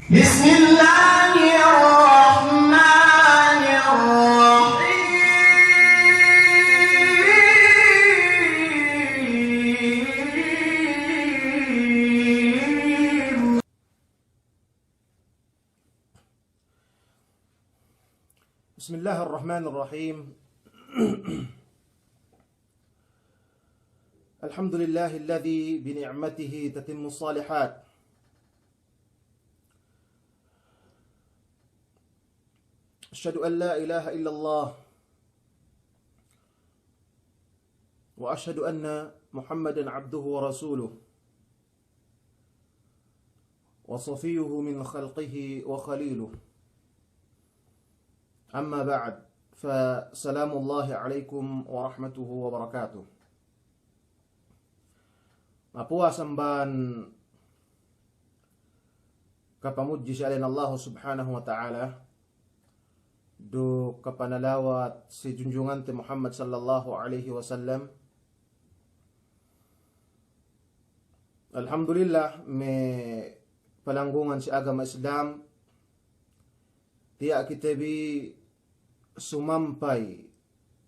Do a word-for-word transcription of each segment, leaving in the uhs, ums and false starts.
بسم الله الرحمن الرحيم. بسم الله الرحمن الرحيم. الحمد لله الذي بنعمته تتم الصالحات. أشهد أن لا إله إلا الله، وأشهد أن محمدا عبده ورسوله، وصفيه من خلقه وخليله. أما بعد، فسلام الله عليكم ورحمته وبركاته. Mapuwas amban kapamudji si ēn Allahu Subhanahu wa Ta'ala, duk kapanalawat si junjungante Muhammad sallallahu alaihi wasallam. Alhamdulillah, me' palanggungan si agama Islam, tiya' kite bi sumampay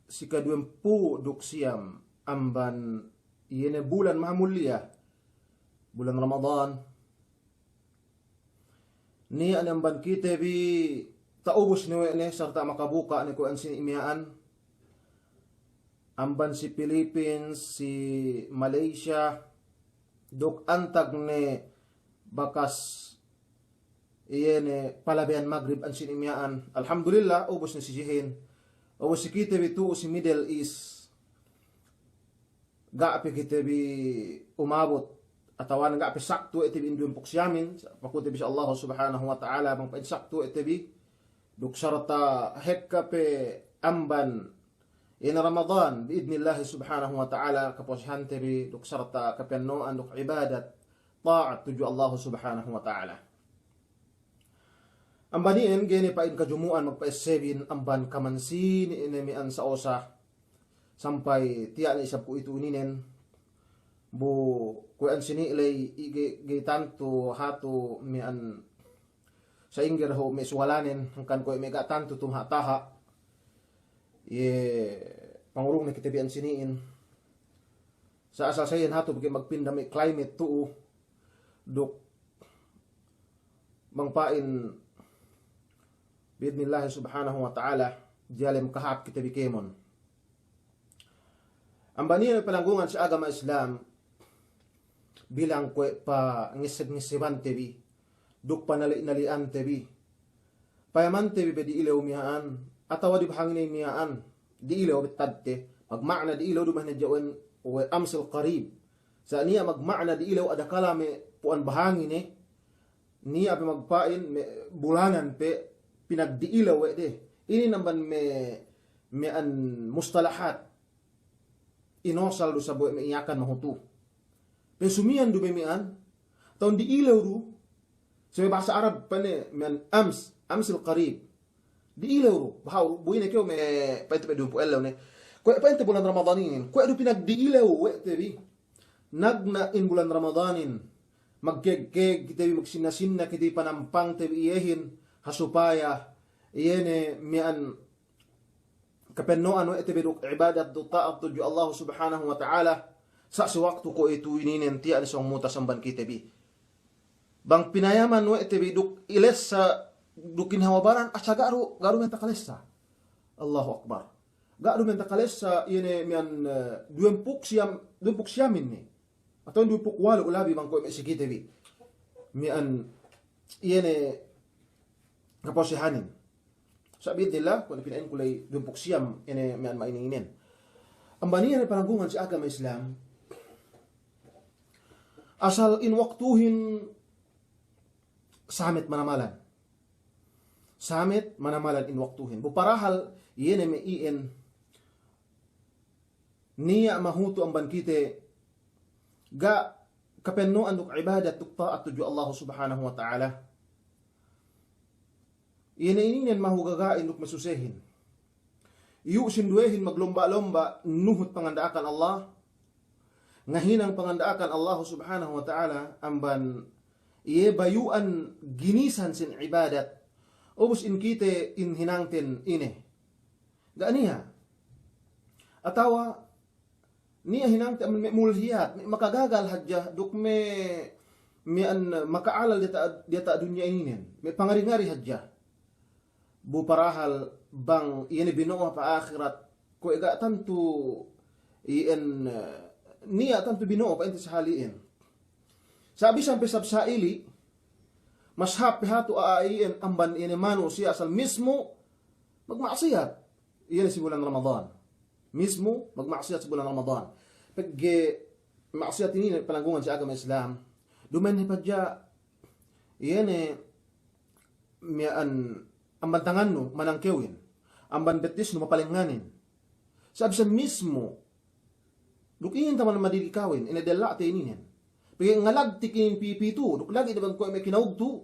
si kaduwempū' duk siyam amban iye ne bulan mahamulliya, bulan Ramadan. Niya' ne amban kite bi ta'ubus ne we' ne sarta' makabuka' ne kuwe' ensini' miya'an. Amban si Philippines, si Malaysia, duk antag ne bakas iye ne palabeyan magrib ensini' miya'an. Alhamdulillah, ubus ne si siyehin. Ubus si kite bi tu'u si Middle East. Ga' pe kite bi umabut, atawa ga' pe saktu we' te bi in duwempū' siyamin, pakute bi si Allahu Subhanahu wa Ta'ala, bang pa'in saktu we' te bi, duk sarta' hekka pe amban in Ramadan, bi'idnillahi Subhanahu wa Ta'ala, kaposehante bi, duk sarta' kapenno'an, duk ibadat, ta'at tudju Allahu Subhanahu wa Ta'ala. Amban iyan, ga'i ne pa'in kajumu'an magpa'essebin amban kamansini' ne miya'an sa'osa, sampay tiya' ne isab ku itu ininen, bu kuwe' ensini' ley i ga'i, ga'i tantu hatu miya'an sa'ingge dahu' me' suwalanen, hangkan kuwe' me' ga' tantu tumaha'taha'. Iye pangurung ne kite bi ensini'in. Sa' asal sa iyan hatu pegge' magpinda me' climate tu'u. Duk bang pa'in bi'idnillahi Subhanahu wa Ta'ala, diyalem kahāp kite bi kēmon. Amban iye me' palanggungan si agama Islam, bilang kuwe' pangesseb-ngessebante bi, duk panali'-nali'ante bi. Payamante bi be di'ilew miya'an, atawa dibahangine miya'an, di'ilew bettadte, magma'na di'ilew du mahinadja' we' amsil qarib. Sa' niya' magma'na di'ilew adakala me' pu'an bahangine, niya' pe magpa'in me' bulanan pe pinagdi'ilew we' de. Inin amban me', miya'an mustalahat. Inosal du sab we' me' Yakan mahutu. Pe sumiyan du me' miya'an, ta'u di'ilew du, sa' me' bahasa Arab pa'inne miya'an ams, amsil qarib. Di'ilew du, baha' du, bu ine kew me' pa'inte pe duwempū' ellew ne. Kuwe' pa'inte bulan Ramadan inin, kuwe' du pinagdi'ilew we' te bi. Nagna' in bulan Ramadanin, magkēg-kēg kite bi, magsinna-sinna kite bi panampangte bi iyehin, ha supaya iye ne miya'an kapenno'an we' te bi duk ibadat duk ta'at tudju Allahu Subhanahu wa Ta'ala, sa' si waktu kuwe'itu ininen tiya' ne sōng mutas amban kite bi. Bang pinayaman we' te bi duk ilessa duk in hawal baran, asa ga' du, ga' du miya'an takalessa. Allahu Akbar. Ga' du miya'an takalessa, iye ne miya'an, eh, duwempū' siyam, duwempū' siyamin ne. Atawa duwempū' walu' labi bang kuwe' me' si kite bi. Miya'an, iye ne kaposehanin. Sa' bi'idnillah, kuwe' ne pina'inku ley duwempū' siyam, iye ne miya'an ma'ininen. Amban iye ne palanggungan si agama Islam. Asal in waktuhin samet manamalan. Samet manamalan in waktuhin. Bu parahal iye ne me' iyan niya' mahutu amban kite ga' kapenno'an duk ibadat duk ta'at tudju Allahu Subhanahu wa Ta'ala. Iye ne ininen mahu gaga'in duk masusehin. Iyu' sinduwehin maglomba'-lomba' nuhut panganda'akan Allah. Ngahinang panganda'akan Allahu Subhanahu wa Ta'ala amban iye bayu'an ginisan sin ibadat. Ubus in kite in hinangten ine, ga' niya'. Atawa niya' hinangte me' mulhiyat, me' makagagal hadja, duk me', me' an maka'alal diyata', diyata' dunya ininen, me' pangari-ngari hadja. Bu parahal bang iye ne bino'o pa ahirat, kuwe' ga' tantu iyan, eh, niya' tantu bino'o pa'inte sahali'in. Sa' bisan pe sab sa'ili, mas hāp pe hatu a'a iyan amban iye ne manusiya' asal mismu magma'siyat iye ne si bulan Ramadan. Mismu magma'siyat si bulan Ramadan. Pegge' ma'siyat inin palanggungan si agama Islam, duma'in hadja iye ne miya'an amban tangannu manangkewin, amban bettisnu mapalengnganin. Sa' bisan mismu, duk inin taman madili kawin, ine della'te ininen. Pegge' ngalagtik inin pī-pī tu'u, duk lagi' ne bang kuwe' me' kinaugtu',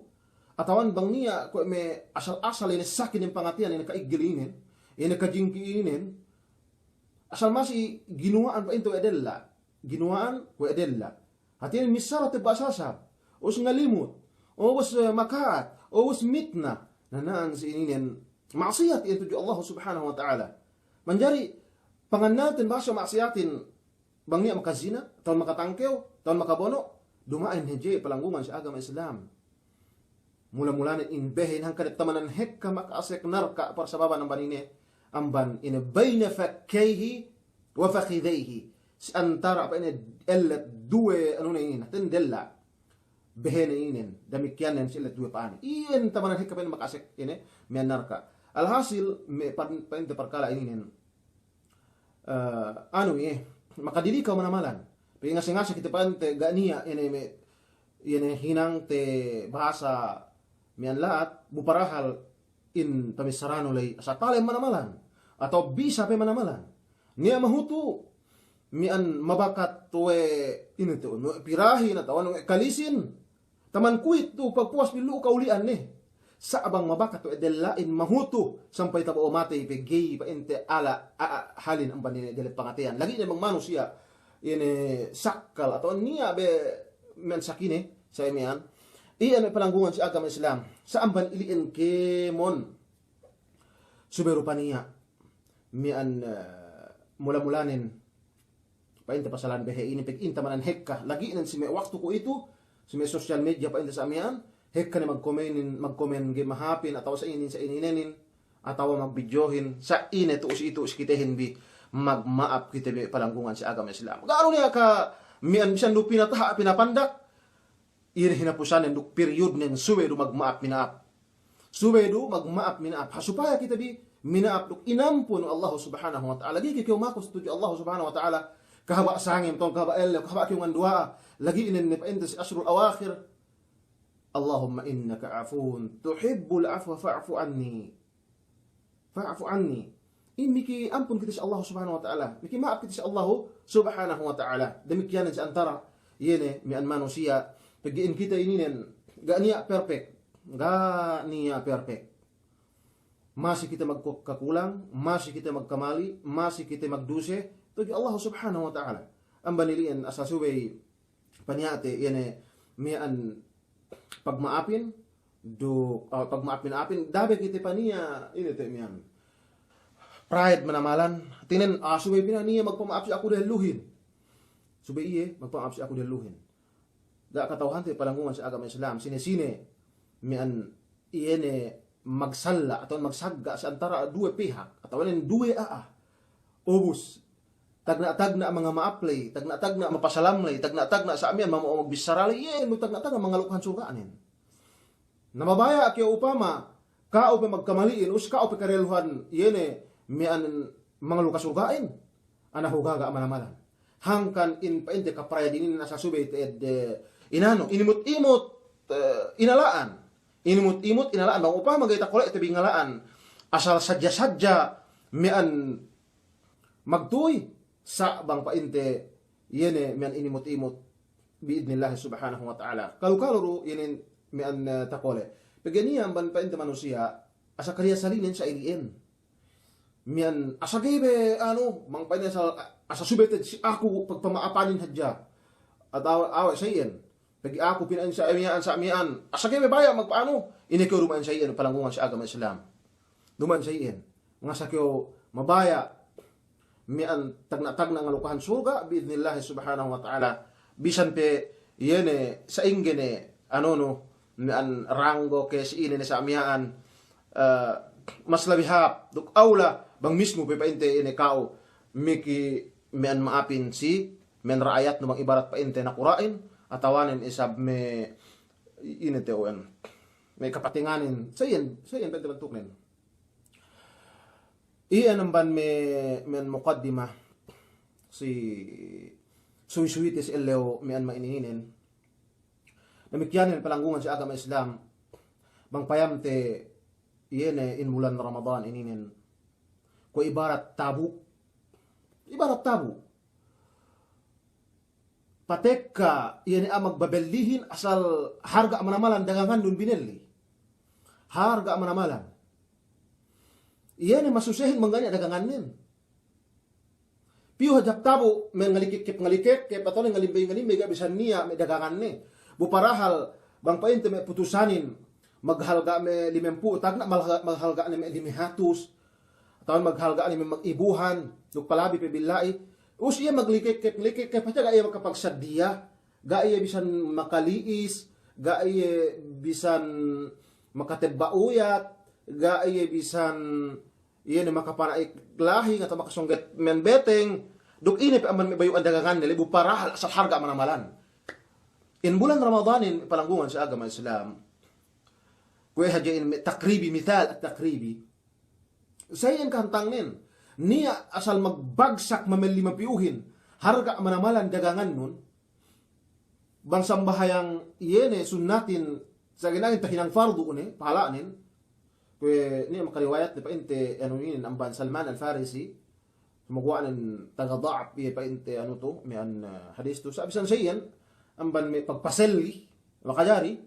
atawa bang niya' kuwe' me' asal-asal ine sakin in pangateyan, ine ka'iggil inin, ine kajingki inin, asal masi ginuwa'an pa'inte we' della', ginuwa'an we' della'. Hātinen missara tebba' sasab, ubus ngalimut, ubus, eh, maka'at, ubus mitna. Na na'an si ininen ma'siyat iyan tudju Allah Subhanahu wa Ta'ala. Manjari pangannalten bahasa ma'siyatin bang niya' makazina, atawa makatangkew, atawa makabono', duma'in hadja palanggungan si agama Islam. Mula-mulanen in behe inin hangkan tamanan hekka maka'asek narka' parsababan amban ine, amban ine, baina fakkayhi wa fakhidhayhi. Si antara' pa'inne ellet duwe anune inin, hātinen della'. Behene inin, damikkiyanen si ellet duwe pa'ane. Iyan tamanan hekka pa'inne maka'asek ine, miya'an narka'. Alhasil, me' pan-, pa'inte parkala' inin, eh, anu iye, makadili kew manamalan. Pegge' ngase-ngase kite pa'inte ga' niya' ine me', ine hinangte bahasa miya'an la'at, bu parahal in pamissaranu ley asal tale manamalan, atawa bisa pe manamalan. Niya' mahutu' miya'an mabakat we' ine tu'u, we' pirahin atawa we' kalisin. Taman kuwit tu'u pagpuwas bi lu'u kawuli'an ne. Sa' bang mabakat we' della'in mahutu' sampay tabo'o matey pe ga'i pa'inte ala, a, a, halin amban ine dellep pangateyan. Lagi' ne bang manusiya' ine sakkal atawa niya' be miya'an sakine, sa' miya'an. Iye ne palanggungan si agama Islam. Sa' amban ili'in kēmon. Subey rupa niya' miya'an, eh, mula-mulanen pa'inte pasalan behe inin, pegge' in tamanan hekka. Lagi'nen si me' waktu kuwe'itu, si me' social media pa'inte sa' miya'an, hekka ne magkomenin, magkomen ga'i mahāpin, atawa sa' inin, sa' ininenin, atawa magbidyohin, sa' ine tu'u si itu si kitehin bi, magma'ap kite bi palanggungan si agama Islam. Ga' du niya' ka miya'an bisan du pinataha', pinapandak, iye ne hinapusanen duk periodnen subey du magma'ap mina'ap. Subey du magma'ap mina'ap. Ha supaya kite bi mina'ap duk inampun we' Allahu Subhanahu wa Ta'ala. Ga'i ke kew maku tudju Allahu Subhanahu wa Ta'ala. Kahaba' sangem, tol kahaba' ellew, kahaba' kew nganduwa'a. Lagi' inin ne pa'inte si ashrul awakhir. Allahumma innaka afuwun tuhibbul afwa fa'fu anni. Fa'fu anni. In miki ampun kite si Allahu Subhanahu wa Ta'ala. Miki ma'ap kite si Allahu Subhanahu wa Ta'ala. Damikkiyanen si antara' iye ne miya'an manusiya'. Pegge' in kite ininen ga' niya' perfect. Ga' niya' perfect. Masi kite magkakulang, masi kite magkamali, masi kite magduse tudju Allahu Subhanahu wa Ta'ala. Amban ili'in asal subey paniya'te iye ne miya'an pagma'apin, duk, ah, pagma'ap mina'apin, da'a be kite paniya', ine te' miya'an, pride manamalan, hātinen, ah, subey pina' niya' magpama'ap si aku dehelluhin. Subey iye magpama'ap si aku dehelluhin. Ga' kata'uhante palanggungan si agama Islam, sine-sine miya'an iye ne magsalla' atawa magsagga' si antara' duwe pihak, atawa nen duwe a'a. Ubus tagna'-tagna' mangama'ap ley, tagna'-tagna' mapasalam ley, tagna'-tagna' sa' miya'an mama'o magbissara ley, iye nu tagna'-tagna' mangalu'han surga'nen. Na mabaya' kew upama ka'u pe magkamali'in, ubus ka'u pe kadehelluhan iye ne miya'an mangalu'ka surga'in. Ana hugaga' manamalan. Hangkan in pa'inte kapride inin asal subey te'ed, eh, inanu, inimut-imut, eh, inala'an. Inimut-imut inala'an, bang upama ga'i takole'te bi ngala'an asal sadja-sadja miya'an magtuy, sa' bang pa'inte iye ne miya'an inimut-imut bi'idnillahi subhanahu wa ta'ala. Kalu-kalu du iye ne miya'an, eh, takole'. Pegge' niya' amban pa'inte manusiya', asal kariya salinen sa' ili'en. Miya'an asal ga'i be, anu, bang pa'in asal, asal subey te'ed si aku pagpama'apanin hadja. Atawa awe' sa' iyan. Pegge' aku pina'in sa' miya'an, sa' miya'an. Asal kew mabaya' magpa'anu, ine kew duma'in sa' iyan, palanggungan si agama Islam. Duma'in sa' iyan. Ngasa kew mabaya' miya'an tagna'-tagna' ngalukahan surga', bi'idnillahi subhanahu wa ta'ala. Bisan pe iye ne sa'ingge ne, anu nu, miya'an ranggo ke si ine ne sa' miya'an, eh, mas labi hāp, duk awla, bang mismu pe pa'inte ine ka'u, miki miya'an ma'apin si, miya'an ra'ayatnu bang ibarat pa'inte nakura'in, atawanen isab me' ine te'u'en, me' kapatenganin, sa' iyan, sa' iyan pa'inte bantuknen. Iyan amban me', miya'an mukaddima si suwi-suwite si ellew miya'an ma'ininen. Damikkiyanen palanggungan si agama Islam, bang payamte iye ne in bulan Ramadan ininen, kuwe' ibarat tabu'. Ibarat tabu'. Patekka iye ne a'a magbabellihin asal harga' manamalan dagangannun binelli. Harga' manamalan. Iye ne masusehin bang ga' niya' dagangannen. Piyu hadja hap tabu', me' ngalikekkep-ngalikekkep, atawa ne ngalimbey-ngalimbey ga' bisan niya' me' daganganne. Bu parahal, bang pa'inte me' putusanin, maghalga' me' limempū' tagna', maghalga', maghalga' ne me' lime hatus. Atawa maghalga' ne me' mag-ibuhan, duk palabi pe billa'i. Ubus iye maglikekkep-likekkep hadja ga' iye makapagsaddiya, ga' iye bisan makali'is, ga' iye bisan makatebba' uyat, ga' iye bisan iye ne makapana'ik lahing atawa makasongget men beteng, duk ine pe amban me' bayu'an daganganne, labi bu parahal asal harga' manamalan. In bulan Ramadanin, palanggungan si agama Islam, kuwe' hadja in me' takribi, misal at-takribi. Sa' iyan kahantangnen, niya' asal magbagsak mamelli mapiyuhin, harga' manamalan dagangannun, bang sambahayang iye ne sunnatin, sa' gina'in tahinang fardu ne, pahala'nen. Kuwe' niya' makariwayat ne pa'inte, anu inin, amban Salman Al-Farisi, sumagawa' nen taga da'af iye pa'inte, anu tu, miya'an, eh, hadis tu. Sa' bisan sa' iyan, amban me' pagpaselli, makajari.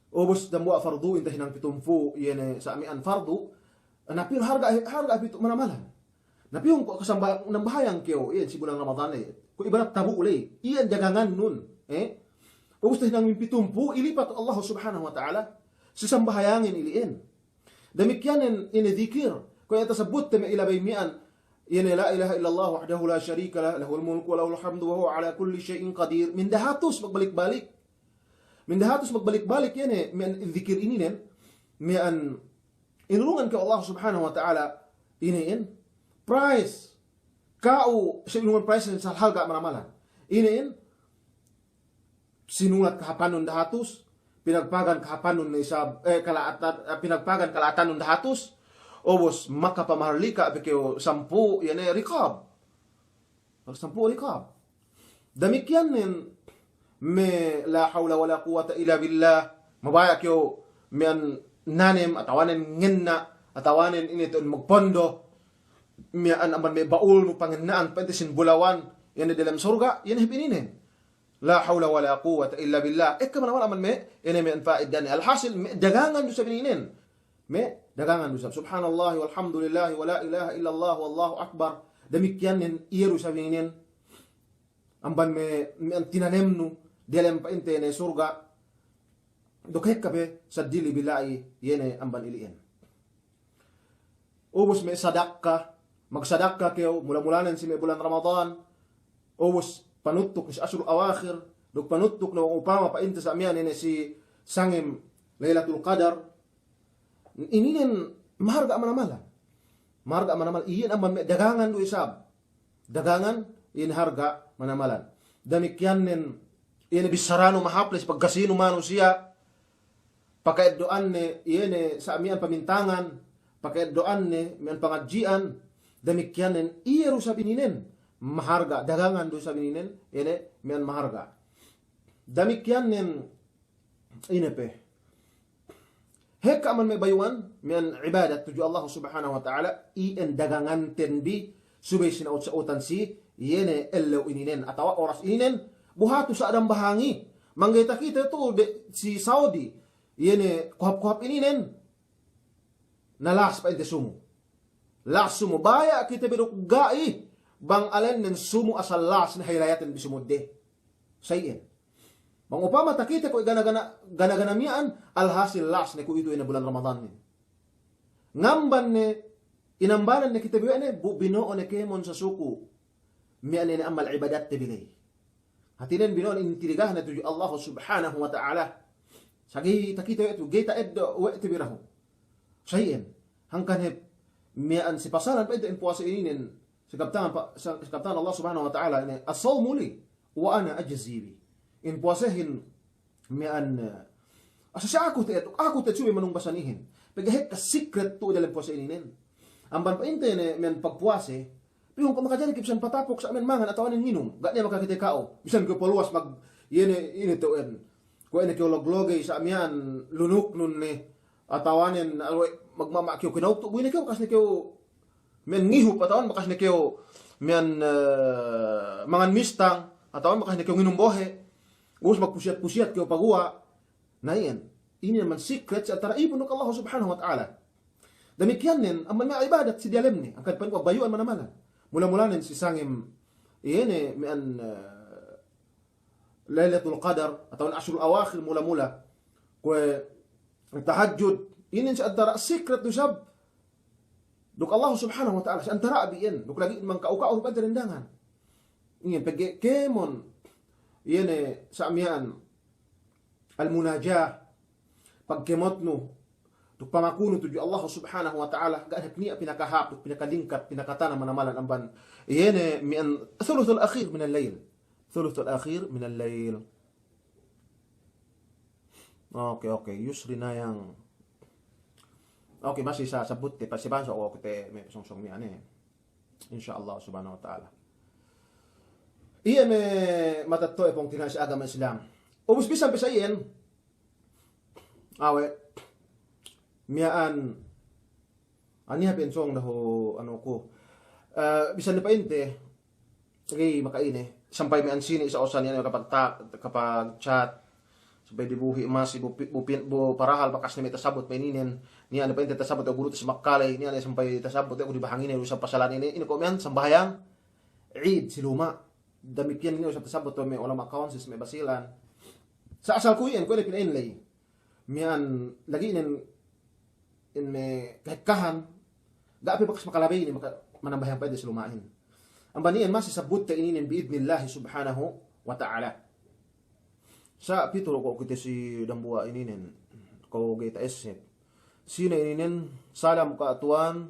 Ubus dambuwa' farduhin tahinang pitumpū', iye ne sa' miya'an fardu, na piyun harga', harga' pitu' manamalan. Na piyun kuwe' kasamba-, nambahayang kew, iyan si bulan Ramadan le. Kuwe' ibarat tabu' le. Iyan dagangannun, eh? Ubus tahinang pitumpū', ilipat Allah Subhanahu wa Ta'ala si sambahayangin ili'in. Damikkiyanen ine dikir. Kuwe' iyan tasabutte me' ilabey miya'an. Iye ne la ilaha illallah wahdahu la sharika lah, lahul mulku wa lahul hamdu wa huwa ala kulli shay'in qadir. Minda hatus magbalik-balik. Minda hatus magbalik-balik iye ne, miya'an dikir ininen, miya'an inurungan kew Allah Subhanahu wa Ta'ala inin, price. Ka'u, sa' inurungan price asal harga' manamalan. Inin, sinulat kahāpannun dahatus, pinagpagan kahāpannun ne isab, eh, kala'atan, eh, pinagpagan kala'atannun dahatus, ubus makapamaharlika' pe kew sampū', iye ne riqab. Sampū' riqab. Damikkiyannen me' la hawla wala quwwata illa billah, mabaya' kew miya'an nanem atawanen ngenna' atawanen ine tu magpondo, miya'an amban me' ba'ulnu pangenna'an pa'inte sin bulawan, iye ne delem surga', iye ne hep ininen. La hawla wala quwwata illa billah. Ekka manamal amban me', iye ne me' anfa'id dani. Alhasil, me' dagangan du isab ininen. Me' dagangan du isab. Subhanallahi walhamdulillahi wa la ilaha illallah wallahu akbar. Damikkiyannen iye du isab ininen. Amban me', me' tinanemnu, delem pa'inte ne surga'. Duk ekka pe, seddili bila'i, iye ne amban ili'in. Ubus me' sadakka, magsadakka kew, mula-mulanen si me' bulan Ramadan, ubus panuttuk si asrul awakhir, duk panuttuk ne upama pa'inte sa' miya'an ine si sangem Lailatul Qadar, ininen maharga' manamalan. Maharga' manamalan, iyan amban me' dagangan du isab. Dagangan, iyan harga' manamalan. Damikkiyannen, iyan bissaranu mahāp le si pagkasinu manusiya', paka'eddo'anne, iye ne sa' miya'an pamintangan, paka'eddo'anne miya'an pangadji'an, damikkiyannen, iye du isab ininen maharga', dagangan du isab ininen, iye ne miya'an maharga'. Damikkiyannen, ine pe. Hekka amban me' bayu'an, miya'an ibadat tudju Allah Subhanahu wa Ta'ala, iyan daganganten bi, subey sina'ut-sa'utan si, iye ne ellew ininen, atawa oras ininen, bu hatu sa' dambahangi, mangga'i takite tu de si Saudi, iye ne kohap-kohap ininen, na las pa'inte sumu. Las sumu, baya' kite bi duk ga'i, bang alennen sumu asal las ne haylayaten bi sumudde. Sa' iyan. Bang upama takite kuwe' gana-gana, gana-gana miya'an, alhasil las ne kuwe'itu ine bulan Ramadanin. Ngamban ne, inambanan ne kite bi we' ne, bu bino'o ne kēmon sasuku miya'an ine amal ibadatte bi ley. Hātinen bino'o ne intirigah ne tudju Allah Subhanahu wa Ta'ala. Sa ga'i takite we' tu, ga'i ta'eddo' we' te bi dahu'. Sa iyan, hangkan hep miya'an si pasalan pa'inte in puwase ininen, si kabtangan pa-, sa-, si kabtangan Allah Subhanahu wa Ta'ala ine, "As-sawmu li, wa ana ajzi bih." In puwasehin miya'an, eh, asal si aku te'ed, aku te'ed subey manung basanihin. Pegge' hekka secret tu'u dalem puwase ininen. Amban pa'inte ne miya'an pagpuwase, pihun ko' makajari ke bisan patapuk sa' miya'an mangan atawa ne nginum. Ga' ne makakite ka'u. Bisan ke paluwas mag-, iye ne, ine tu'en. Kuwe' ne kew log-logey sa' miya'an lunuknun ne. Atawanen, alwe' magmama' kew kinawtu, bu ine kew bakas ne kew miya'an ngihup, atawanen bakas ne kew miya'an, eh, mangan mistang, atawanen bakas ne kew nginum bohe'. Ubus magpusiyat-pusiyat kew paguwa'. Na iyan, inin man secret si antara' ipun duk Allah Subhanahu wa Ta'ala. Damikiyannen, amban me' ibadat si diyalemne, angkan pa'in kuwe' bayu'an manamalan. Mula-mulanen si sangem, iye ne miya'an, eh, Lailatul Qadar, atawa ashrul awakhir mula-mula. Kuwe' tahajjud, inin si antara' secret du isab duk Allah Subhanahu wa Ta'ala, si antara' bi iyan, duk lagi' mangka'u-ka'u du pa'inte dendangan. Iyan, pegge' kēmon, iye ne sa' miya'an, al-munajah, pagkemotnu, duk pamakunu tudju Allah Subhanahu wa Ta'ala, ga' ne niya' pinakahāp, duk pinakalingkat, pinakatanam manamalan amban, iye ne miya'an thuluthul akhir minal layl. Thuluthul akhir minal layl. Oke, oke, Yusri Nayang. Oke, masi sa-, sabut te, pa-, si bansa, oke, te, me' song-song miya'an ne. Insya Allah Subhanahu wa Ta'ala. Iye me' matetto'e pungtina'i si agama Islam. Ubus bisan pe sa' iyan. Awe'. Miya'an. Aniya' pe insong dahu' anu ku. Eh, bisan ne pa'inte. Lagi' maka'ine. Sampay me' ansini' sa' osan iyan kapag ta-, kapag chat. Sampay dibuhi' masi bu pi-, bu pin-, bu parahal bakas ne me' tasabut me' ininen. Niya' ne pa'inte tasabut we' gurute si Makkaley. Niya' ne sampay tasabut we' ku di bahangine, du isab pasalan ine. Ine ko' miya'an sambahayang Eid si luma'. Damikiyan ine du isab tasabut we' me' ulama' council si me' Basilan. Sa' asal ku iyan, kuwe' ne pina'in ley. Miya'an lagi' inen in me' kahekkahan, ga' pe bakas makalabey ne maka-, manambahayang pa'inte si luma'in. Amban iyan masi sabutte ininen bi'idnillahi subhanahu wa ta'ala. Sa' pitu ko' kite si dambuwa' ininen, ko' ga'i ta'esseb. Sine ininen, salam ka' tuwan,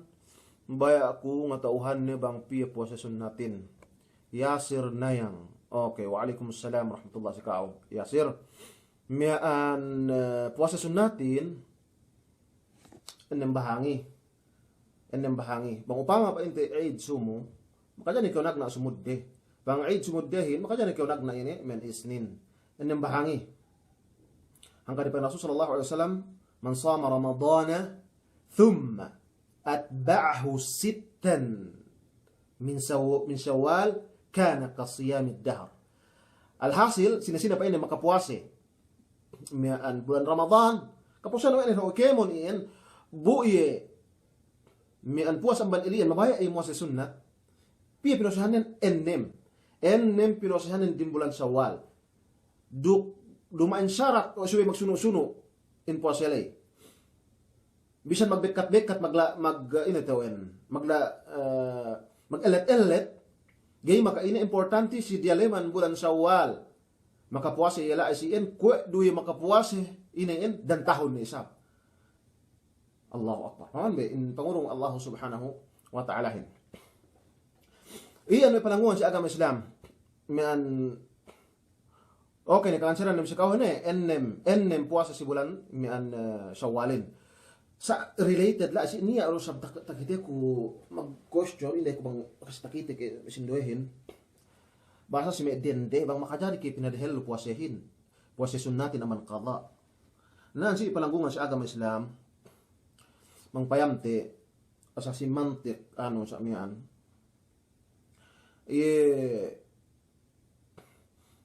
baya' ku ngata'uhanne bang piye puwase sunnatin. Yasir Nayang. Oke, wa'alaikumussalam warahmatullah si ka'u. Yasir, miya'an, eh, puwase sunnatin, Ennem bahangi. Ennem bahangi. Bang upama pa'inte Eid sumu, makajari kew nagna' sumudde. Bang Eid sumuddehin, makajari kew nagna' ine, miya'an Isnin. Ennem bahangi. Hangkan pa'in Rasul sallallahu alaihi wasallam, "Man sama Ramadana thumma atba'ahu sittan min saw-, min Syawal, kana ka siyamid dahr." Alhasil, sine-sine pa'inne makapuwase miya'an bulan Ramadan, kapuwasehan we' ne dahu' kēmon iyan, bu iye miya'an puwas amban ili'en, mabaya' iye muwase sunnat, piye pinuwasehannen? Ennem. Ennem pinuwasehannen dem bulan Sawal. Duk duma'in sarat, o subey magsunu'-sunu' in puwase ley. Bisan magbekkat-bekkat, magla-, mag-, ine tewen, magla-, eh, magellet-ellet, ga'i maka'ine, importanti si diyaleman bulan Sawal. Makapuwase iye la'i si iyan, kuwe' du iye makapuwase ine iyan, dantahun ne isab. Allahu Akbar. Paman be, in pangurung Allah Subhanahu wa Ta'alahin. Iyan me' pananggungan si agama Islam. Miya'an, oke ne, ka'ansaran nem si ka'u ne, ennem, ennem puwase si bulan miya'an, eh, Sawalin. Sa' related la'i si niya' lu sab tak-, takiteku mag-question, inday ku bang kasi takite ke sinduwehin. Bahasa si me' dende, bang makajari ke pinadehellu puwasehin. Puwase sunnatin amban qada. Na, si pananggungan si agama Islam, bang payamte, asal si mantik, anu, sa' miya'an. Iye,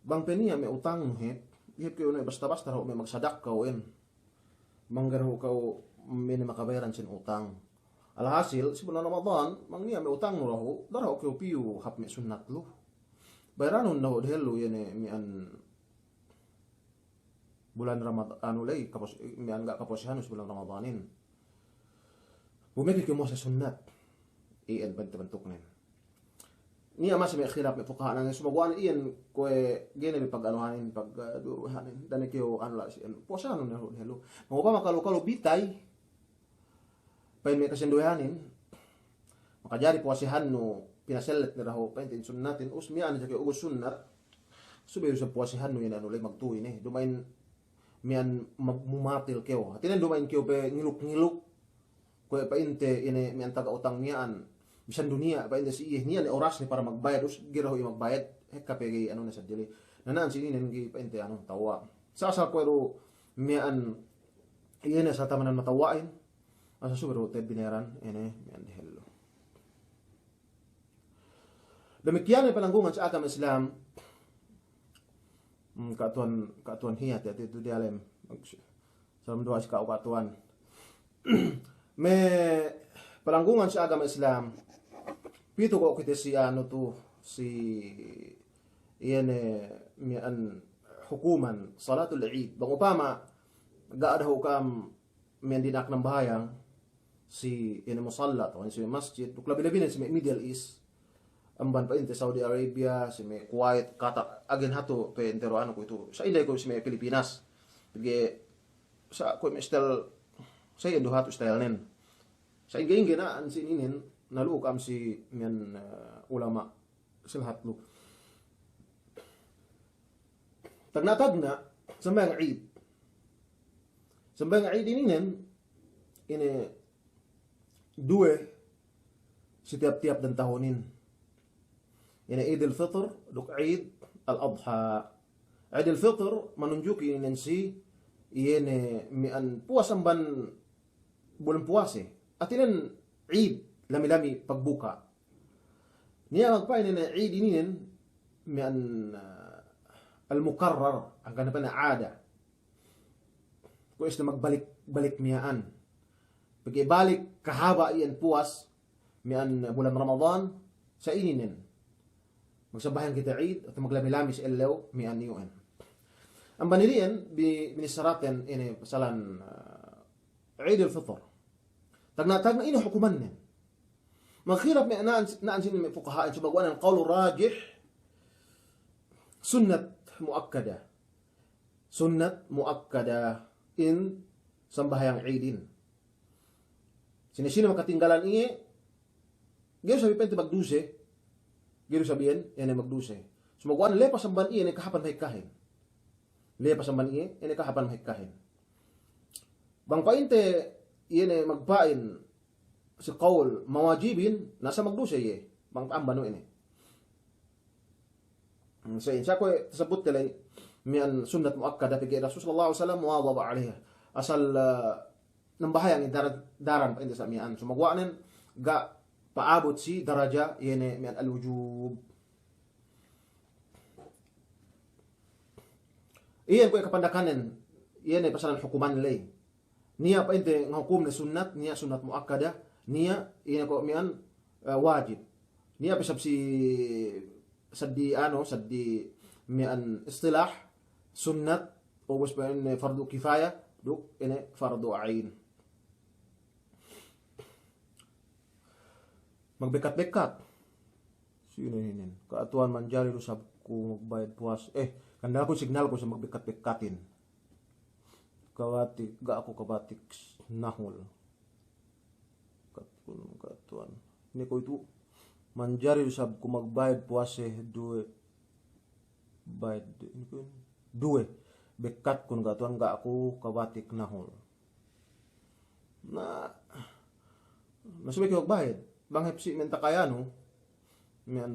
bang pe niya' me' utangnu hep, hep kew ne basta-basta dahu' me' magsadakka we' en. Bang ga' dahu' kew mene makabayaran sin utang. Alhasil, si bulan Ramadan, bang niya' me' utangnu dahu', dahu' kew piyu hap me' sunnat lu. Bayaranun dahu' dehellu iye ne miya'an bulan Ramad-, anu ley, kapos-, miya'an ga' kaposehannu si bulan Ramadanin. Bu meke kew muwase sunnat. Iyan pa'inte bantuknen. Niya' masi me' khilaf me' fuqaha' nan, sumaguwa' ne iyan kuwe' ga'i ne bi pag-anuhanin, pag-, eh, duruhanin. Da'a ne kew anu la'i si, anu, puwasahannu ne helu', ne helu'. Bang upama kalu, kalu bitay, pa'in me' kasinduwehanin, makajari puwasahannu pinasellet ne dahu', pa'inte in sunnatin, ubus miya'an hadja kew ubus sunnat, subey du isab puwasahannu iyan anu ley magtuwi ne, duma'in miya'an mag-, mumatil kew. Hātinen duma'in kew pe ngiluk-ngiluk, kuwe' pa'inte ine miya'an taga utang miya'an, bisan du niya' pa'inte si iye, niya' ne orasne para magbayad, ubus ga'i dahu' iye magbayad, hekka pe ga'i anu ne sadja ley. Na na'an si ininen ga'i pa'inte anu, tawwa'. Sa asal kuwe' du miya'an iye ne asal tamanan matawwa'in, asal subey du te bineran, ine, miya'an dehellu. Damikkiyan ne palanggungan si agama Islam. Hmm, ka'atuwan, ka'atuwan hiyat, hiyat itu diyalem. Salam duwa'a si ka'u ka'atuwan. Me' palanggungan si agama Islam. Pitu ko' kite si anu tu, si iye ne miya'an hukuman salatul Eid. Bang upama, ga' dahu' ka'am miya'an dina'ak nambahayang si ine musalla, atawa si masjid, duk labi-labi ne si me' Middle East, amban pa'inte Saudi Arabia, si me' Kuwait, Qatar, agen hatu pe entero anu kuwe'itu. Sa inday kuwe' si me' Pilipinas. Pegge' sa kuwe' me' style, sa iyan du hatu stylenen. Sa ingge-ingge na'an si ininen, nalu'u ka'am si miya'an, eh, ulama' si lahat lu. Tagna'-tagna', sambahayang Eid. Sambahayang Eid ininen, ine duwe si tiyap-tiyap dan tahunin. Ine Eid al-Fitr, duk Eid al-Adha. Eid al-Fitr manunjuki inen si, iye ne miya'an puwas amban bulan puwase. Hātinen Eid, lami-lami pagbuka'. Niya' magpa'in ine Eid ininen miya'an, ah, al-mukarrar, hangkan pa'in ada. Kuwe' isne magbalik-balik miya'an. Pegge' balik kahaba' iyan puwas miya'an bulan Ramadan, sa ininen. Magsambahayang kite Eid, atawa maglami-lami si ellew miya'an iyu'en. Amban ili'en, bi-, binissaraten ine pasalan, ah, Eid al-Fitr. Tagna'-tagna' ine hukumannen. Magkhilaf me' na'an, na'an sinin me' fuqaha'in, sumaguwa' na'an qawlu rajih, sunnat muakkada. Sunnat muakkada in sambahayang Eidin. Sine-sine makatinggalan iye, ga'i du sabi pa'inte magduse, ga'i du sabihin, iye ne magduse. Sumaguwa' ne lepas amban iye ne kahāpan mahekkahin. Lepas amban iye, iye ne kahāpan mahekkahin. Bang pa'inte iye ne magpa'in si qawl mawajibin, na sa magduse iye, bang amban we' ne. Hmm, sa in sa kuwe' tasabbut te ley miya'an sunnat muakkada, pegge' Rasul sallallahu alaihi wasallam muwadhaba alaiha. Asal, eh, nambahayang daran, daran pa'inte sa miya'an. Sumaguwa' nen ga' pa'abut si daraja iye ne miya'an al-wujub. Iyan kuwe' kapandakanen, iye ne pasalan hukuman ley. Niya' pa'inte ngahukum ne sunnat, niya' sunnat muakkada, niya' iye ne ko' miya'an, eh, wajib. Niya' pe sab si saddi anu, saddi miya'an istilah, sunnat, ubus pa'inne fardu kifaya, duk ine fardu ain. Magbekkat-bekkat. Sine inin? Ka'atuwan, manjari du sab ku magbayad puwas-, eh, kanda ku signal ku sa magbekkat-bekkatin. Kabatik, ga' ku kabatik nahul. Ka'atuwan, ka'atuwan. Ine kuwe'itu, manjari du sab ku magbayad puwase duwe, bayad du-, ine kuwe'itu, duwe. Bekkatkun, ka'atuwan, ga' ku kabatik nahul. Na, na subey kew magbayad. Bang hep si' menta kayanu, miya'an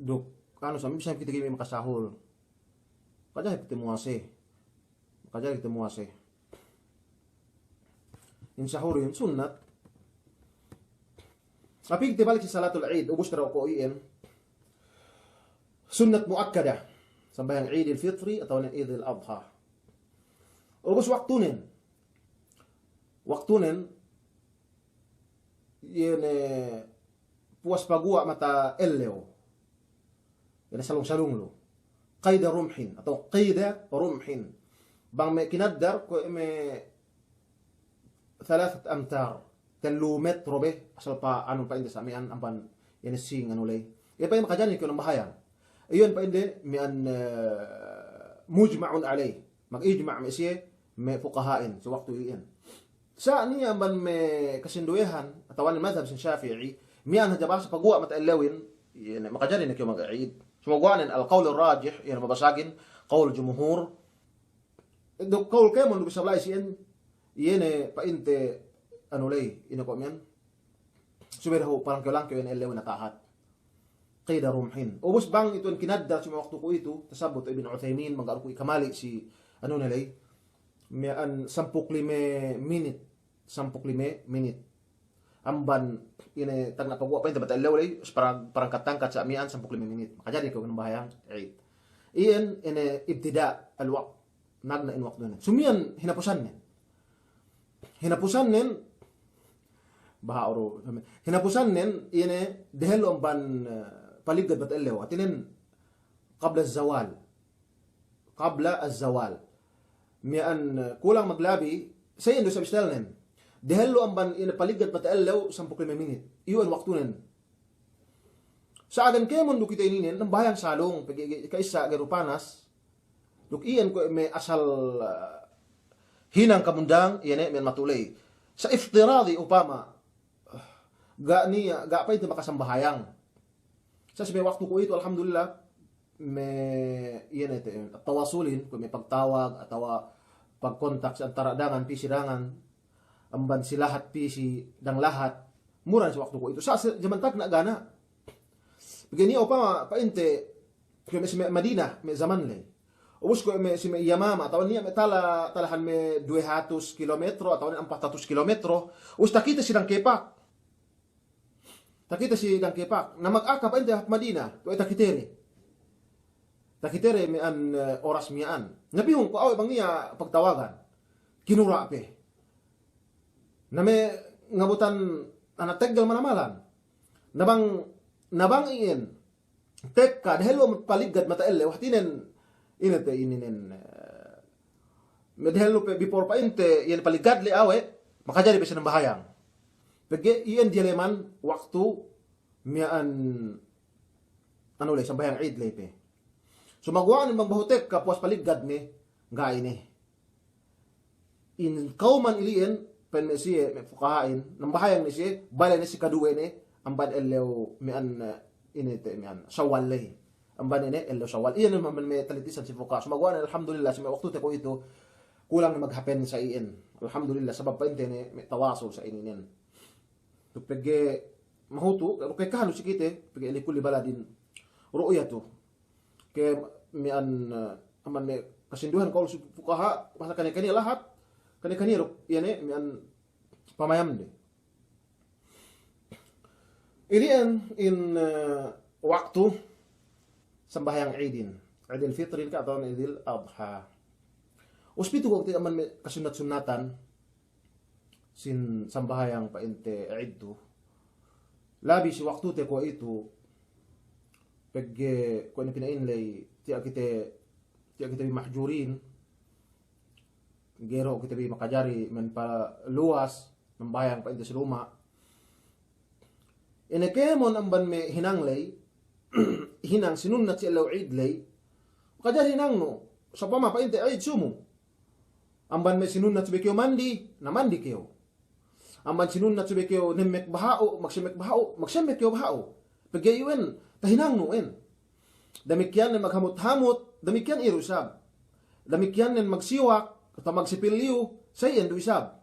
duk, anu, sa' bisan kite ga'i makasahul. Kaja hep kite muwase. Kaja hep kite muwase. In sahur in sunnat. Tapi kite balik si salatul Eid, ubus tara ko' iyan. Sunnat muakkada. Sambahayang Eidil Fitri atawa Eidil Adha. Ubus waktunen. Waktunen, iye ne puwas paguwa' mata ellew. Iye ne salung-salung lu. Qayda rumhin, atawa qayda rumhin. bang me' kinaddar kuwe' me' thalathat amtar, tellu metro be, asal pa anu pa'inte sa' miya'an amban ine sing anu ley. Iye pa'in makajari kew nambahayang. Iyan pa'inte miya'an, eh, mujma'un alayh. Mag-ijma' me' siye, me' fuqaha'in, si waktu iyan. Sa' niya' amban me' kasinduwehan, atawa ne madhab sin Shafi'i, miya'an hadja bahasa paguwa' mata ellewin, iye ne, makajari ne kew mag-Eid. Sumaguwa'nen al-qawlur rajih, iye ne mabasagin, qawl jumhur, duk kaul kēmon duk isab la'i si iyan, iye ne pa'inte anu ley, ine ko' miya'an. Subey dahu' palangkew-langkew iye ne ellewin atahat. Qida rumhin. Ubus bang itu'en kinaddar si me' waktu kuwe'itu, tasabbut Ibn Uthaymin, bang ga' du ku ikamali' si anu ne ley. Miya'an sampū' duk lime minit. Sampū' duk lime minit. Amban ine tagna' paguwa' pa'inte mata ellew ley, parang-, parangkat-angkat sa' miya'an sampū' duk lime minit. Makajari kew nambahayang Eid. Iyan ine ibtida' al-waqt. Nagna' in waktunen. Sumiyan hinapusannen. Hinapusannen, baha' oru, hinapusannen, ine dehellu amban, eh, paliggad mata ellew. Hātinen, qabla az-zawal. Qabla az-zawal. Miya'an, eh, kulang maglabi, sa' iyan du isab istelnen. Dehellu amban ine paliggad mata ellew sampū' duk lime minit. Iyu'en waktunen. Sa' agan kēmon du kite ininen, nambahayang salung, pegge' ka'issa ga'i du panas. Duk iyan kuwe' me' asal, ah, hinang kamundang, iye ne miya'an matu'u ley. Sa' iftiradi upama, ga' niya', ga' pa'inte makasambahayang. Sa' si me' waktu kuwe'itu, alhamdulillah, me' iye ne te, tawasulin, kuwe' me' pagtawag, atawa pagkontak si antara' dangan, pī si dangan, amban si lahat pī si dang lahat, mura ne si waktu kuwe'itu. Sa' si jaman tagna' ga' ne. Pegge' niya' upama pa'inte, kuwe' me' si me' Madina, me' jaman ley. Ubus kuwe' me' si me' Yamama, atawa niya' me' tala, talahan me' duwe hatus kilometro, atawa niya' ampat hatus kilometro. Ubus takite si dang kepak. Takite si dang kepak. Na magaka pa'inte hap Madina, kuwe' takite de. Takite de miya'an, eh, oras miya'an. Na bihung ku awe' bang niya' pagtawagan. Kinura' pe. Na me' ngabutan ana' teggal manamalan. Na bang, na bang iyan tekka, dehellu paliggad mata ellew, hātinen, ine te ininen, eh, me' dehellu pe before pa'inte, iyan paliggad ley awe', makajari pe siye nambahayang. Pegge' iyan diyaleman waktu miya'an, anu ley, sambahayang Eid ley pe. Sumaguwa'nen bang behu tekka puwas paliggad ne, ga'i ne. In kawman ili'en, pa'in me' siye, me' fukaha'in, nambahayang ne siye, bale ne si kaduwe ne, amban ellew miya'an, eh, ine te miya'an, Shawwal ley. Amban ine, ellew Shawwal. Iye ne amban me' talitisan si fukaha'. Sumaguwa'nen, alhamdulillah, si me' waktu te kuwe'itu, kulang ne maghapen sa' iyan. Alhamdulillah, sabab pa'inte ne, me' tawasul sa' ininen. Duk pegge' mahutu', duk ka'anu si kite, pegge' li kulli baladin ru'yatuh. Ke miya'an, eh, amban me' kasinduwehan kawul si fukaha', masa kaniya-kaniya lahat, kaniya-kaniya duk, iye ne, miya'an pamayamde. Ili'en in, eh, waktu sambahayang Idin, Idil Fitrin ka atawa Idil Adha. Ubus pitu waktu amban me' kasunnat-sunnatan, sin sambahayang pa'inte Eid tu. Labi si waktu te kuwe'itu, pegge' kuwe' ne pina'in ley, tiya' kite, tiya' kite bi mahjurin, ga'i du kite bi makajari men paluwas, nambahayang pa'inte si luma'. Ine kēmon amban me' hinang ley, hinang sinunnat si ellew Eid ley, makajari hinangnu, sa'upama pa'inte Eid sumu. Amban me' sinunnat subey kew mandi, na mandi kew. Amban sinunnat subey kew nemmek baha'u, magsemmek baha'u, magsemmek kew baha'u. Pegge' iyu'en, tahinangnu en. Damikkiyan ne maghamut-hamut, damikkiyan iye du isab. Damikkiyan ne magsiwak, atawa magsipilliyu, sa' iyan du isab.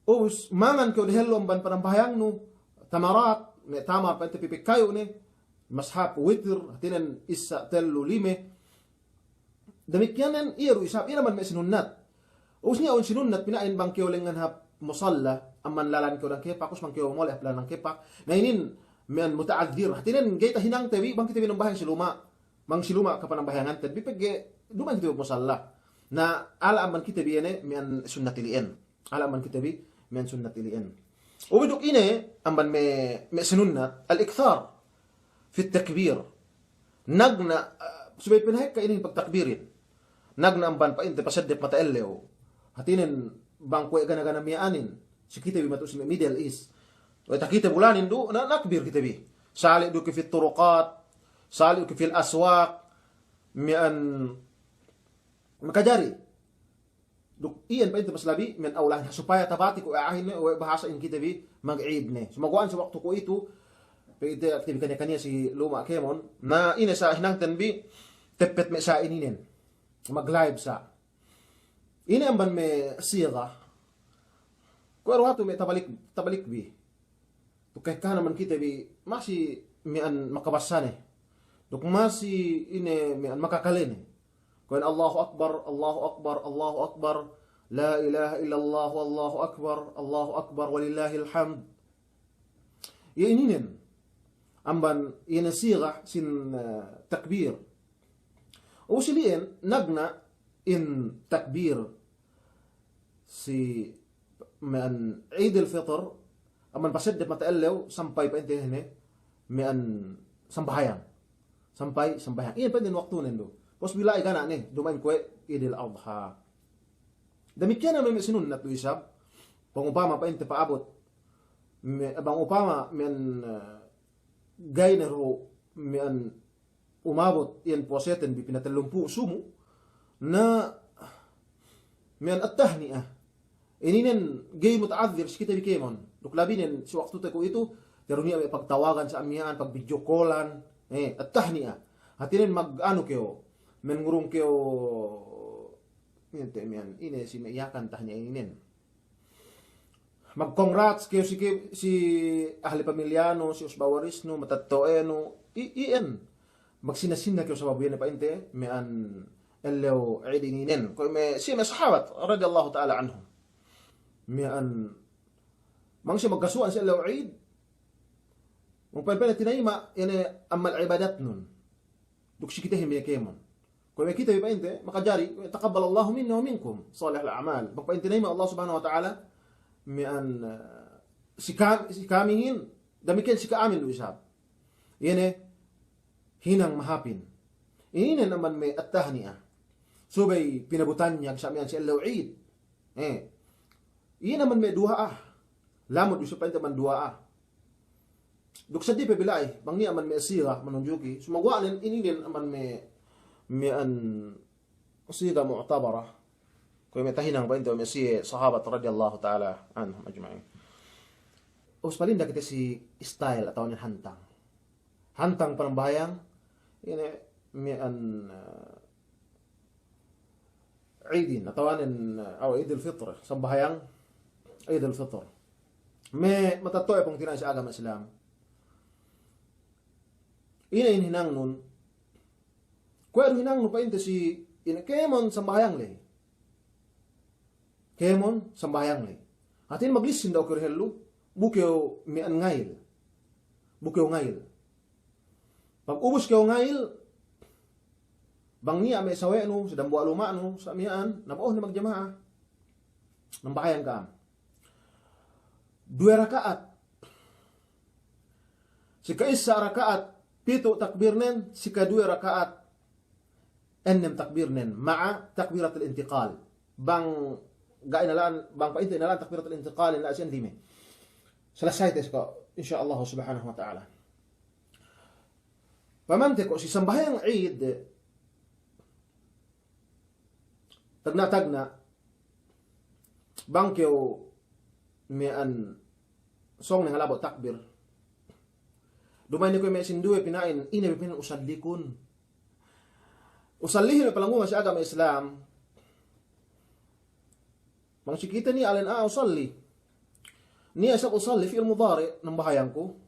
Ubus, mangan kew dehellu amban panambahayangnu, tamarat, me' tamar pa'inte pipī kayu ne, mashab witr, hātinen issa, tellu, lime. Damikkiyan nen, iye du isab, iye naman me' sinunnat. Ubus niya' awn sinunnat pina'in bang kew lengngan hap musalla, amban lalan kew dang kepak, ubus bang kew mole' hap lalan dang kepak. Na inin miya'an muta'adhdhir. Hātinen ga'i tahinangte bi, bang kite bi nambahayang si luma'. Bang si luma' kapanambahayanganten bi pegge' duma'in kite bi musalla. Na ala amban kite bi iye ne miya'an sunnat ili'en. Ala amban kite bi, miya'an sunnat ili'en. Ubus duk ine, amban me', me' sinunnat, al-ikthar fit takbir. Nagna', ah, subey pinahekka inin pagtakbirin. Nagna' amban pa'inte paseddep mata ellew. Hātinen bang kuwe' gana-gana miya'anin. Si kite bi matu'u si me' Middle East. We' takite bulanin du, na, nakbir kite bi. Sali' du ke fil turuqat, sali' du ke fil aswaq, miya'an makajari. Duk iyan pa'inte mas labi, miya'an awlahin supaya tabati' kuwe' a'ahin ne, we' bahasa in kite bi, mag-Eid ne. Sumaguwa'an si waktu kuwe'itu, pa'inte kite bi kaniya-kaniya si luma' kēmon. Na ine sa hinangten bi, teppet me' sa ininen. Mag-live sa. Ine amban me' siga. Kuwe' du hatu me' tabalik, tabalik bi. Duk kahekkahan amban kite bi masi miya'an makabassa ne. Duk masi ine miya'an makakale ne. Kuwe' Allahu Akbar, Allahu Akbar, Allahu Akbar. La ilaha illallah, Allahu Akbar, Allahu Akbar, walillahil hamd. Iye ininen. Amban iye ne siga sin, eh, takbir. Ubus ili'en, nagna' in takbir si miya'an Eidil Fitr, amban paseddep mata ellew sampay pa'inte hene, miya'an sambahayang. Sampay sambahayang. Iyan pa'inte waktunen du. Pos bila'i gana' ne, duma'in kuwe' Eidil Adha. Damikkiyan anu me' sinunnat du isab, bang upama pa'inte pa'abut, me-, bang upama miya'an, eh, ga'i ne du miya'an umabut iyan puwaseten bi pinatellumpū' sumu, na miya'an at-tahni'ah. Ininen ga'i muta'adhdhir si kite bi kēmon. Duk labinen si waktute kuwe'itu, tiya' du niya' me' pagtawagan sa miya'an, pag-video call-an, eh, at-tahni'ah. Hātinen mag-anu kew, miya'an ngurung kew, miya'an te, miya'an, ine si me' Yakan tahni'ah ininen. Mag-congrats kew si ke-, si ahli pamilyanu, si usba warisnu, matetto'anu, i-, iyan. Magsina-sina kew sabab iyan pa'inte, miya'an ellew Eid ininen. Kuwe' me' si me' sahabat, radiyallahu ta'ala anhum. Miya'an, bang siye magkasuwa'an si ellew Eid, bang pa'in-pa'in tinayima', iye ne amal ibadatnun. Duk si kitehin me' kēmon. Kuwe' me' kite bi pa'inte, makajari, taqabbalallahu minna wa minkum, salihal a'mal. Bang pa'in tinayima' Allah Subhanahu wa Ta'ala, miya'an, eh, si kam-, si kamihin, damikkiyan si ka'amin du isab. Iye ne, hinang mahāpin. Inin amban me' at-tahni'ah. Subey pinabutan niya' sa miya'an si ellew Eid. Eh. Inin amban me' duwa'a. Lamud du isab pa'inte amban duwa'a. Duk seddi pe bila'i, bang niya' amban me' siga manunjuki, sumaguwa'nen ininen amban me', miya'an siga mu'tabarah. Kuwe' me' tahinang pa'inte me' si sahabat radiyallahu ta'ala anhum ajma'in. Ubus palinda kite si style atawa nen hantang. Hantang panambahayang, ine miya'an, eh, Eidin, atawa nen, aw, Eidil Fitr, sambahayang Eidil Fitr. Me' matetto'e pungtina'i si agama Islam. Ine in hinangnun, kuwe' du hinangnu pa'inte si, ine kēmon sambahayang ley. Kēmon sambahayang ley. Hātinen maglissin daw kew dehellu, bu kew miya'an ngayil. Bu kew ngayil. Pag ubus kew ngayil, bang niya' me' sawe'nu, si dambuwa' luma'nu, sa' miya'an, naba'uhne magjama'a. Nambahayang ka'am. Duwe raka'at. Si ka'issa raka'at, pitu' takbirnen, si kaduwe raka'at, ennem takbirnen, ma'a takbiratul intiqal. Bang ga' inala'an, bang pa'inte inala'an takbiratul intiqal, inala'an siye lime. Selesay te seko', insya Allah subhanahu wa ta'ala. Pamante ko' si sambahayang Eid, tagna'-tagna', bang kew miya'an sōng ne ngalabo' takbir. Duma'in ne kuwe' me' sinduwe pina'in, ine be pa'in usallikun. Usallihin me' palanggungan si agama Islam. Bang si kite niya' alen a'a usalli. Niya' isab usalli fi'il mudari', nambahayangku.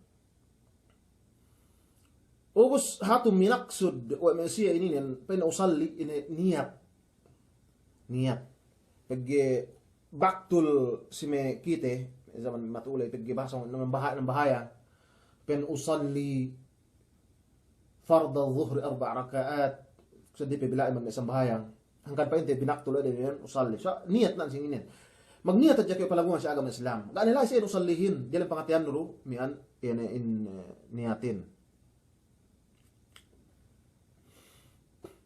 Ubus hatu minaksud we' me' siye ininen, pa'in usalli ine niyat. Niyat. Pegge' baktul si me' kite, zaman matu'u ley pegge' bahasa nambahaya-, nambahayang. Pa'in usalli fardadh dhuhri arba'a raka'at. Seddi pe bila'i me' sambahayang. Hangkan pa'inte binaktul we' de nen usalli. So, niyat nan sīn inen. Magniyat hadja kew palanggungan si agama Islam. Ga' ne la'i siye usallihin. Diyalem pangateyannu du, miya'an, iye ne in, eh, niyatin.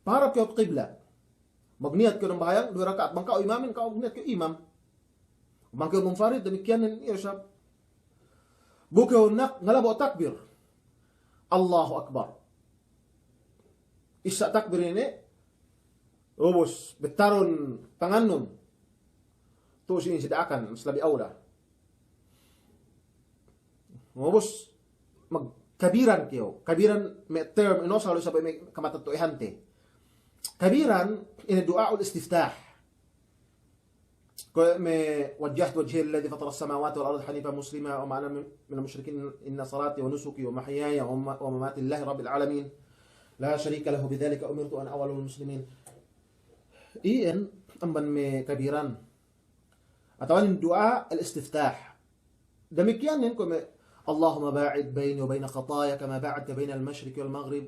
Paharap kew kiblat. Magniyat kew nambahayang duwe raka'at, bang ka'u imamin, ka'u magniyat kew imam. Bang kew munfarid, damikkiyan inin, iye sab. Bu kew nak-, ngalabo' takbir. Allahu Akbar. Issa takbir inin, ubus, bettarun tangannun. Tu'u si inin si da'akan, si labi awla. Ubus, magkabiran kew. Kabiran me' term, ino salu sabi me' kamatetto'ahante. Kabiran, inin du'aul istiftah. Kuwe' me' وجهت وجهي للذي فطر السماوات والأرض حنيفا مسلما وما أنا من المشركين إن صلاتي ونسكي ومحياي وم-، ومماتي لله رب العالمين لا شريك له وبذلك أمرت وأنا أول المسلمين. Iyan amban me' kabiran. Atawa inin du'a al-istiftah. Damikkiyan inin kuwe' me', اللهم باعد بيني وبين خطاياي كما باعدت بين المشرق والمغرب.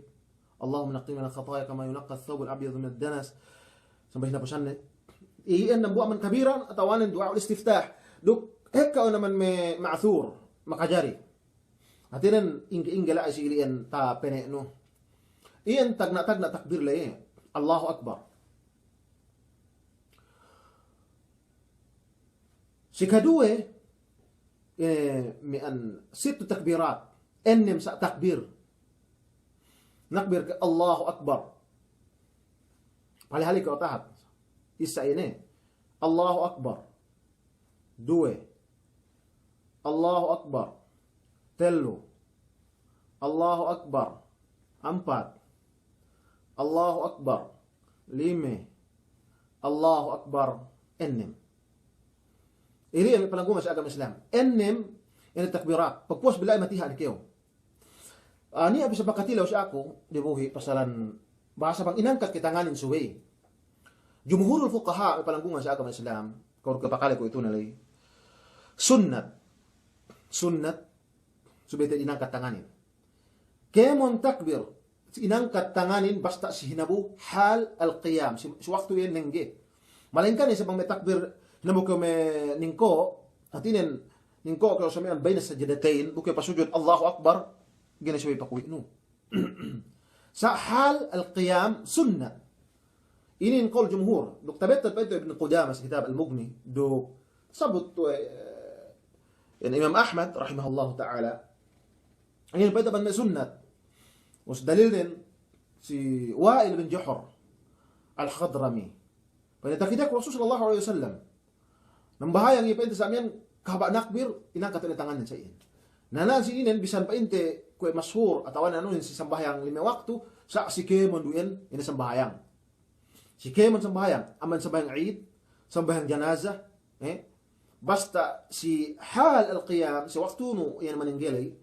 اللهم نقني من الخطايا كما ينقى الثوب الأبيض من الدنس. Sampay hinapusanne. Iyan dambuwa' amban kabiran, atawa inin du'aul istiftah. Duk, ekka unu amban me' ma'thur, makajari. Hātinen ingge-ingge la'i si ili'en tapene'nu. Iyan tagna'-tagna' takbir la'i. Allahu Akbar. Si kaduwe, eh, miya'an sittu takbirat. Ennem sa' takbir. Nakbir ke Allahu Akbar. Palihali ke otahat. Issa inin. Allahu Akbar. Duwe. Allahu Akbar. Tellu. Allahu Akbar. Ampat. Allahu Akbar. Lime. Allahu Akbar. Ennem. Iri inin palanggungan si agama Islam. Ennem, inin takbirat. Pagpuwas bila'i matiha' ne kew. Ah, niya' bisa pakatilew si aku, dibuhi' pasalan bahasa bang inangkat ke tanganin subey. Jumhurul fuqaha, palanggungan si agama Islam, kawul ke pakale ku itu nalay. Sunnat. Sunnat, subey te inangkat tanganin. Kēmon takbir, inangkat tanganin basta' si hinabu hal al-qiyam, si, si waktu iyan nengge. Malayingkan inin sa' bang me' takbir, hinabu kew me' ningko', hātinen, ningko' kew sa' miya'an bayna sajidatayn, bu kew pasujud, Allahu Akbar, ga'i ne subey pakuwe'nu. Sa' hal al-qiyam sunnat. Inin kawul jumhur. Duk tabettad pa'inte Ibn Qudamah si kitab Al-Mughni. Duk sabut, eh, iyan Imam Ahmad rahimahullahu ta'ala. Inin pa'inte bang me' sunnat. Us dalilnen si Wa'il bin Juhur Al-Hadrami. Pa'inte takite ku Rasul sallallahu alaihi wasallam. Nambahayang iye pa'inte sa' miya'an kahaba' nakbir, inangkat ne tangannen sa' iyan. Na, na si inin bisan pa'inte kuwe' mashur, atawa ne anuhin si sambahayang lime waktu, sa' si kēmon du iyan, inin sambahayang. Si kēmon sambahayang, amban sambahayang Eid, sambahayang janazah, eh? Basta' si hal al-qiyam, si waktunu iyan manengge ley,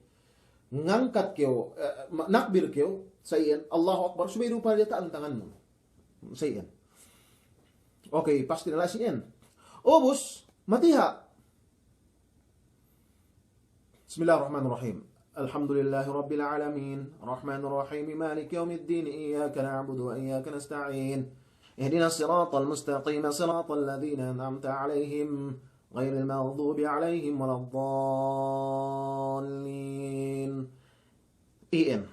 ngangkat kew, eh, ma-, nakbir kew, sa' iyan, Allahu Akbar, subey du padiyata'an tangannu. Sa' iyan. Okay, pasti ne la'i si iyan. Ubus, matiha'. بسم الله الرحمن الرحيم. الحمد لله رب العالمين. الرحمن الرحيم. مالك يوم الدين. إياك نعبد وإياك نستعين. اهدنا الصراط المستقيم. صراط الذين أنعمت عليهم. غير المغضوب عليهم ولا الضالين. Iyan.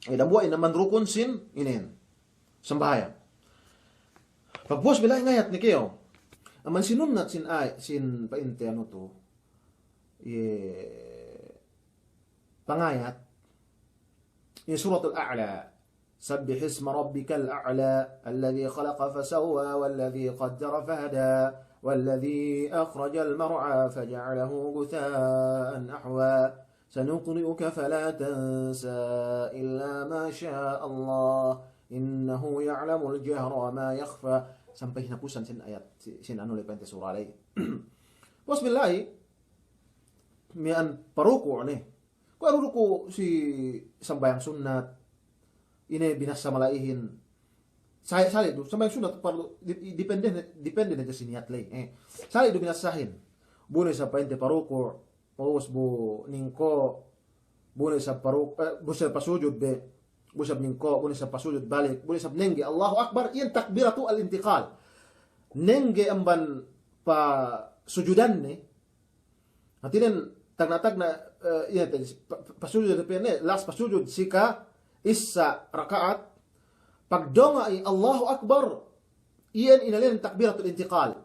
Iyan dambuwa' inin amban rukun sin inin. Sambahayang. Pagpuwas bila'i ngayat ne kew. Amban sinunnat sin ay-, sin pa'inte anu tu. Iye pangayat. Iye Suratul A'la. سبح اسم ربك الأعلى الذي خلق فسوى والذي قدر فهدى والذي أخرج المرعى فجعله غثاء أحوى سنقرئك فلا تنسى إلا ما شاء الله إنه يعلم الجهر وما يخفى. Sampay hinapusan sin ayat, si-, sin anu ley pa'inte sura ley. Bismillah, miya'an paruku' ne. Kuwe' du ruku' si sambahayang sunnat, ine binassa mala'ihin. Sa-, sali' du, sambahayang sunnat parlu, di-, dipende ne, dipende ne hadja si niyat ley. Eh. Sali' du binassahin. Bu ne isab pa'inte paruku', ubus bu ningko', bu ne isab paru-, eh, bu ne isab pasujud be, bu ne isab ningko', bu ne isab pasujud balik, bu ne isab nengge, Allahu Akbar, iyan takbiratul intiqal. Nengge amban pasujudanne, hātinen tagna'-tagna', eh, iye te, pa-, pa-, pasujud, hātinen, last pasujud si ka'issa raka'at, pagdonga'i Allahu Akbar, Iyan inēnan takbiratul intiqal.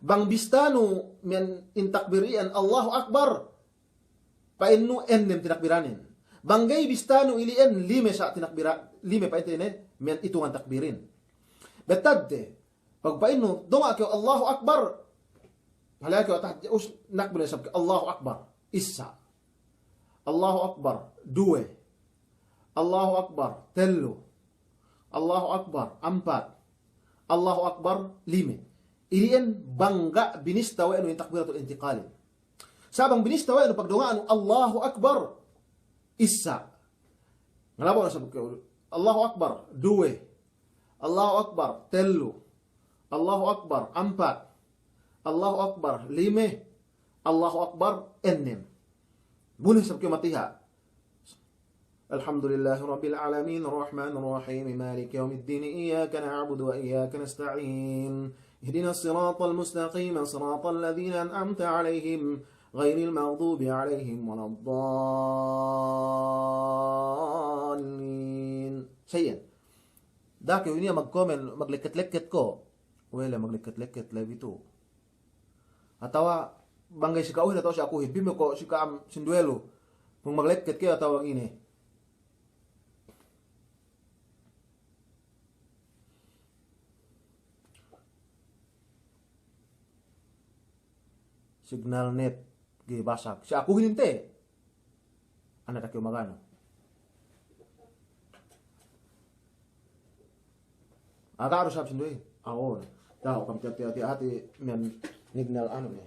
Bang bistanu miya'an in takbir iyan Allahu Akbar, pa'innu ennem tinakbiranin. Bang ga'i bistanu ili'en lime sa' tinakbira-, lime pa'inte ine, miya'an itungan takbirin. Bettadte, pag pa'innu, donga' kew Allahu Akbar. Hala'i kew atahat, us-, nakbir isab kew Allahu Akbar. Issa'. Allahu Akbar. Duwe. Allahu Akbar. Tellu. Allahu Akbar. Ampat. Allahu Akbar. Lime. Ili'en bang ga' binista we' nu in takbiratul intiqalin. Sa' bang binista we' nu pagdonga'nu Allahu Akbar. Issa'. Ngalabaw na isab kew Allahu Akbar. Duwe. Allahu Akbar, tellu. Allahu Akbar, ampat. Allahu Akbar, lime. Allahu Akbar, ennem. Bulih isab kew matiha'. الحمد لله رب العالمين، الرحمن الرحيم، مالك يوم الدين، إياك نعبد وإياك نستعين، اهدنا الصراط المستقيم، صراط الذين أنعمت عليهم، غير المغضوب عليهم ولا الضالين. Sa' iyan. Da'a kew iniya magkomen, magleket-leket ko'. Wele magleket-leket labi tu. Atawa bang ga'i si ka'uhin atawa si akuhin. Pī me' ko' si ka'am sinduwe lu. Bang magleket ke atawa ine. Signal net ga'i basag. Si akuhin inte. Ana' da'a kew maganu. Aga' du sab sinduwe. Awo. Da'a kam tiya'-tiya' hati miya'an signal anu ne.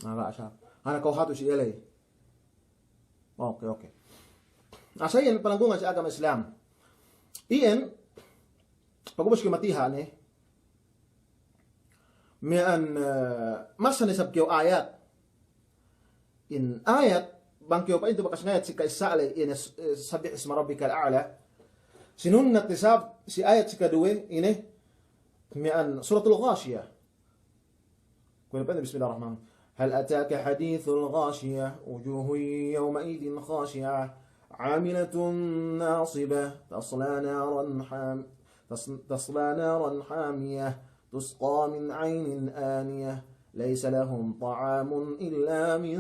Aga' sa'. Ana' kew hatu si eley. Oke, oke. Asa iyan palanggungan si agama Islam. Iyan, pagubus kew matiha' ne. Miya'an, eh, masa ne isab kew ayat. In ayat, bang kew pa'inte bakas ngayat si ka'issa' ley, ine, eh, Sabbih isma rabbikal a'la. Sinunnat isab, si ayat si kaduwe, ine, miya'an Suratul Ghashiyah. Kuwe' pa'inte, بسم الله الرحمن الرحيم. هل أتاك حديث الغاشية، وجوه يومئذ خاشعة، عاملة ناصبة، تصلى نارا حام-، تص-، تصلى نارا حامية، تسقى من عين آنية، ليس لهم طعام إلا من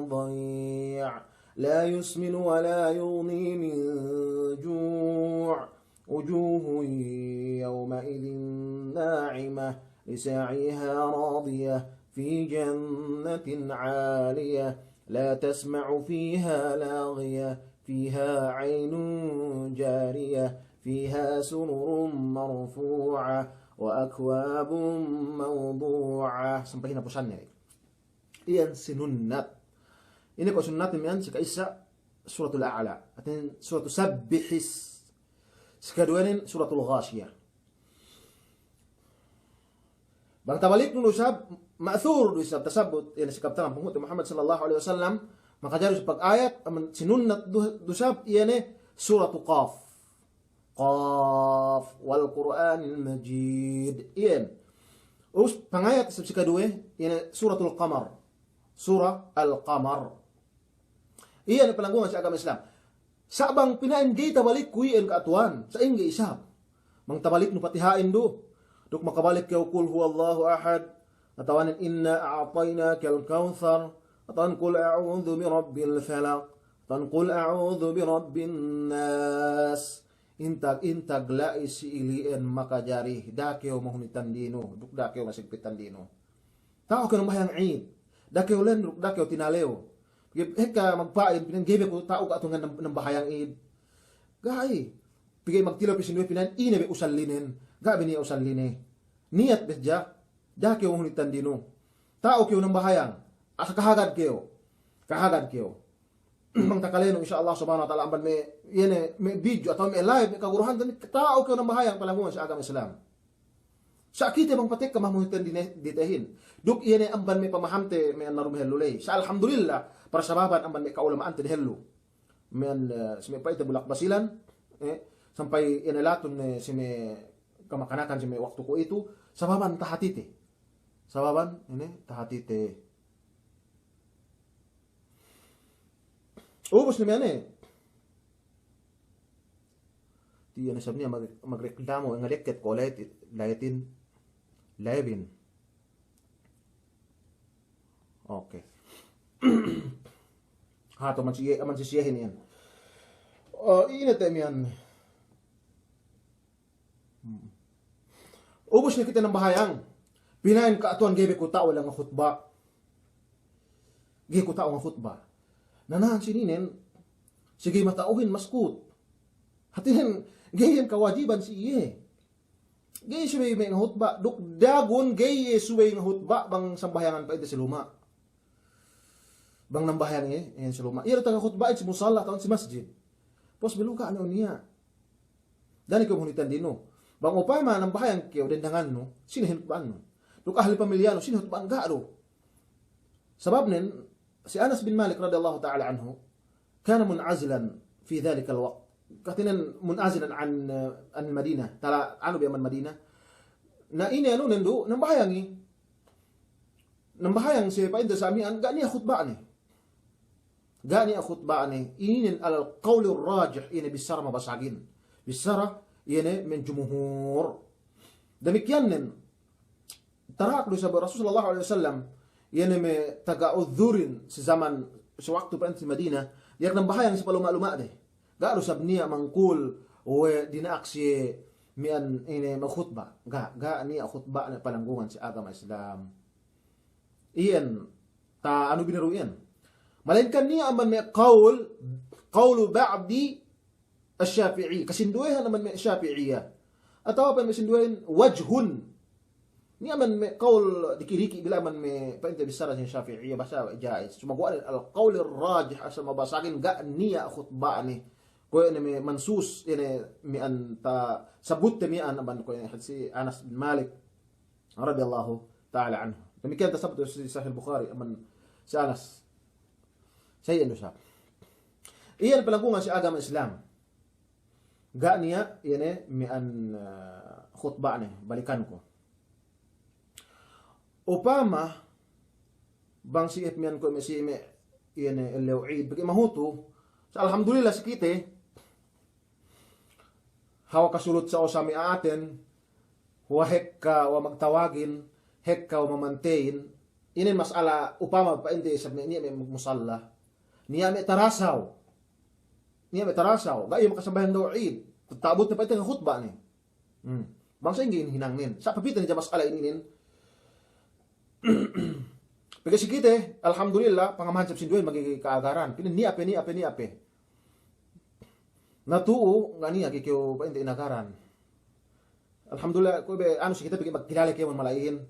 ضريع، لا يسمن ولا يغني من جوع، وجوه يومئذ ناعمة، لسعيها راضية، في جنة عالية، لا تسمع فيها لاغية، فيها عين جارية، فيها سرر مرفوعة، وأكواب موضوعة. Sampay hinapusan ne. Iyan sinunnat. Ine ko' sunnat miya'an si ka'issa' Suratul A'la. Atawa Suratu Sabbih. Si kaduwenin Suratul Ghashiyah. Bang tabaliknu du isab, ma'thur du isab tasabbut, iyan si kabtangan panghu'te Muhammad sallallahu alaihi wasallam, makajari isab pag-ayat, aman sinunnat du, du isab, iyan Suratu Qaf. Qaf, والقرآن المجيد. Iyan. Us, pangayat isab si kaduwe, iyan Suratul Qamar. Surah Al-Qamar. Iyan palanggungan si agama Islam. Sa' bang pina'in ga'i tabalikku iyan ka'atuwan, sa'ingge isab. Bang tabaliknu Patiha'in du. Duk makabalik kew قل هو الله أحد. Atawanen إنا أعطيناك الكوثر. Atawanen قل أعوذ برب الفلق. Atawanen قل أعوذ برب الناس. Intag, intag la'i si ili'en makajari, da'a kew mahunit tandinu, duk da'a kew masigpit tandinu. Ta'u kew nambahayang Eid, da'a kew lendruk, da'a kew tinalew. Pegge' ekka magpa'in, pina'in ga'i be ku ta'u ka'atuwan nam-, nambahayang Eid. Ga'i, pegge' magtilew pe sinduwe pina'in, ine be usallinen, ga' be niya' usalline. Niyat be hadja, da'a kew mahunit tandinu. Ta'u kew nambahayang, asa kahagad kew, kahagad kew. Bang takalenu, insya Allah subhanahu wa ta'ala, amban me', iye ne, me' video atawa me' live, me' kaguruhan, ta'u kew nambahayang palanggungan si agama Islam. Sa' kite bang patekka mahunit tandine, ditehin. Duk iye ne amban me' pamahamte me' annarum hellu ley. Sa' alhamdulillah, parsababan amban me' ka'ulama'ante dehellu. Me' an, eh, si me' pa'inte Bulak Basilan, eh, Sampay ine latun ne si me' kamakanakan si me' waktu kuwe'itu, sababan tahatite. Sababan ine tahatite. Ubus ne miya'an ne. Tiya' ne sab niya' mag-, magreklamo, ngalekket ko' layetin, layetin, layebin. Oke. Hatu man si iye, man si siyehin iyan. Eh, ine te' miya'an. Hmm. Ubus ne kite nambahayang. Pina'in ka'atuwan ga'i be ku ta'u le ngahutba'. Ga'i ku ta'u ngahutba'. Nana'an si ininen, si ga'i mata'uhin maskut. Hātinen, ga'i iyan kawajiban si iye. Ga'i subey me' ngahutba', duk dagun ga'i iye subey ngahutba' bang sambahayangan pa'inte si luma'. Bang nambahayang iye, iyan si luma'. Iye du taga hutba'in si musalla atawa si masjid. Pos biluka anu niya'. Da'a ne kew mahunitan dinu. Bang upama nambahayang kew dendangannu, sine hutba'annu? Duk ahli pamilyanu, sine hutba'an? Ga' du. Sababnen, si Anas bin Malik radiyallahu ta'ala anhu, kana mun'azilan fi dhalikal waqt. Hātinen mun'azilan an, an Madinah. Tala anu bi amban Madinah. Na ine anunen du, nambahayangi. Nambahayang siye pa'inte sa miya'an, ga' niya' hutba'ne. Ga' niya' hutba'ne. Ininen alal qawlir rajih, ine bissara mabasagin. Bissara, ine men jumhur. Damikkiyannen, tara'ak du isab Rasul sallallahu alaihi wasallam, ine me' taga udhurin si zaman, si waktu pa'inte si Madinah, diya' nambahayang si paluma'-luma'de. Ga' du isab niya' mangkul we' dina'ak siye miya'an ine maghutba'. Ga', ga' niya' hutba'ne palanggungan si agama Islam. Iyan, ta anu binaru iyan. Malaingkan niya' amban me' qawl, qawlu ba'di asy-Syafi'i. Kasinduwehan amban me' Syafi'iyah. Atawa pa'in me' sinduwehan wajhun. Niya' amban me' qawl diki'-diki' bila amban me' pa'inte bissara si Syafi'iyah, bahasa jaiz. Suma guwa' al-qawlir rajih asal mabasagin ga' niya' hutba'ne. Kuwe' ne me' mansus, ine miya'an tasabutte miya'an amban kuwe' ne hadis Anas bin Malik radiyallahu ta'ala anhu. Damikkiyan tasabut si Sahih Bukhari, amban si Anas. Sa iyan du isab. Iyan palanggungan si agama Islam. Ga' niya', iye ne, miya'an, eh, hutba'ne, balikanku. Upama, bang si hep miya'an kuwe' me' si me', iye ne, ellew Eid, pegge' mahutu, sa alhamdulillah si kite, hawal kasulut sa osa me' a'aten, wa hekka, wa magtawagin, hekka, wa mamanteyin. Inin mas'ala upama pa'inte isab me' niya' me' musalla. Niya' me' tarasaw. Niya' me' tarasaw. Ga' iye makasambahayang daw Eid. Ta'abut ne pa'inte hutba'ne. Hmm. Bang sa'ingge inin hinangnen. Sa' papite ne ja mas'ala ininen. Pegge' si kite, alhamdulillah, pangamahan isab sinduwehin magiging ka'agaran. Pa'in niya' pe, niya' pe, niya' pe. Na tu'u, ga' niya' ga'i kew pa'inte inagaran. Alhamdulillah, kuwe' be, anu si kite pegge' magkilale kēmon mala'ihin.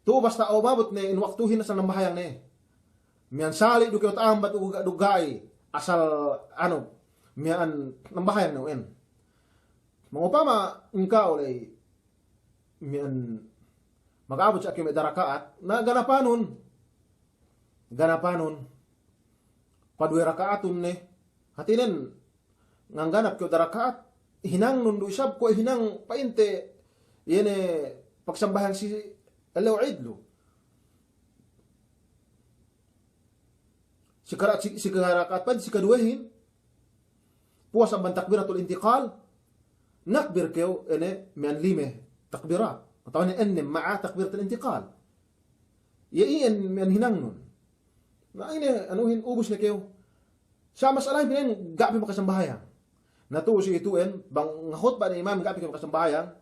Tu'u basta umabut ne in waktuhin asal nambahayang ne. Miya'an sali' du kew ta'ambat duk ga'i. Asal, anu, miya'an nambahayang ne u'en. Mangupama engka'u ley, miya'an magabut sa' kew me' daraka'at, na ganapanun. Ganapanun. Paduwe raka'atun ne. Hātinen, ngangganap kew daraka'at, hinangnun du isab kuwe' hinang pa'inte, iye ne pagsambahayang si ellew Eid lu. Sika-, si-, sikaraka'at pa'inte sikaduwehin, puwas amban takbiratul intiqal, nakbir kew ine miya'an lime takbirat. Atawa ine ennem ma'a takbiratul intiqal. Iye iyan miya'an hinangnun. Na ine anuhin ubus ne kew. Sa' mas'alahin pina'in ga' pe makasambahayang. Na tu'u si itu'en, bang ngahutba' ne imam ga' pe kew makasambahayang,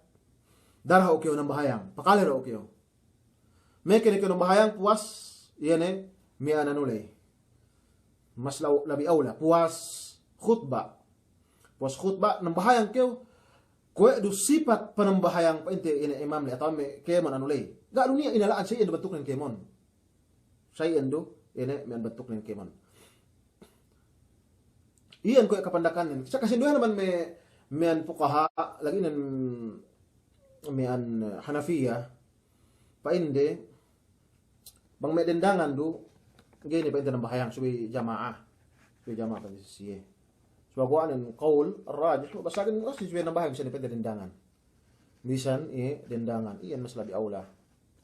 daraho' kew nambahayang, pakale daho' kew. Meke ne kew nambahayang puwas, iye ne, miya'an anu ley. Mas law-, labi awla, puwas hutba'. Puwas hutba', nambahayang kew, kuwe' du sipat panambahayang pa'inte ine imam ley, atawa me' kēmon anu ley. Ga' du niya' inala'an sa' iyan du bantuknen kēmon. Sa' iyan du, ine, miya'an bantuknen kēmon. Iyan kuwe' kapandakannen. Sa' kasinduwehan amban me', miya'an fuqaha, lagi' nen miya'an, eh, Hanafiya, pa'inde, bang me' dendangan du, ga'i ne pa'inte nambahayang, subey jama'a. Subey jama'a pa'inte siye. Saguwa'nen qawl rajih, basta gin, basta subey nambahayang bisan dipedde dendangan. Bisan iye dendangan. Iyan mas labi awla.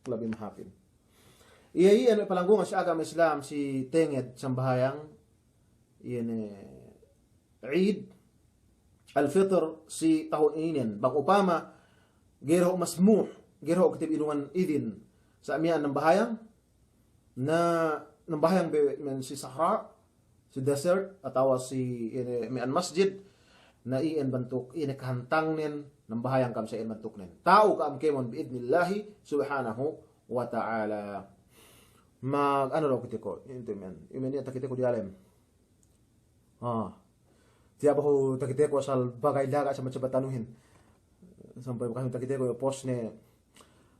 Labi mahāpin. Iye, iye ne palanggungan si agama Islam, si tenged sambahayang, iye ne Eid al-Fitr si tahun ininen. Bang upama, ga'i dahu' masmuh, ga'i dahu' kite bi ilungan idin sa' miya'an nambahayang, na nambahayang be men si sahra', si desert, atawa si, iye ne, miya'an masjid, na iyan bantuk, iye ne kahantangnen, nambahayang ka'am sa' iyan bantuknen. Ta'u ka'am kēmon bi'idnillahi subhanahu wa ta'ala. Mag-, anu daw kite ko', intu miya'an, iye miya'an niya' takite ko' diyalem. Ah. Tiya' behu takite ko' asal bagay daga' sa' macam batanuhin. Sampay bakas takite ko' post ne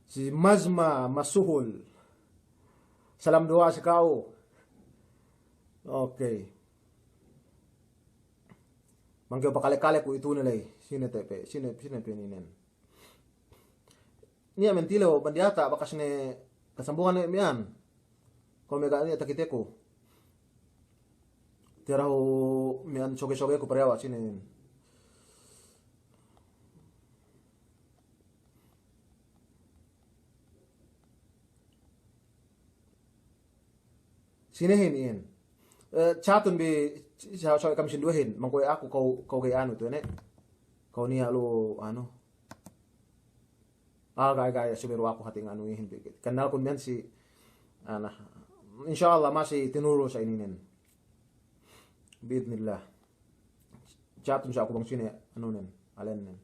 si Mazma Masuhul. Salam duwa'a si ka'u. Okay. Bang kew pakale-kale ku itu ne ley. Sine te pe, sine, sine pe ininen. Niya' men tilew bang diyata' bakas ne kasambungan ne miya'an. Ko' me' ga' niya' takite ku. Tiya' dahu' miya'an soge-soge ku parewa' sine. Sinehin iyan. Eh, chatun bi, sa-, sa-, kami sinduwehin, mangkuwe' aku ka'u, ka'u ga'i anu tu, ne. Ka'u niya' lu, anu. Ah, ga'i, ga'i, subey du aku hāti nganu ihin. Kannalkun miya'an si, ana. Insya Allah masi tinuru sa' ininen. Bi'idnillah. Chatun sa' aku bang sine, anunen, alennen.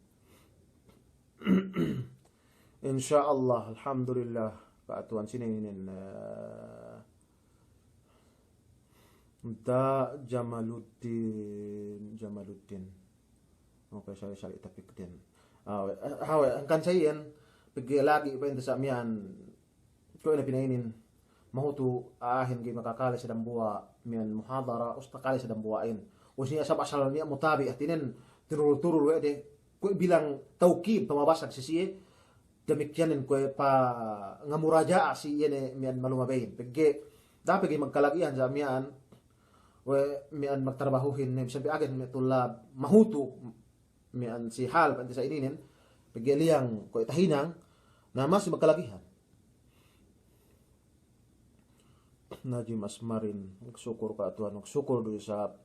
Insya Allah, alhamdulillah, ka'atuwan sine ininen, eh, Da Jamaluddin, Jamaluddin. Okay, sali', sali' tapikden. Awe', eh, awe', hangkan sa' iyan, pegge' lagi' pa'inte sa' miya'an, kuwe' ne pina'inin, mahutu a'ahin ga'i makakale sa' dambuwa' miya'an muhadara, ubus takale sa' dambuwa'in. Ubus niya' sab asal niya' mutabi', hātinen, turul-turul we' de, kuwe' bilang tawkid, pamabasag si siye, damikkiyanin kuwe' pangamuraja'a si iye ne miya'an malumabeyin. Pegge', da'a pegge' magkalagihan sa' miya'an, we' miya'an magtarbahuhin ne, bisan pe agen me' tullab, mahutu, miya'an si hal pa'inte sa' ininen, pegge' liyang kuwe' tahinang, na masi magkalagihan. Najim Asmarin, magsukul ka'atuwan, magsukul du isab.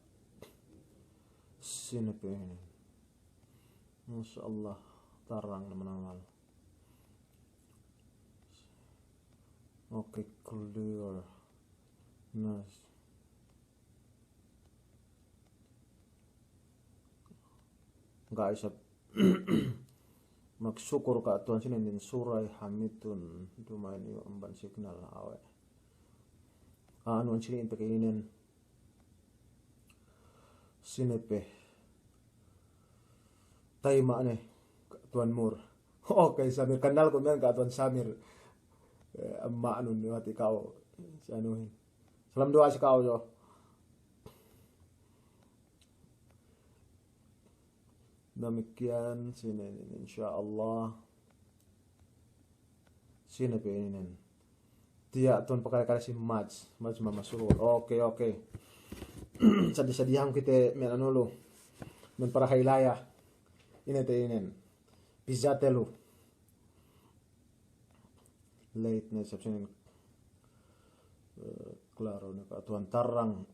Sine pe inin. Masya Allah, tarang ne manamal. Okay, clear. Nice. Ga' isab. Magsukul ka'atuwan sine inin Suray Hamitun. Duma'in iyu' amban signal awe'. Ah, anu, an sine inin pegge' inin. Sine pe. Tayma' ne, Tuwan Mur. Okay, Samir. Kannalku miya'an Tuwan Samir. Eh, amma' nun, hāti ka'u. Si anuhin. Salam duwa'a si ka'u, yo. Damikkiyan, sine inin, insya Allah. Sine pe inin. Tiya' tuwan pakale-kale si Maj, Maj Mama Suhul. Okay, okay. Sadi-sadihan kite miya'an anu lu. Miya'an para haylaya. Ine te inin. Pizza te lu. Late ne isab sinin. Eh, klaro ne ka'atuwan tarang.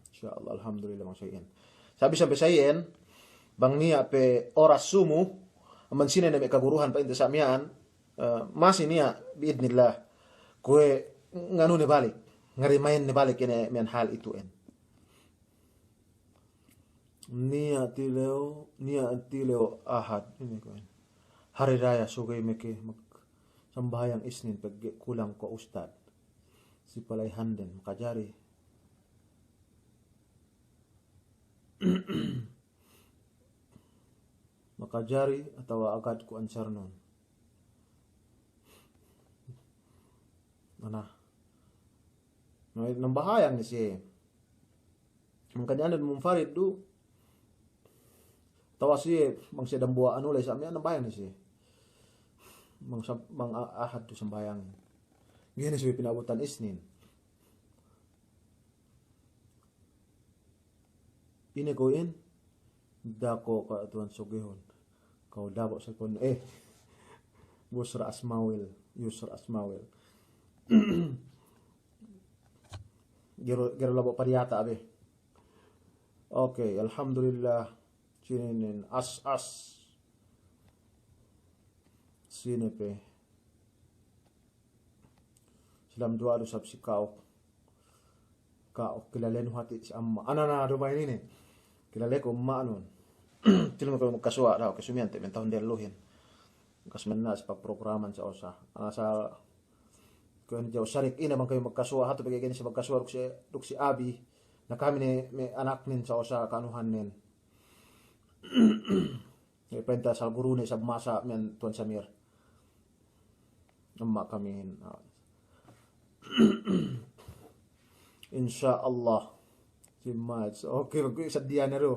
Insya Allah, alhamdulillah, bang sa' iyan. Sa' bisan pe sa' iyan, bang niya' pe oras sumu, amban sine ne me' kaguruhan pa'inte sa' miya'an, eh, masi niya' bi'idnillah. Kuwe' nganu ne balik, ngarimayin ne balik ine miya'an hal itu'en. Niya' tilew, niya' tilew Ahad. Ine kuwe'? Hari Raya, sugey meke magsambahayang Isnin pegge' kulang ko' ustad. Si palay handen, makajari. Makajari atawa agad ku ansarnun. Ana. Na, nambahayang ne siye. Mangkanya anu munfarid du. Atawa siye, bang siye dambuwa' anu ley sa' miya'an nambahayang ne siye. Bang sa-, bang a-, Ahad du sambahayang. Ga'i ne siye pina'abutan Isnin. Ine ko' in? Dako' ka tuwan sugihun. Ka'u dabo' cellphone, eh. Busra Asmawil, Yusra Asmawil. Gero, gero labo' pariyata' be. Okay, alhamdulillah. Sine inin, As, As. Sine pe. Salam duwa'a du isab si ka'u. Ka'u kilalenu hati' si amma. Ana, na, du ba'in inin. Kilaleku amma'nun. Tilmu kami magkasuwa', dahu' ke sumiyan te' men tahun delluhin. Kas menna' si pagprograman sa osa. Ana sa kuwe' ne ja'u sarik ine bang kami magkasuwa', hatu pegge' ga'i ne si magkasuwa' duk si, duk si Abi. Na kami ne me' anaknen sa osa ka'anuhannen. Pa'inte asal gurune isab masa miyan Tuwan Samir. Amma' kamihin. Insya Allah. Si Mats. Okay, magkuwi' sadiya ne du.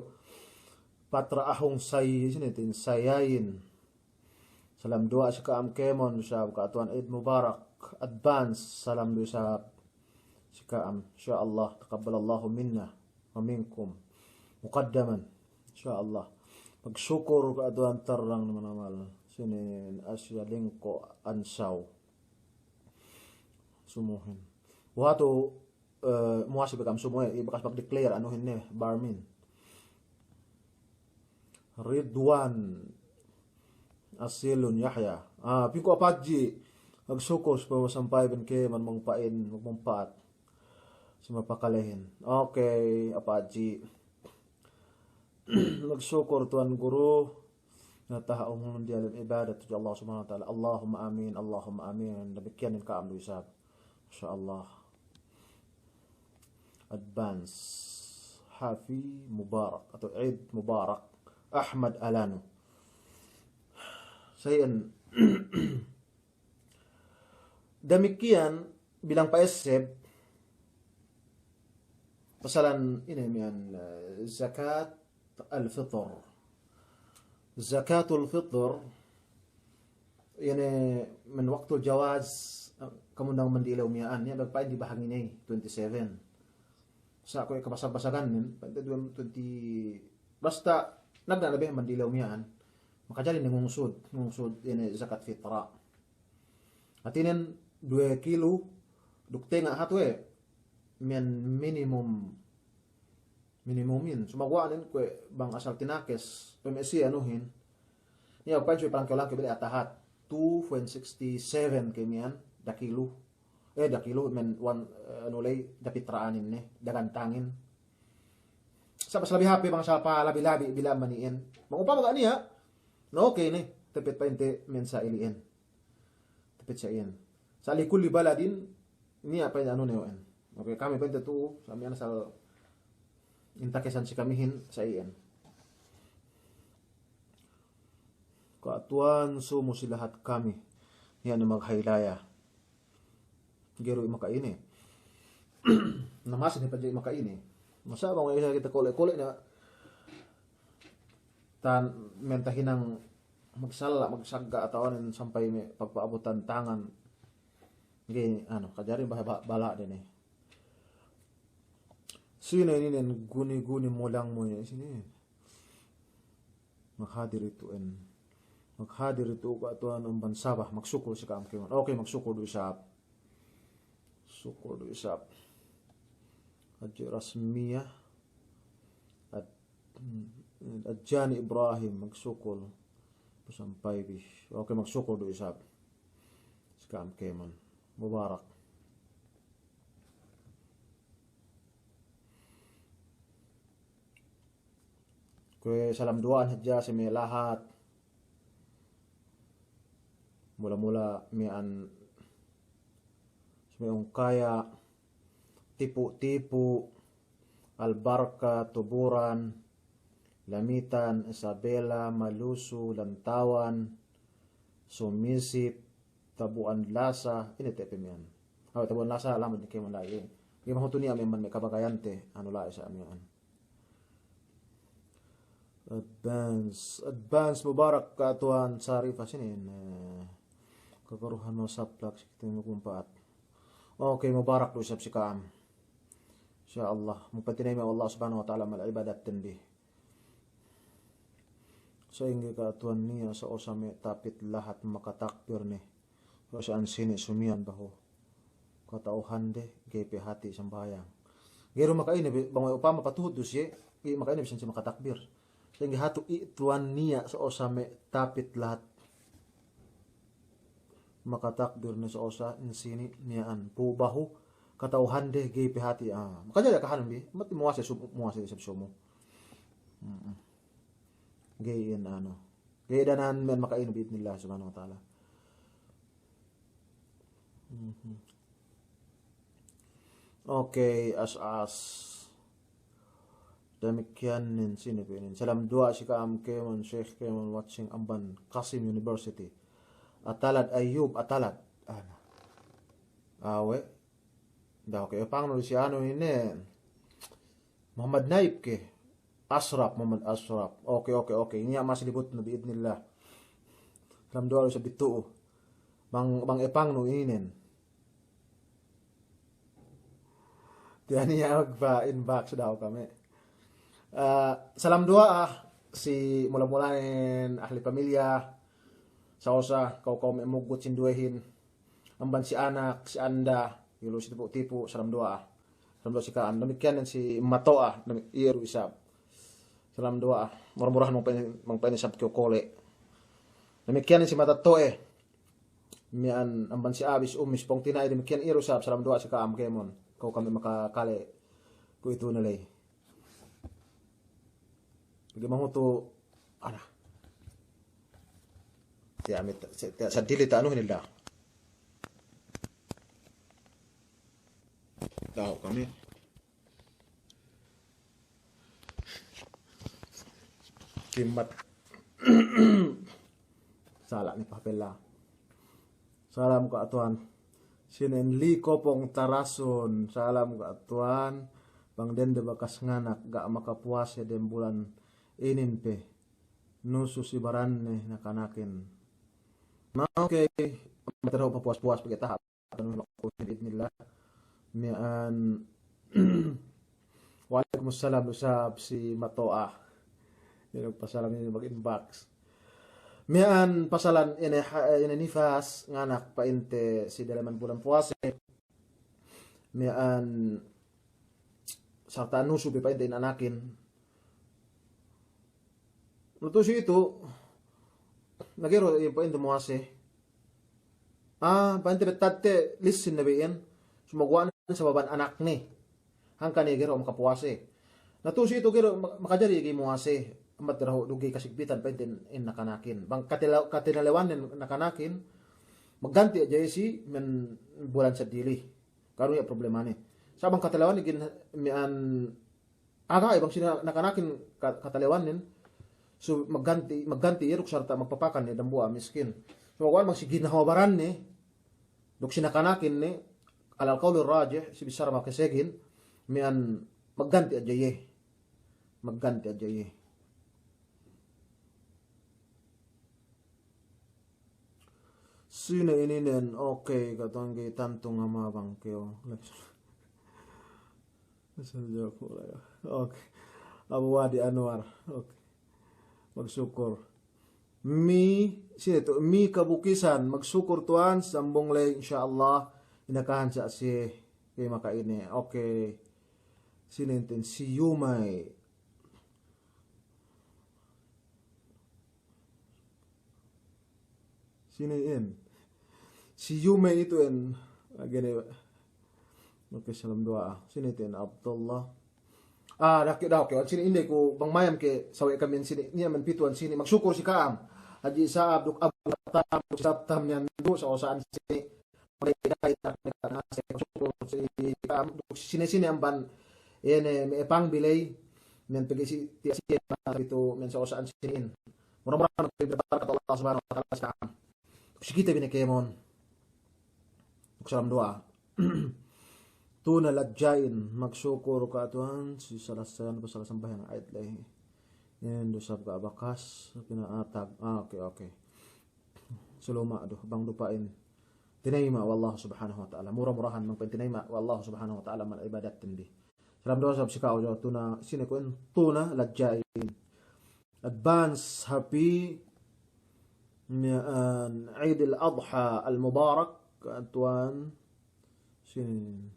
Patra Ahung Say, sine tin Sayayin. Salam duwa'a si ka'am kēmon, isab ka tuwan Eid Mubarak. Advance, salam du isab si ka'am. Insya Allah, taqabbalallahu minna wa minkum muqaddaman. Insya Allah. Magsukul ka tuwan Tarrang Naman Amal. Sine Asya Lingko Ansaw. Sumuhin. Watu, eh, muwasi be ka'am sumu, eh, bakas pag-declare anuhin ne, Barmin. Ridwan Asilun Yahya. Ah, pī ku Apa' Haji. Magsukul supaya masampay bin kēmon mangpa'in, magmumpa'at. Si mapakalehin. Okay, Apa' Haji. Magsukul Tuwan Guru. Na taha' umulun diyalem ibadat tudju Allah Subhanahu wa Ta'ala. Allahumma amin, Allahumma amin. Damikkiyan in ka'am du isab. Insya Allah. Advance. Happy Mubarak atau Eid Mubarak. Ahmad Alanu. Sa iyan, damikkiyan bilang pa'esseb, pasalan ine miyan, eh, zakat al-fitr. Zakatul fitr, iye ne min waktul jawaz, eh, kamundang mandilew miya'an, iye bang pa'in di bahangine, twenty-seven. Sa' kuwe' kabasag-basagan nin, pa'inte duwe twenty, basta nagna' ne be mandilew miya'an. Makajari ne ngungsud, ngungsud iye ne zakat fitra. Hātinen duwe kilu, duk tenga' hatu we', miyan minimum, minimumin. Sumaguwa' nen kuwe' bang asal tinakes, pemesi anuhin. Niya' pa'in suwe' palangkew-langkew bele atahat, two point six seven ke miyan, dakilu. Eh, dakilu, men wan, eh, anu ley, dapitra'anin ne, dagantangin. Sa' bas labi hape bang asal palabi-labi bila mani'in. Bang upama ga' niya', na okay ne, tepet pa'inte men sa ili'in. Tepet sa iyan. Sa' li kulli baladin, niya' pa'in anu ne we'en. Okay, kami pa'inte tu'u, sa' miyan asal intakesan si kamihin, sa iyan. Ka' tuwan sumu si lahat kami, niya' ne maghaylaya. Ga'i du maka'ine. Na masi ne pa ga'i maka'ine. Masa' bang we' kite kole'-kole' na tan men tahinang magsalla', magsagga' atawa nen sampay me' pagpa'abutan tangan. Ga'i, anu, kajari bah-, ba-, bala' de ne. Sine inin guni-guni molang mo inin, sine. Maghadir itu en. Maghadir itu ka' tuwan amban Sabah, magsukul si ka'am kēmon. Okay, magsukul du isab. Sukul du isab. Haji Rasmiyah. Ad-, Adjani Ibrahim, magsukul. Pasampay bi. Okay, magsukul du isab. Si ka'am kēmon. Mubarak. Kuwe' salam duwa'an hadja si me' lahat. Mula-mula miya'an si me' Ungkaya', Tipu-tipu, Albarka, Tuburan, Lamitan, Isabela, Malusu, Lantawan, Sumisip, Tabuan Lasa, ine te' pe miya'an. Awe' Tabuan Lasa, lamud ne kēmon la'i. Ga'i mahutu niya' me' man me' kabagayante, anu la'i sa' miya'an. Advance, advance mubarak ka' tuwan Sarifah sinin. Kakaruhan no saplak si kite magmumpa'at. Okay, mubarak du isab si ka'am. Insya Allah, mapa'in tinayima' we' Allah Subhanahu wa Ta'ala amal ibadatten bi. Sa'ingge ka'atuwan niya' sa'osa me' tapit lahat makatakbir ne. Sa'osa ensini' sumiyan behu. Kata'uhande, ga'i pe hati' sambahayang. Ga'i du maka'ine bi, bang we' upama patuhut du siye, ga'i maka'ine bi sa'osa makatakbir. Sa'ingge hatu' i' tuwan niya' sa'osa me' tapit lahat makatakbir ne sa'osa ensini' miya'an. Pu behu kata'uhande ga'i pe hati'. Ah, makajari akahanun bi. Mati muwase sum-, muwase isab sumu. Mm-mm. Ga'i iyan anu. Ga'i danan men maka'inu bi'idnillah subhanahu wa ta'ala. Mhm. Oke, as-as. Damikkiyan inin, sine pe inin. Salam duwa'a si ka'am kēmon, Sheikh kēmon, watching amban Qasim University. Atalad Ayyub, Atalad. Ana. Awe'. Dahu' ke epangnu si anu inin. Muhammad Naib ke. Ashraf, Muhammad Ashraf. Oke, oke, oke. Niya' masi libutnu bi'idnillah. Salam duwa'a du isab bi tu'u. Bang, bang epangnu inin. Tiya' niya' magpa-inbox dahu' kami. Eh, salam duwa'a si mula-mulanen ahli pamilya, sa'osa, kaw-kaw me' muggut sinduwehin, amban si anak, si anda, ilu' si tipu'-tipu', salam duwa'a. Salam duwa'a si ka'am. Damikkiyan si mato'a, dami-, iye du isab. Salam duwa'a. Mura-murahan bang pa'in, bang pa'in isab kew kole'. Damikkiyan si matetto'e. Miya'an amban si abi, si ummi, si pungtina'i, damikkiyan iye du isab, salam duwa'a si ka'am kēmon. Kaw kami makakale kuwe'itu ne ley. Pegge' mahutu, ana. Tiya' mit, tiya' sadili ta' anu hinila. Dahu' kami. Kimmat. Sala' ne papella. Salam ka'atuwan. Sine inin, Li Kopong Tarasun. Salam ka'atuwan. Bang dende bakas nganak ga' makapuwase dem bulan inin pe. Nusu si baranne nakanakin. Na, oke. Mataru papuwas-puwas pegge' tahap. Bi'idnillah. Miya'an. Wa'alaikumussalam du isab si mato'a. Inin pasalan inin mag-inbox. Miya'an pasalan ine ha-, ine nifas nganak pa'inte si daleman bulan puwase. Miya'an sarta nusu pe pa'inte inanakin. Na tu'u si itu, na ga'i du iye pa'inte muwase. Ah, pa'inte bettadte lissin ne bi iyan, sumaguwa' ne sababan anakne. Hangkan iye ga'i du makapuwase. Na tu'u si itu ga'i du ma-, makajari ga'i muwase, ambat dahu' du ga'i kasigpitan pa'inte in nakanakin. Bang katila-, katinalewannen nakanakin, magganti' hadja iye si men bulan sadili. Kanu iye problemane. Sa' bang katalewannen gin miya'an Aga, eh, bang sine nakanakin ka-, katalewannen, su magganti, magganti iye duk sarta magpapakan ne dambuwa' miskin. Sumaguwa' bang si ginahawa baranne, duk si nakanakin ne, alal qawlir rajih, si bissara makasegin, miya'an magganti' hadja iye. Magganti' hadja iye. Sine ininen, oke, katanggi tantu ngama bang kew. Oke. Abu Wadi Anwar. Oke. Magsukur. Mi, sine tu'? Mi Kabukisan. Magsukur tuwan, sambung ley, insya Allah. Inakahan sa' si, si maka ine. Oke. Sine intin? Si Yumay. Sine in? Si Yume itu in. Agene. Oke, salam duwa'a. Sine itu in? Abdullah. Ah, daki, daki. Sine inde ku bang mayam ke sawe' kami sine. Niya' men pituan sine. Magsukur si ka'am. Haji Sa'ab duk Abu Tam, duk Sa'ab Tam niyan du sa' osa'an sine. Sine-sine amban, iye ne, me' pangbi ley, men pegge' si, tiya' si, itu, men sa' osa'an sinin. Mura-murahan barakat Allah Subhanahu wa Ta'ala si ka'am. Si kite bi ne kēmon. Salam duwa'a. Tuna Lajjain, magsukur ka' tuwan, si salassayan ku salasambahayang Aid ley. Iyan du sab ga' bakas, pina'atag. Ah, oke, oke. Saluma' du, bang du pa'in tinayima' we' Allah Subhanahu wa Ta'ala. Mura-murahan bang pa'in tinayima' we' Allah Subhanahu wa Ta'ala amal ibadatten bi. Salam duwa'a sab si ka'u, tuna, sine kuwe' tuna Lajja'in. Advance happy, miya'an, Eid al-Adha al-Mubarak, tuwan. Sine.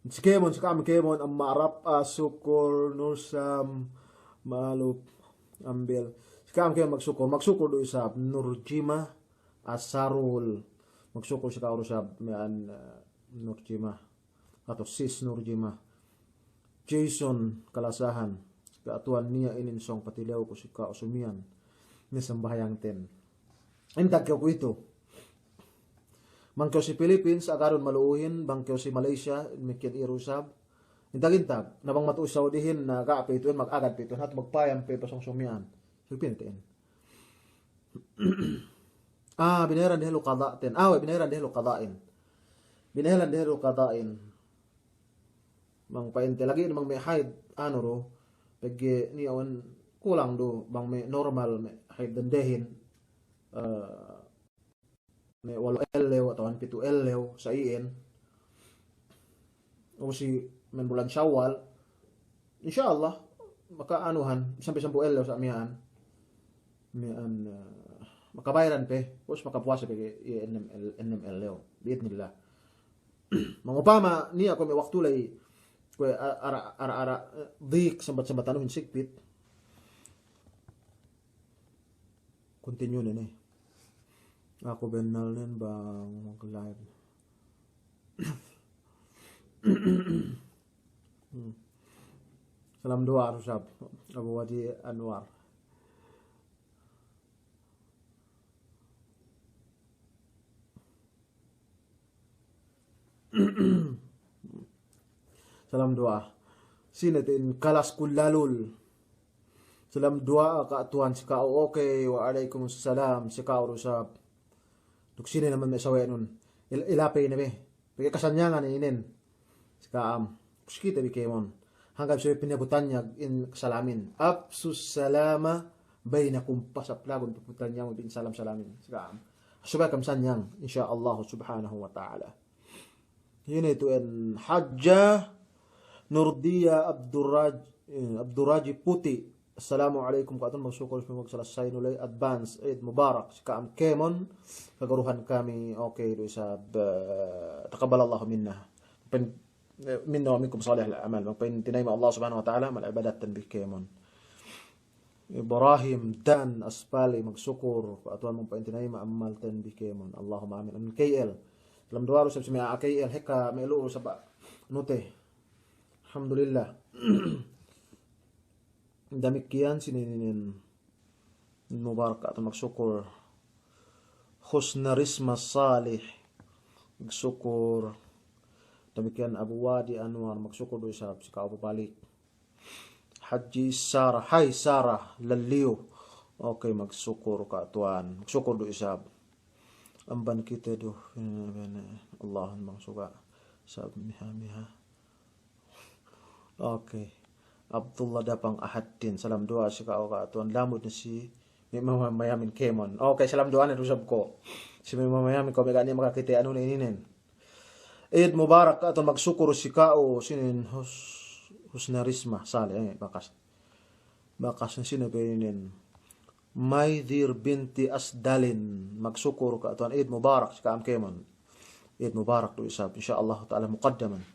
Si kēmon, si ka'am kēmon, Amma Rap, ah, Sukur, Nursam, Malup, Ambil. Si ka'am kēmon magsukur, magsukur du isab, Nurjima, Asarul. Magsukur si ka'u du isab, miya'an, eh, Nurjima. Atawa Sis Nurjima. Jason Kalasahan. Ka'atuwan niya' inin sōng patilewku si ka'u sumiyan. Ni sambahayangten. Intag kew kuwe'itu. Bang kew si Philippines, agadun malu'uhin, bang kew si Malaysia, damikkiyan iye du isab. Intag-intag, na bang matu'u Saudihin, na ga' pe itu'en, mag-agad pe itu'en, hatu magpayam pe pasōng sumiyan. Sipinte'en. Ah, binayaran dehellu qada'ten. Ah, we', binayaran dehellu qada'in. Binayaran dehellu qada'in. Bang pa'inte lagi' bang me' haid, anu du, pegge' niya' wen kulang du, bang me' normal, me' haid dendehin, eh, me' walu' ellew atawa pitu' ellew sa iyan. O si me' bulan Shawwal, insya Allah, maka anuhan, sampay sampū' ellew sa miya'an. Miya'an, eh, makabayaran pe, ubus makapuwase pe iye ennem el-, ennem ellew, bi'idnillah. Bang upama niya' kuwe' me' waktu ley, kuwe' a-, ara', ara', ara', eh, dik, sambat-sambat anuhin sigpit. Continue ne ne. Aku bennal nen bang mag-live. Hmm. Salam duwa'a du isab, Abu Wadi Anwar. Salam duwa'a. Sine te'in Kalas Kullalul. Salam duwa'a ka'atuwan si ka'u, okey, wa alaikumussalam si ka'u du isab. Duk sine naman me' sawe'nun. Il-, ilapey ne be. Pegge' kasanyangan inin. Si ka'am. Si kite bi kēmon. Hangkan subey pinapatanyag in salamin. Afshus salama bainakum. Pasaplagun, papatanyag bi in salam-salamin. Si ka'am. Subey kam sanyang, insya Allah subhanahu wa ta'ala. Ine tu'en Hajja Nurdiya Abdurraj-, eh, Abdurraji Puti. Assalamu alaikum, ka'atuwan, magsukul si magsalasay nu ley, advance Eid Mubarak si ka'am kēmon, kaguruhan kami, okey du isab, eh, taqabbalallahu minna. Pa'in, eh, minna wa minkum salihal a'mal. Pa'in tinayma' Allah subhanahu wa ta'ala amal ibadatten bi kēmon. Ibrahim Dan Aspali, magsukul, ka'atuwan, pa'in tinayma' amalten bi kēmon. Allahumma amin. Amin. K L. Salam duwa'a du isab si me' a'a K L, heka me' lu'u saba' nute. Alhamdulillah. Damikkiyan sine inin Mubarak ka'atuwan, magsukul. Husna Risma Salih, magsukul. Damikkiyan Abu Wadi Anwar, magsukul du isab si ka'u pabalik. Haji Sarah, hai Sarah, Lalliyu. Okey, magsukul ka'atuwan. Magsukul du isab. Amban kite du, Allahumma bang suga'. Sab miha-miha. Okey. Abdullah Dapang Ahaddin, salam duwa'a si ka'u ka'atuwan, lamud ne si me' mama Mayamin kēmon. Okey, salam duwa'a ne du isab ko'. Si me' mama Mayamin ko' me' ga' niya' makakite anu ne ininen. Eid Mubarak ka'atuwan, magsukul si ka'u, sinin Hus-, Husna Risma Saleh, eh, bakas. Bakas ne sine pe inin. Maidir binti Asdalin, magsukul ka'atuwan, Eid Mubarak si ka'am kēmon. Eid Mubarak du isab, insya Allah ta'ala muqaddaman.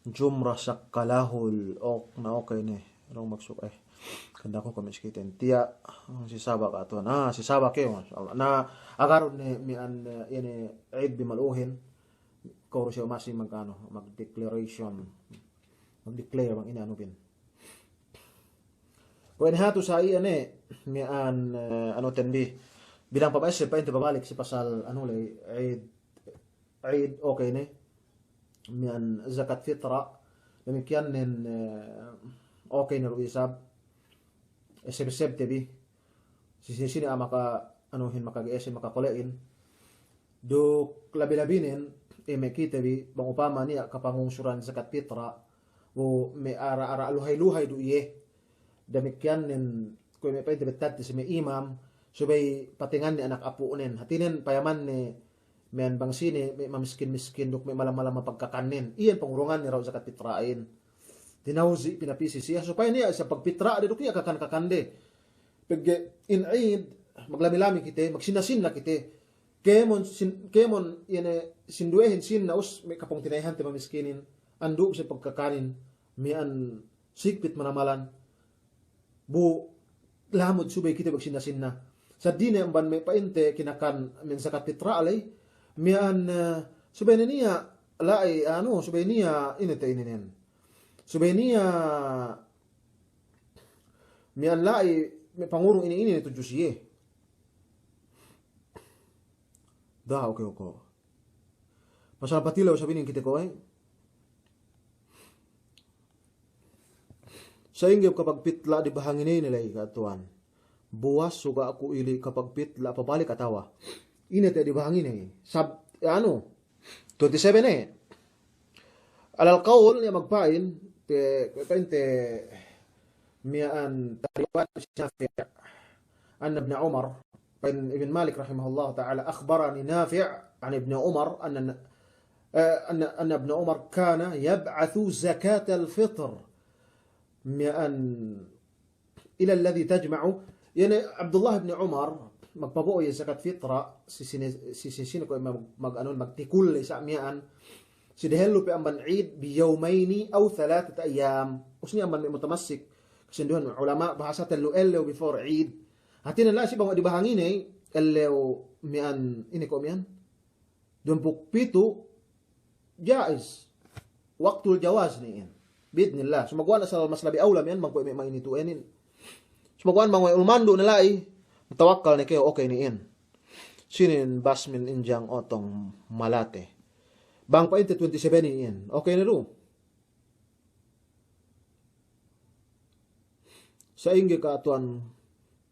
Jumrah Sakkalahul, ok, na okey ne. Dong magsuk-, eh. Kanda ku kami sikiten. Tiya', si Saba' ka'atuwan. Ah, si Saba' kēmon, insya Allah. Na, agarun ne miya'an, eh, ine Eid bi malu'uhin. Ka'u du siye masi mag-anu, mag-declaration. Mag-declare bang ine anu bin. Kuwe' ne hatu sa iye ne, miya'an, eh, anu ten bi. Bilang pabalik, pa'inte pabalik si pasal anu ley, Eid, Eid, okey ne. Miya'an zakat fitra. Damikkiyan nen, eh, okey ne du isab. Eseb-eseb te bi. Si sine-sine a'a maka, anuhin, maka G S in, maka kole'in. Duk labi-labinen, eh, me' kite bi, bang upama niya' kapangungsuran zakat fitra, bu me' ara'-ara' luhay-luhay du iye. Damikkiyan nen, kuwe' me' pa'inte bettadte si me' imam, subey patenganne anak apu'nen. Hātinen payamanne, miya'an bang sine, me' mamiskin-miskin duk me' malam-malam mapagkakannen. Iyan pangurunganne dahu' zakat fitra'in. dinawzi', pinapī si siye, supaya niya' isab pagpitra'de duk niya' kakan-kakande. Pegge' in Eid, maglami-lami kite, magsinna-sinna kite. Kēmon sin-, kēmon iyene sinduwehin sinna us me' kapungtina'ihante mamiskinin, andu' bisan pagkakanin, miya'an sigpit manamalan. Bu lamud subey kite magsinna-sinna. Seddili ne amban me' pa'inte kinakan me' zakat fitra'in ley, miya'an, eh, subey ne niya' la'i, anu, subey niya' ine te ininen. Subey niya' miya'an la'i me' pangurung ine-ine tudju siye. Da'a, oke, oke. Pasal patilew isab inin kite ko' e. Sa'ingge kapagpitla' dibahangine ine ley, ka' tuwan. Buwas suga' ku ili' kapagpitla' pabalik atawa. Ine te dibahangine. Sab-, anu, twenty-seven e. Alal qawl, niya' magpa'in, te, pa'inte miya'an tariwayat si Nafi', anna Ibn Umar, pa'in Ibn Malik rahimahullahu ta'ala, akhbarani Nafi' an Ibn Umar, anna, eh, anna, anna Ibn Umar kana yab'athu zakatal fitr. Miya'an ila alladhi tajma'u. Iyene Abdullah ibn Umar, magpabo'o iye zakat fitra, si sine, si sine, sine ko' mag-, mag-, anu, magtikul ley sa' miya'an. Si dehellu pe amban Eid bi yawmayni aw thalathat ayyam. Usni amban me' mutamassik. Kasinduwehan ulama' bahasa tellu ellew before Eid. Hātinen la'i si bang we' dibahangine, ellew miya'an, ine ko' miya'an? Duwempū' pitu', jaiz. Waktul jawaz ne iyan. Bi'idnillah. Sumaguwa' asal mas labi awla miya'an bang kuwe' me' ma'ini tu'u inin. Sumaguwa' bang we' ulmandu' ne la'i, mutawakkal ne kew, oke ne iyan. Sinin Basmin Injang Otong Malate. Bang pa'inte twenty-seven iyan. Oke ne du. Sa'ingge ka' tuwan,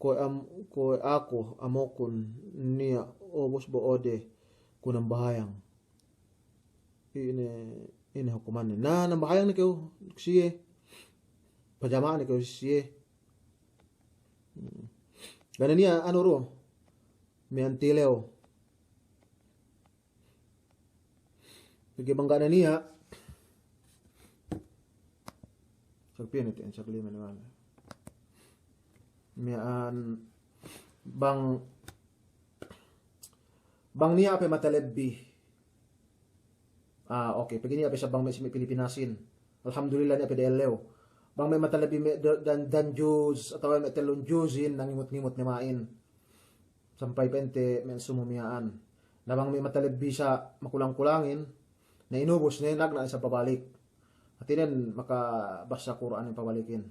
kuwe' am-, kuwe' aku, amokun, niya' ubus bo'o de ku nambahayang. Ine, ine hukumanne. Na, nambahayang ne kew siye. Pajama'a ne kew siye. Hmm. Ga' ne niya' anu du. Miya'an tilew. Pegge' bang ga' ne niya', sagpī ne te, saglime ne mane. Miya'an bang, bang niya' pe matalebbi. Ah, oke. Pegge' niya' pe sa' bang me' si me' Pilipinasin. Alhamdulillah niya' pe dehellew. Bang me' matalebbi me' da-, dan, dan juz, atawa me' tellun juzin, nangimut-ngimut ne ma'in. Sampay pa'inte me' sumu miya'an. Na bang me' matalebbi sa' makulang-kulangin, na inubus ne, nagna' ne sa' pabalik. Hātinen makabassa Kur'an pabalikin.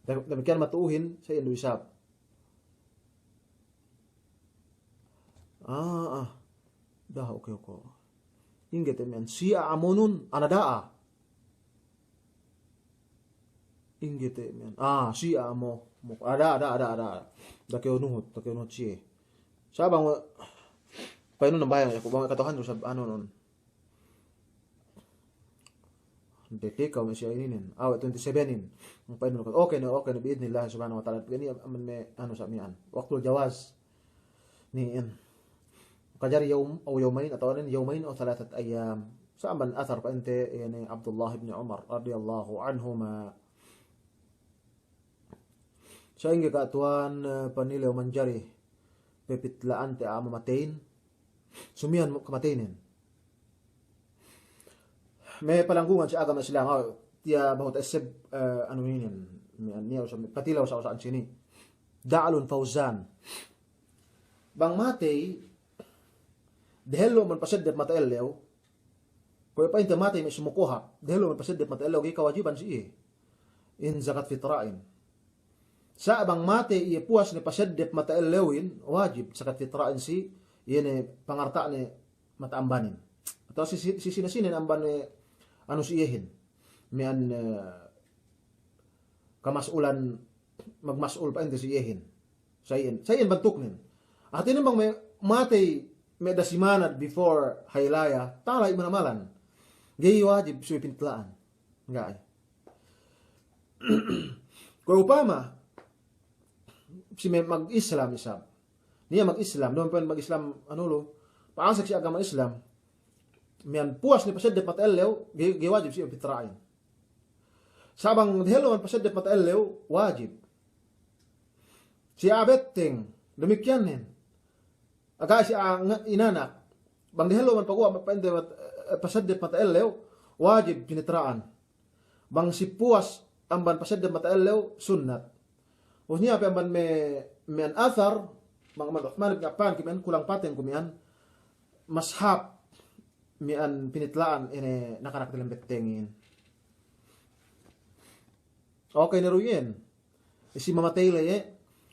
Dam-, damikkiyan matu'uhin, sa' iyan du isab. Ah, ah. Da'a, oke, oke. Ingge te miya'an, si'a amonun, ana da'a. Ingge te miya'an. Ah, si'a amo. Mo-, ada, ada, ada, ada. Da'a kew nuhut, da'a kew nuhut siye. Sa' bang we', pa'inun nambahayang, ya, ku bang we' katohan du sa' anu nun. Dete ka'u me' si'a ininin. Awe' twenty-seven in. Pa'inun, oke ne, oke ne, bi'idnillah subhanahu wa ta'ala. Pegge' niya' amban me' anu sa' miya'an. Waktul jawaz. Ni'in. Kajari yawm, aw yawmayn, atawa nen yawmayn aw thalathat ayyam. Sa' amban athar pa'inte, iye ne Abdullah ibn Umar radiyallahu anhuma. Sa'ingge ka' tuwan, eh, panilew manjari pepitla'ante a'a mamateyin, sumiyan mu-, kamateynen. Me' palanggungan si agama Islam, aw, tiya' bahu ta'esseb, eh, anu inin, me' niya' usa, patilew sa-, usa'an sini. Da'alun Fawzan. Bang matey, dehellu man paseddep mata ellew, kuwe' pa'inte matey me' sumukuha', dehellu me' paseddep mata ellew, ga'i kawajiban si iye in zakat fitra'in. Sa' bang matey iye puwas ne paseddep mata ellewin, wajib zakat fitra'in si iye ne pangarta'ne mata ambanin. Atawa si, si, si sine-sine ne amban ne anu si iyehin. Miya'an, eh, kamas'ulan, magmas'ul pa'inte si iyehin. Sa' iyan, sa' iyan bantuknen. Hātinen bang me' matey me' dasimanad before haylaya, tala'i manamalan. Ga'i wajib subey pinitla'an. Ga'i. Kuwe' upama, si me' mag-Islam isab. Niya' mag-Islam, duma'in pa'in mag-Islam, anu lu, pa'asek si agama Islam. Miya'an puwas ne paseddep mata ellew, ga'i, ga'i wajib si pitra'in. Sa' bang dehellu man paseddep mata ellew, wajib. Si a'a betteng, damikkiyanen. Ga'i si a'a nge-, inanak. Bang dehellu man paguwa' pa'inte mat-, eh, paseddep mata ellew, wajib pinitra'an. Bang si puwas amban paseddep mata ellew, sunnat. Ubus niya' pe amban me-, miya'an athar, bang amban Uthman ibn Affan, kimiyan kulang pateng kumiyan, mashap miya'an pinitla'an ine nakanak delem bettengin. Okay ne du iyan. Si mamatey la'i iye.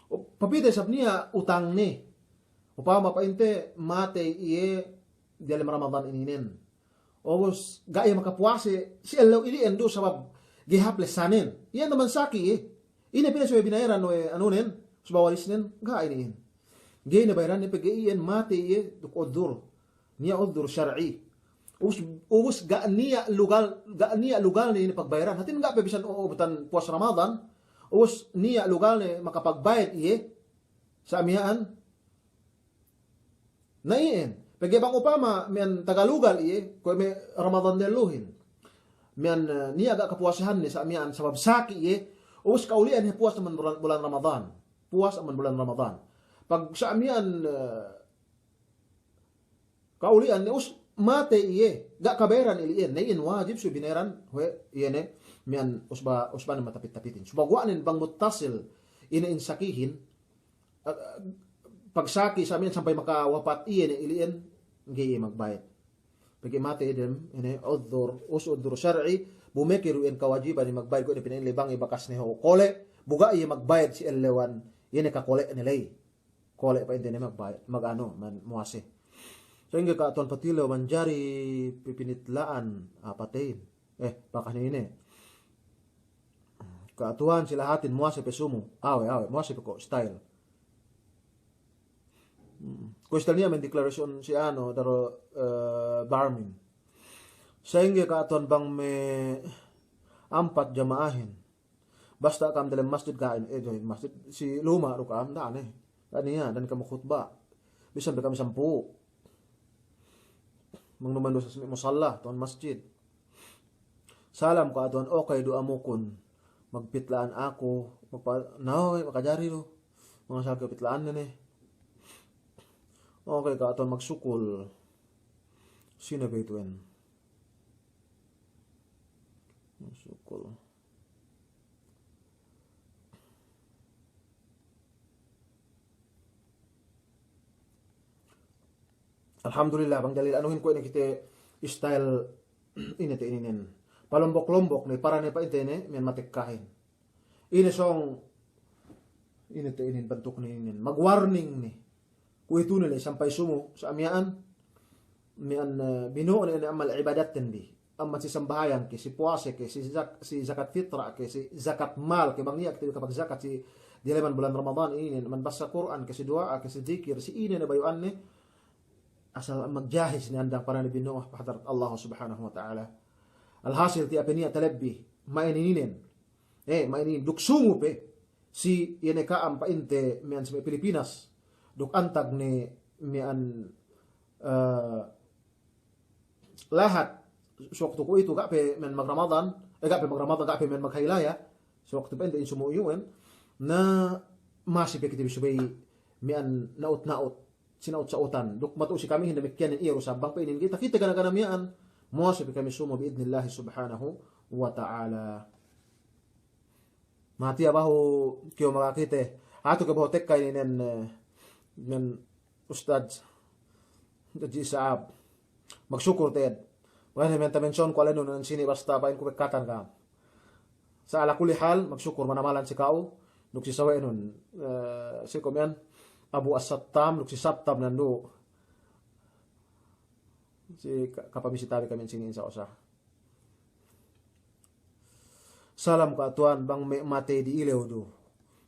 Papite sab niya' utangne. Upama pa'inte matey iye diyalem Ramadan ininen. Ubus ga'i iye makapuwase si ellew ili'en du sabab ga'i hāp lesanen. Iyan taman saki iye. Ine pa'in subey binayaran we' anunen, subey warisnen, ga'i ne iyan. Ga'i ne bayaranne pegge' iyan matey iye duk udhur. Niya' udhur shar'i. Ubus, ubus ga' niya' lugal, ga' niya' lugalne ine pagbayaran. Hātin ga' pe bisan o-, ubutan puwas Ramadan. Ubus niya' lugalne makapagbayad iye. Sa' miya'an. Na iyan. Pegge' bang upama miya'an taga lugal iye, kuwe' me' Ramadan dehelluhin. Miya'an, eh, niya' ga' kapuwasehanne sa' miya'an sabab saki iye. Ubus ka'uli'an iye puwas amban bulan, bulan Ramadan. Puwas amban bulan Ramadan. Pag sa' miya'an, eh, ka'uli'an ne ubus matey iye, ga' kabayaran ili'en, ne iyan wajib subey binayaran we' iye ne, miya'an usba, usbanen matapit-tapitin. Subey guwa'nen bang muttasil, ine in sakihin, eh, pagsaki sa' miya'an sampay makawapat iye ne ili'en, ga'i iye magbayad. Pegge' matey dem, ine, udhur, ubus udhur shar'i, bu meke du iyan kawajiban iye magbayad kuwe' ne pina'in la'i bang iye bakas ne ho kole', bu ga' iye magbayad si ellewan, iye ne kakole'ne la'i. Kole' pa'inte ne magbayad, mag-anu, man-, muwase. Sa'ingge ka'atuwan patilew manjari pipinitla'an, ah, pateyin. Eh, bakas ne ine. Ka'atuwan si lahatin muwase pe sumu. Awe', awe', muwase pe ko' style. Hmm. Ko' style niya' me' declaration si anu, daru, eh, Barmin. Sa'ingge ka'atuwan bang me' ampat jama'ahin. Basta ka'am delem masjid ga'i ne, eh, delem masjid, si luma' du ka'am, da'a ne. Da'a ne iyan, da'a ne ka'am khutba. Bisan pe ka'am sampū'. Mangnuman du sa' si me' musalla, tuwan masjid. Salam ka'atuwan, okay du amukun. Magpitla'an aku, magpa-, na, okay, makajari du. Mangasal kew pitla'an ne ne. Okay ka'atuwan, magsukul. Sine be itu'en? Magsukul. Alhamdulillah, bang dalil anuhin kuwe' ne kite style ine te ininen. Palombok-lombok ne, para ne pa'inte ne, miya'an matekkahin. Ine sōng, ine te inin bantuk ne inin. Mag-warning ne. Kuwe'itu ne le sampay sumu, sa' miya'an, miya'an, eh, bino'o ne ine amal ibadatten bi. Amban si sambahayang ke, si puwase ke, si zak-, si zakat fitrah ke, si zakat mal ke, bang niya' kite bi kapagzakat si diyaleman bulan Ramadan inin, amban basa Kur'an ke, si duwa'a ke, si dikir, si ine ne bayu'anne, asal magjahiz ne andang para ne bino'o hadarat Allah Subhanahu wa Ta'ala. Alhasil tiya' pe niya' talebbi, ma'ininen. Eh, ma'inin duk sumu pe, si iye ne ka'am pa'inte miya'an si me' Pilipinas, duk antag ne miya'an, eh, lahat, si waktu kuwe'itu ga' pe miya'an mag-Ramadan, eh, ga' pe mag-Ramadan, ga' pe miya'an maghailaya, si waktu pa'inte in sumu iyu'en, na masi pe kite bi subey miya'an na'ut-na'ut. Sinaut-sautan. Duk matu'u si kamihin damikkiyan iye du sabab pa'inin kite, kite gana-gana miya'an, muwase pe kami sumu bi'idnillahi subhanahu wa ta'ala. Matiya' bahu kew makakite. Atu ke bahu tekka inin, eh, nen Ustadz Haji Sa'ab. Magsukul te'ed. Makajari menta-mention ku alenun nan sini basta pa'inku bekkatan ka'am. Sa' ala kulli hal, magsukul manamalan si ka'u, duk si sawe'nun, eh, si kumiyan, Abu As-Sattam, duk si Sattam nandu'. Si ka-, kapamisita bi kami sini insa usa. Salam ka'atuwan, bang me' matey di ilew du.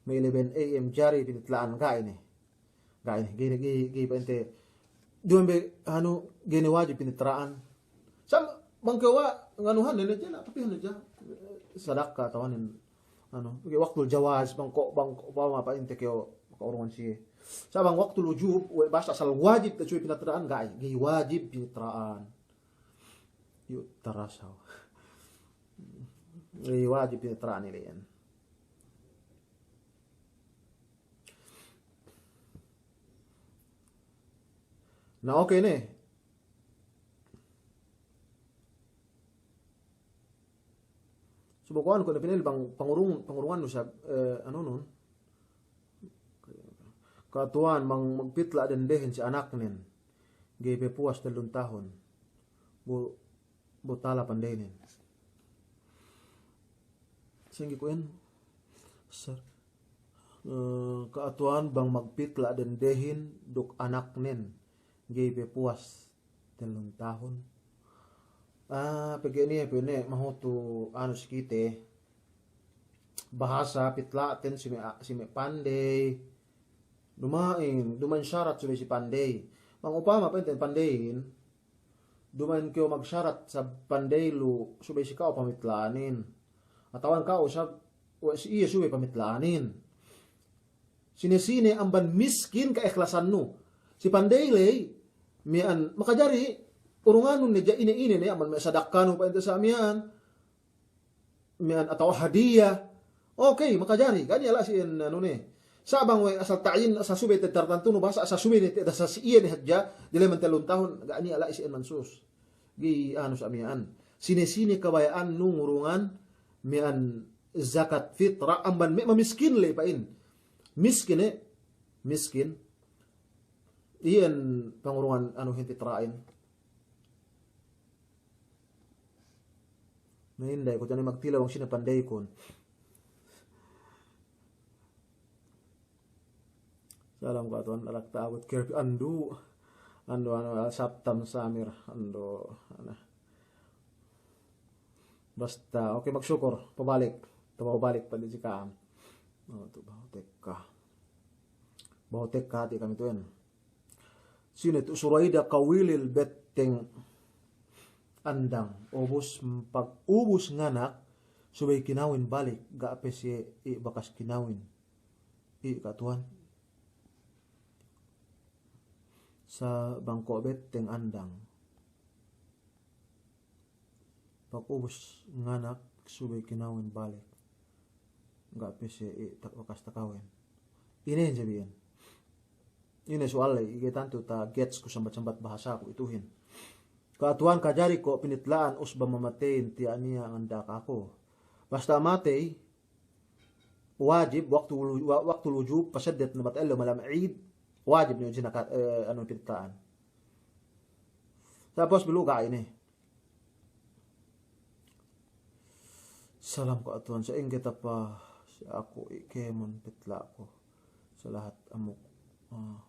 Me' eleven A M jari pinitla'an ga'i ne. Ga'i ne, ga'i ne, ga'i, ga'i pa'inte. Duwe be, anu, ga'i ne wajib pinitra'an. Sa' bang kew wa, nganuhan ne, ne, jana, tapi ne, ja-, sadaka, tawanin, anu, waktul jawaz, bang ko', bang ko', upama pa'inte kew, makaurungan siye. Sa' bang waktul wujub, we' bahasa asal wajib, kecuali pinitra'an, ga'i, ga'i wajib pinitra'an. Yu' tarasaw. Iye wajib pinitra'an ili'in. Na, oke ne. Subu kuwan ku ne pinil bang pangurung, pangurungan nu sa, eh, anunun. Ka'atuwan bang magpitla' dendehin si anaknen. Ga'i pe puwas tellun tahun. Bu, butala pandeynen. Sa'ingge kuwan, sir, eh, ka'atuwan bang magpitla' dendehin duk anaknen. Ga'i pe puwas tellun tahun. Ah, pegge' niya' pe ne mahutu anu si kite. Bahasa pitla'ten si me', si me' pandey. Duma'in, duma'in syarat subey si pandey. Bang upama pa'inte pandeyin, duma'in kew magsyarat sa pandey lu subey si ka'u pamitla'anin. Atawa ka'u sa we' si iye subey pamitla'anin. Sine-sine amban miskin ka'ikhlasannu. Si pandey ley, miya'an, makajari, urunganun ne ja ine-ine ne, amban me' sadakkanu pa'inte sa miya'an, miya'an atawa hadiya. Oke, makajari, ga' niya' la'i si iyan anu ne. Sa' bang we' asal ta'yin, asal subey te tartantunu, bahasa asal subey ne te, asal si iye ne hadja, diyaleman tellun tahun, ga' niya' la'i si iyan mansus. Ga'i anu sa miya'an. Sine-sine kabaya'annu ngurungan miya'an zakat fitrah amban me' mamiskin ley pa'in. Miskin, eh. Miskin. Iyan pangurungan anuhin fitra'in. Na inday ku tani magtilew bang sine pandeykun. Salam ka'atuwan, alak ta'abut kerpi, andu'. Andu', anu, Saptam Samir, andu', anu. Basta, oke, magsukul, pabalik. Pabalik pa'in si ka'am. Oh, tu behu tekka. Behu tekka hati' kami tu'en. Sine tu Suraida Kawilil Betteng Andang. Ubus, pag ubus nganak, subey kinawin balik, ga' pe siye i' bakas kinawin. I' ka'atuwan. Sa bang ko' Betteng Andang. Pag ubus nganak subey kinawin balik. Ga' pe siye i' tak bakas takawin. Ine sabihin. Ine su'al ley, ga'i tantu ta gets ku sambat-sambat bahasaku ituhin. Ka'atuwan kajari ko' pinitla'an usba mamateyin tiya' niya' ngandak aku. Basta matey, wajib waktu lu-, wa-, waktu lujub, paseddep nabat ellew malam Eid, wajib ne ujina ka-, eh, anu, pitla'an. Tapos biluga' ine. Salam ka'atuwan, sa'ingge tapasi aku i' kēmon pitla'ku. Salahat amuk. Ah.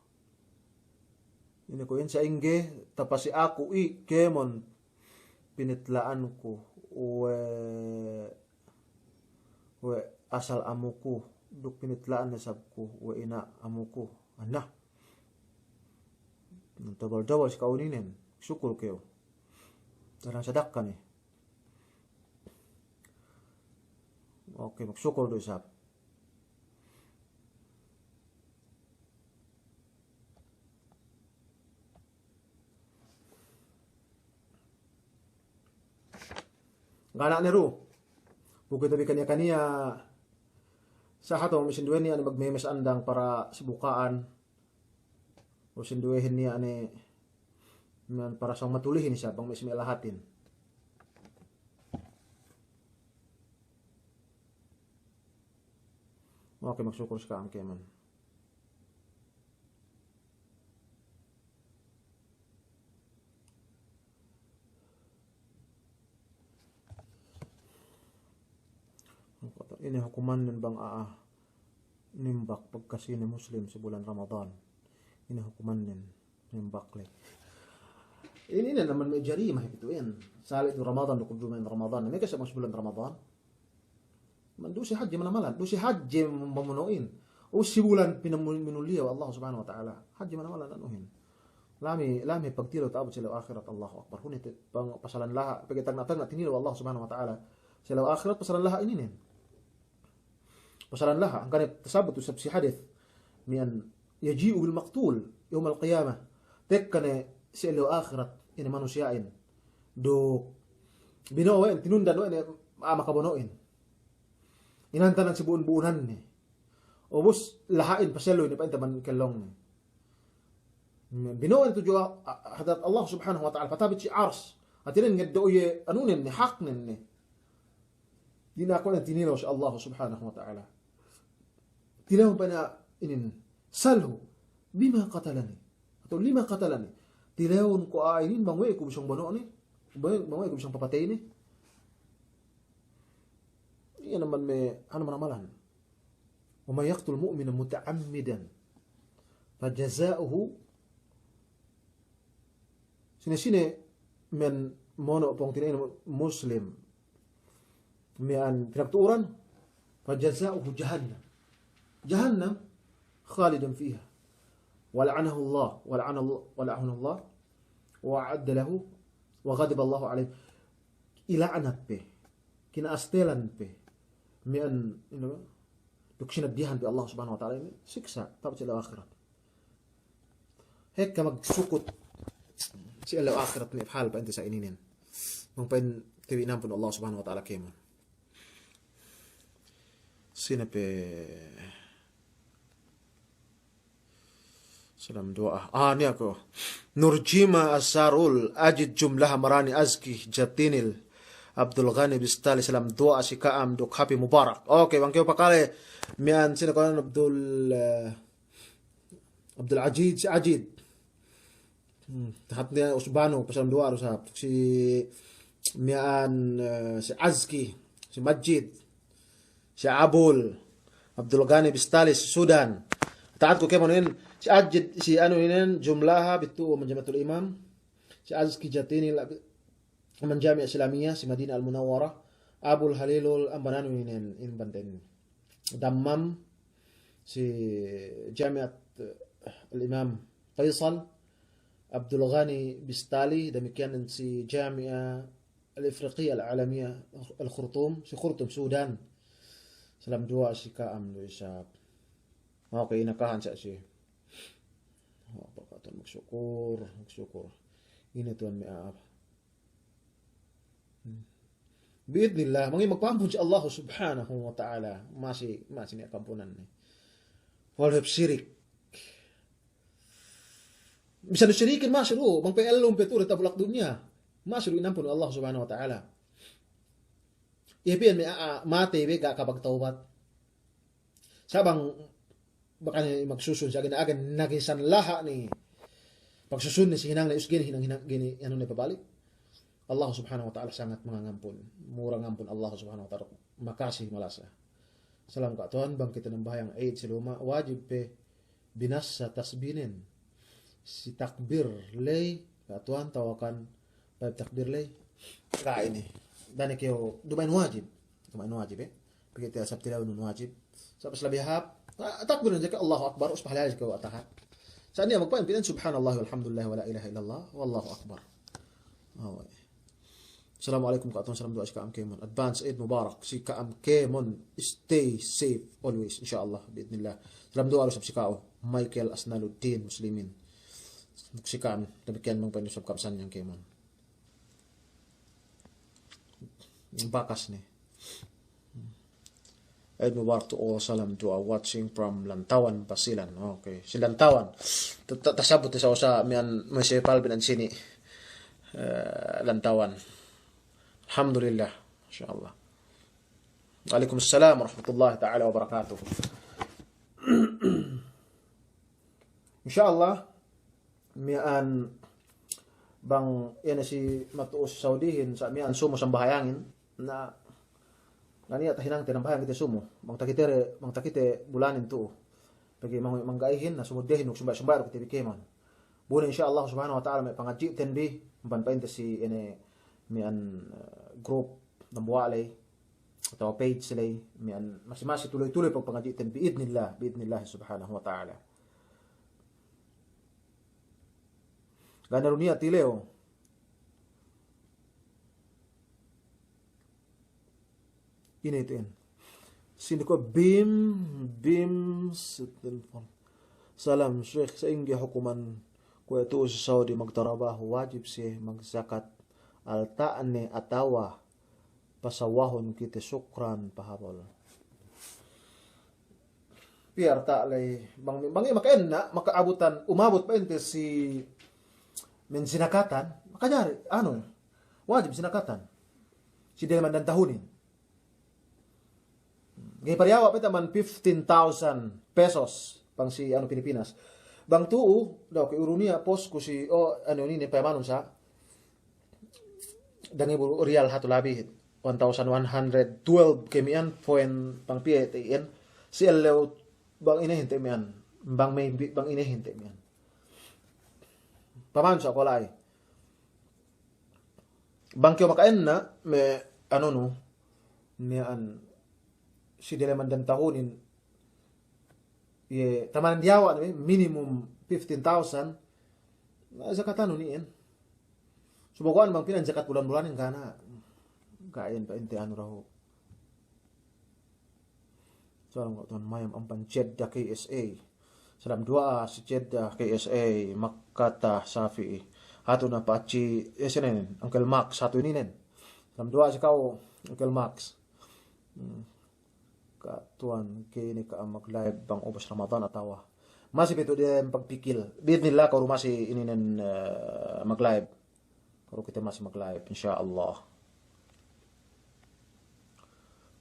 Ine ku'in, sa'ingge tapasi aku i' kēmon pinitla'anku we' we' asal amuku, duk pinitla'an ne sabku, we' ina' amuku. Anna. Tobol-tobol si ka'u ininen, sukul kew. Tarang sadakka ne. Oke, magsukul du isab. Ngana' ne du. Bu kite bi kaniya-kaniya. Sa hatu me' sinduwe niya' ne magmemes andang para si buka'an. Bu sinduwehin niya' ne man para sōng matulihin isab bang me' si me' lahatin. Oke, magsukul si ka'am kēmon. Ine hukumannen bang a'a nimbak pagka sine Muslim si bulan Ramadan? Ine hukumannen nimbak le? Ine, ine naman me' jarimah itu, in. Sali' du Ramadan, duk duma'in Ramadan. Meke sa' bang si bulan Ramadan. Man duse hadje manamalan, duse hadje mamunu'in. U si bulan pinamu-, minuliya we' Allah Subhanahu wa Ta'ala. Hadje manamalan anuhin. Lami, lami pagtilew ta'abut si ellew ahirat, Allahu Akbar. Hune te, pang-, pasalan laha', pegge' tagna'-tagna' tinilew we' Allah Subhanahu wa Ta'ala. Si ellew ahirat pasalan laha' ininen. Pasalan laha', hangkan ne tasabut isab si hadis. Miyan yaji'u bil maqtul yawmal qiyamah. Tekka ne si ellew ahirat ine manusiya'in. Duk bino'o we' ne, tinundan we' ne, a'a makabono'in. Inantanan si bu'un-bu'unanne. Ubus laha'in pasellu ine pa'inte man kellongne. Bino'o tudju a-, a-, hadarat Allah Subhanahu wa Ta'ala, patabit si Ars. Hātinen ngeddo' iye anunen ne, haknen ne. Dinakunen tinilew si Allah Subhanahu wa Ta'ala. Tilewun pa'inne inin, "Salhu bima qatalani." Atawa "Lima qatalani." Tilewun ko' a'a inin bang we' ku bissāng bono'ne, bang we', bang we' ku bissāng papateyne. Iye naman me' anu man amalan. "Wa man yaqtul mu'minan muta'ammidan fajaza'uhu." Sine-sine men mono' pungtina'in muslim miya'an pinagtu'uran, "Fajaza'uhu jahannam." Jahannam khalidan fiha. Wa la'anahu Allah, wa la'ana Allah, wa la'anahu Allah, wa a'adda lahu, wa ghadiba Allahu alayhi. Ila'nat pe, kina'astelan pe miya'an, inu, duk sinaddihan pe Allah Subhanahu wa Ta'ala inin siksa' ta'abut si ellew ahirat. Hekka magsukut si ellew ahirat me' hal pa'inte sa' ininen. Bang pa'inte bi inampun Allah Subhanahu wa Ta'ala kēmon. Sine pe salam duwa'a. Ah, niya' ko'. Nurjima Asarul, Ajid Jumlaha Marani Azki Jatinil, Abdul Ghani Bistali, salam duwa'a si ka'am duk Happy Mubarak. Oke, bang kew pakale miya'an sine ko' Abdul, eh, Abdul Ajid, si Ajid. Hmm, tahat niya' Usbanu, pasalam duwa'a du sab. Si miya'an, eh, si Azki, si Majid, si Abul, Abdul Ghani Bistali, si Sudan. Tahat ku kēmon inin, si Ajid, si anu inin, Jumlaha, bittu man Jami'atul Imam, si Azki Jatini, la-, man Jami'a Islamiyah, si Madinah Al-Munawwarah, Abul Halilul, amban anu inin, in banten. Dammam, si Jami'at, eh, Al-Imam Faisal, Abdul Ghani Bistali, damikkiyan si Jami'a Al-Ifriqiyya Al-Alamiyya Al-Khurtum, si Khurtum, Sudan. Salam duwa'a si ka'am du isab. Oke, inakahan sa' si. Apa katan, magsukur, magsukur. Ine tuwan me' a'a. Hmm. Bi'idnillah, mangin magpa'ampun si Allah Subhanahu wa Ta'ala. Masi, masi niya' ka'ampunan ne. Wal hep sirik. Bisan du sirikin masi du, bang pe ellum pe tu'u diyata' bulak dunya. Masi du inampun Allah Subhanahu wa Ta'ala. Iye piyan me' a'a, matey be ga' kapagtawbat. Sa' bang, baka ne magsusun si agen, agen nagisan laha' ne pagsusun ne si hinang ne, us gini hinang, hinang gini, anu ne pabalik. Allah Subhanahu wa Ta'ala sangat mangangampun. Mura ngampun Allah Subhanahu wa Ta'ala. Makasi malasa. Salam ka' tuwan, bang kite nambahayang Eid si luma', wajib pe binassa tasbinen. Si takbir ley, ka' tuwan, tawakan, bab takbir ley. Ka' inin. Da'a ne kew, duma'in wajib. Duma'in wajib, eh. Pegge' tiya' sab tilewun wajib. Sa' pas labi hāp, ta-, takbir ne ke Allahu Akbar, us pahalaya ke Atahat. Sa' niya' magpa'in pinan, "Subhanallah walhamdulillah wa la ilaha illallah, wallahu akbar." Awe. Assalamu alaikum, ka' tuwan, salam duwa'a si ka'am kēmon. Advance Eid Mubarak si ka'am kēmon. Stay safe always, insha Allah, bi'idnillah. Salam duwa'a du sab si ka'u, Michael Asnaluddin Muslimin. Si ka'am, damikkiyan bang pa'in du sab ka'am sanyang kēmon. Bakas ne. Eid Mubarak to all, salam duwa'a, watching from Lantawan, Basilan. Okay, si Lantawan. Ta-, ta-, tasabut sa' usa miya'an munisipal binan sini. Eh, Lantawan. Alhamdulillah. Insya Allah. Wa'alaikum salam warahmatullahi ta'ala wabarakatuh. Insya Allah, miya'an bang iye ne si matu'u si Saudihin, sa' miya'an sumu sambahayangin, na, na niya' tahinangte nambahayang kite sumu, bang takite re, bang takite bulanin tu'u. Pegge' mang-, mangga'ihin, na sumuddehin, duk sambahayang, sambahayang du kite bi kēmon. Bu ne insya Allah subhanahu wa ta'ala me' pangadji'ten bi, amban pa'inte si ine miya'an, eh, group, dambuwa' ley, atawa page ley, miya'an masi-masi tuloy-tuloy pagpangadji'ten bi'idnillah, bi'idnillah subhanahu wa ta'ala. Ga' ne du niya' tilew. Ine itu'in. Sine ko' Bim, Bim, Salam, Sheikh, sa'ingge hukuman kuwe' tu'u si Saudi magtarabahu, wajib siye magzakat alta'ne atawa pasawahun kite? Sukran, pahabol. Piye arta' ley, bang, bang iye maka'enna', maka'abutan, umabut pa'inte si men zinakatan, makajari, anu, wajib zinakatan. Si diyaleman dan tahunin. Ga'i pariyawa' pa'inte man fifteen thousand pesos, bang si anu Pilipinas. Bang tu'u, daw ke uru niya' post ku si, o, anu inin, payamanun sa, dangibu riyal hatu labi, one thousand one hundred twelve ke miyan, point bang piye te iyan, si ellew bang inehin te miyan, bang me' bi-, bang inehin te miyan. Paman sa' ko' la'i. Bang kew maka'enna', me' anunu, miya'an si diyaleman dan tahunin, iye, tamanan diyawa' ne, minimum fifteen thousand, na, zakatanu ni'in. Sumaguwa'an bang pina'in zakat bulan-bulanin ga' ne, ga' iyan pa'inte anu dahu'. Salam ko' tuwan mayam amban Jeddah K S A. Salam duwa'a si Jeddah K S A, Makkata Safi'i. Hatu ne pa'in si, eh, sinen, Uncle Max, hatu ininen. Salam duwa'a si ka'u, Uncle Max. Hmm. Ka' tuwan, ke inin ka'am mag-live bang ubus Ramadan atawa masi pe tu'u dem pagpikil. Bi'idnillah, ka'u du masi ininen, eh, mag-live. Ka'u du kite masi mag-live, insya Allah.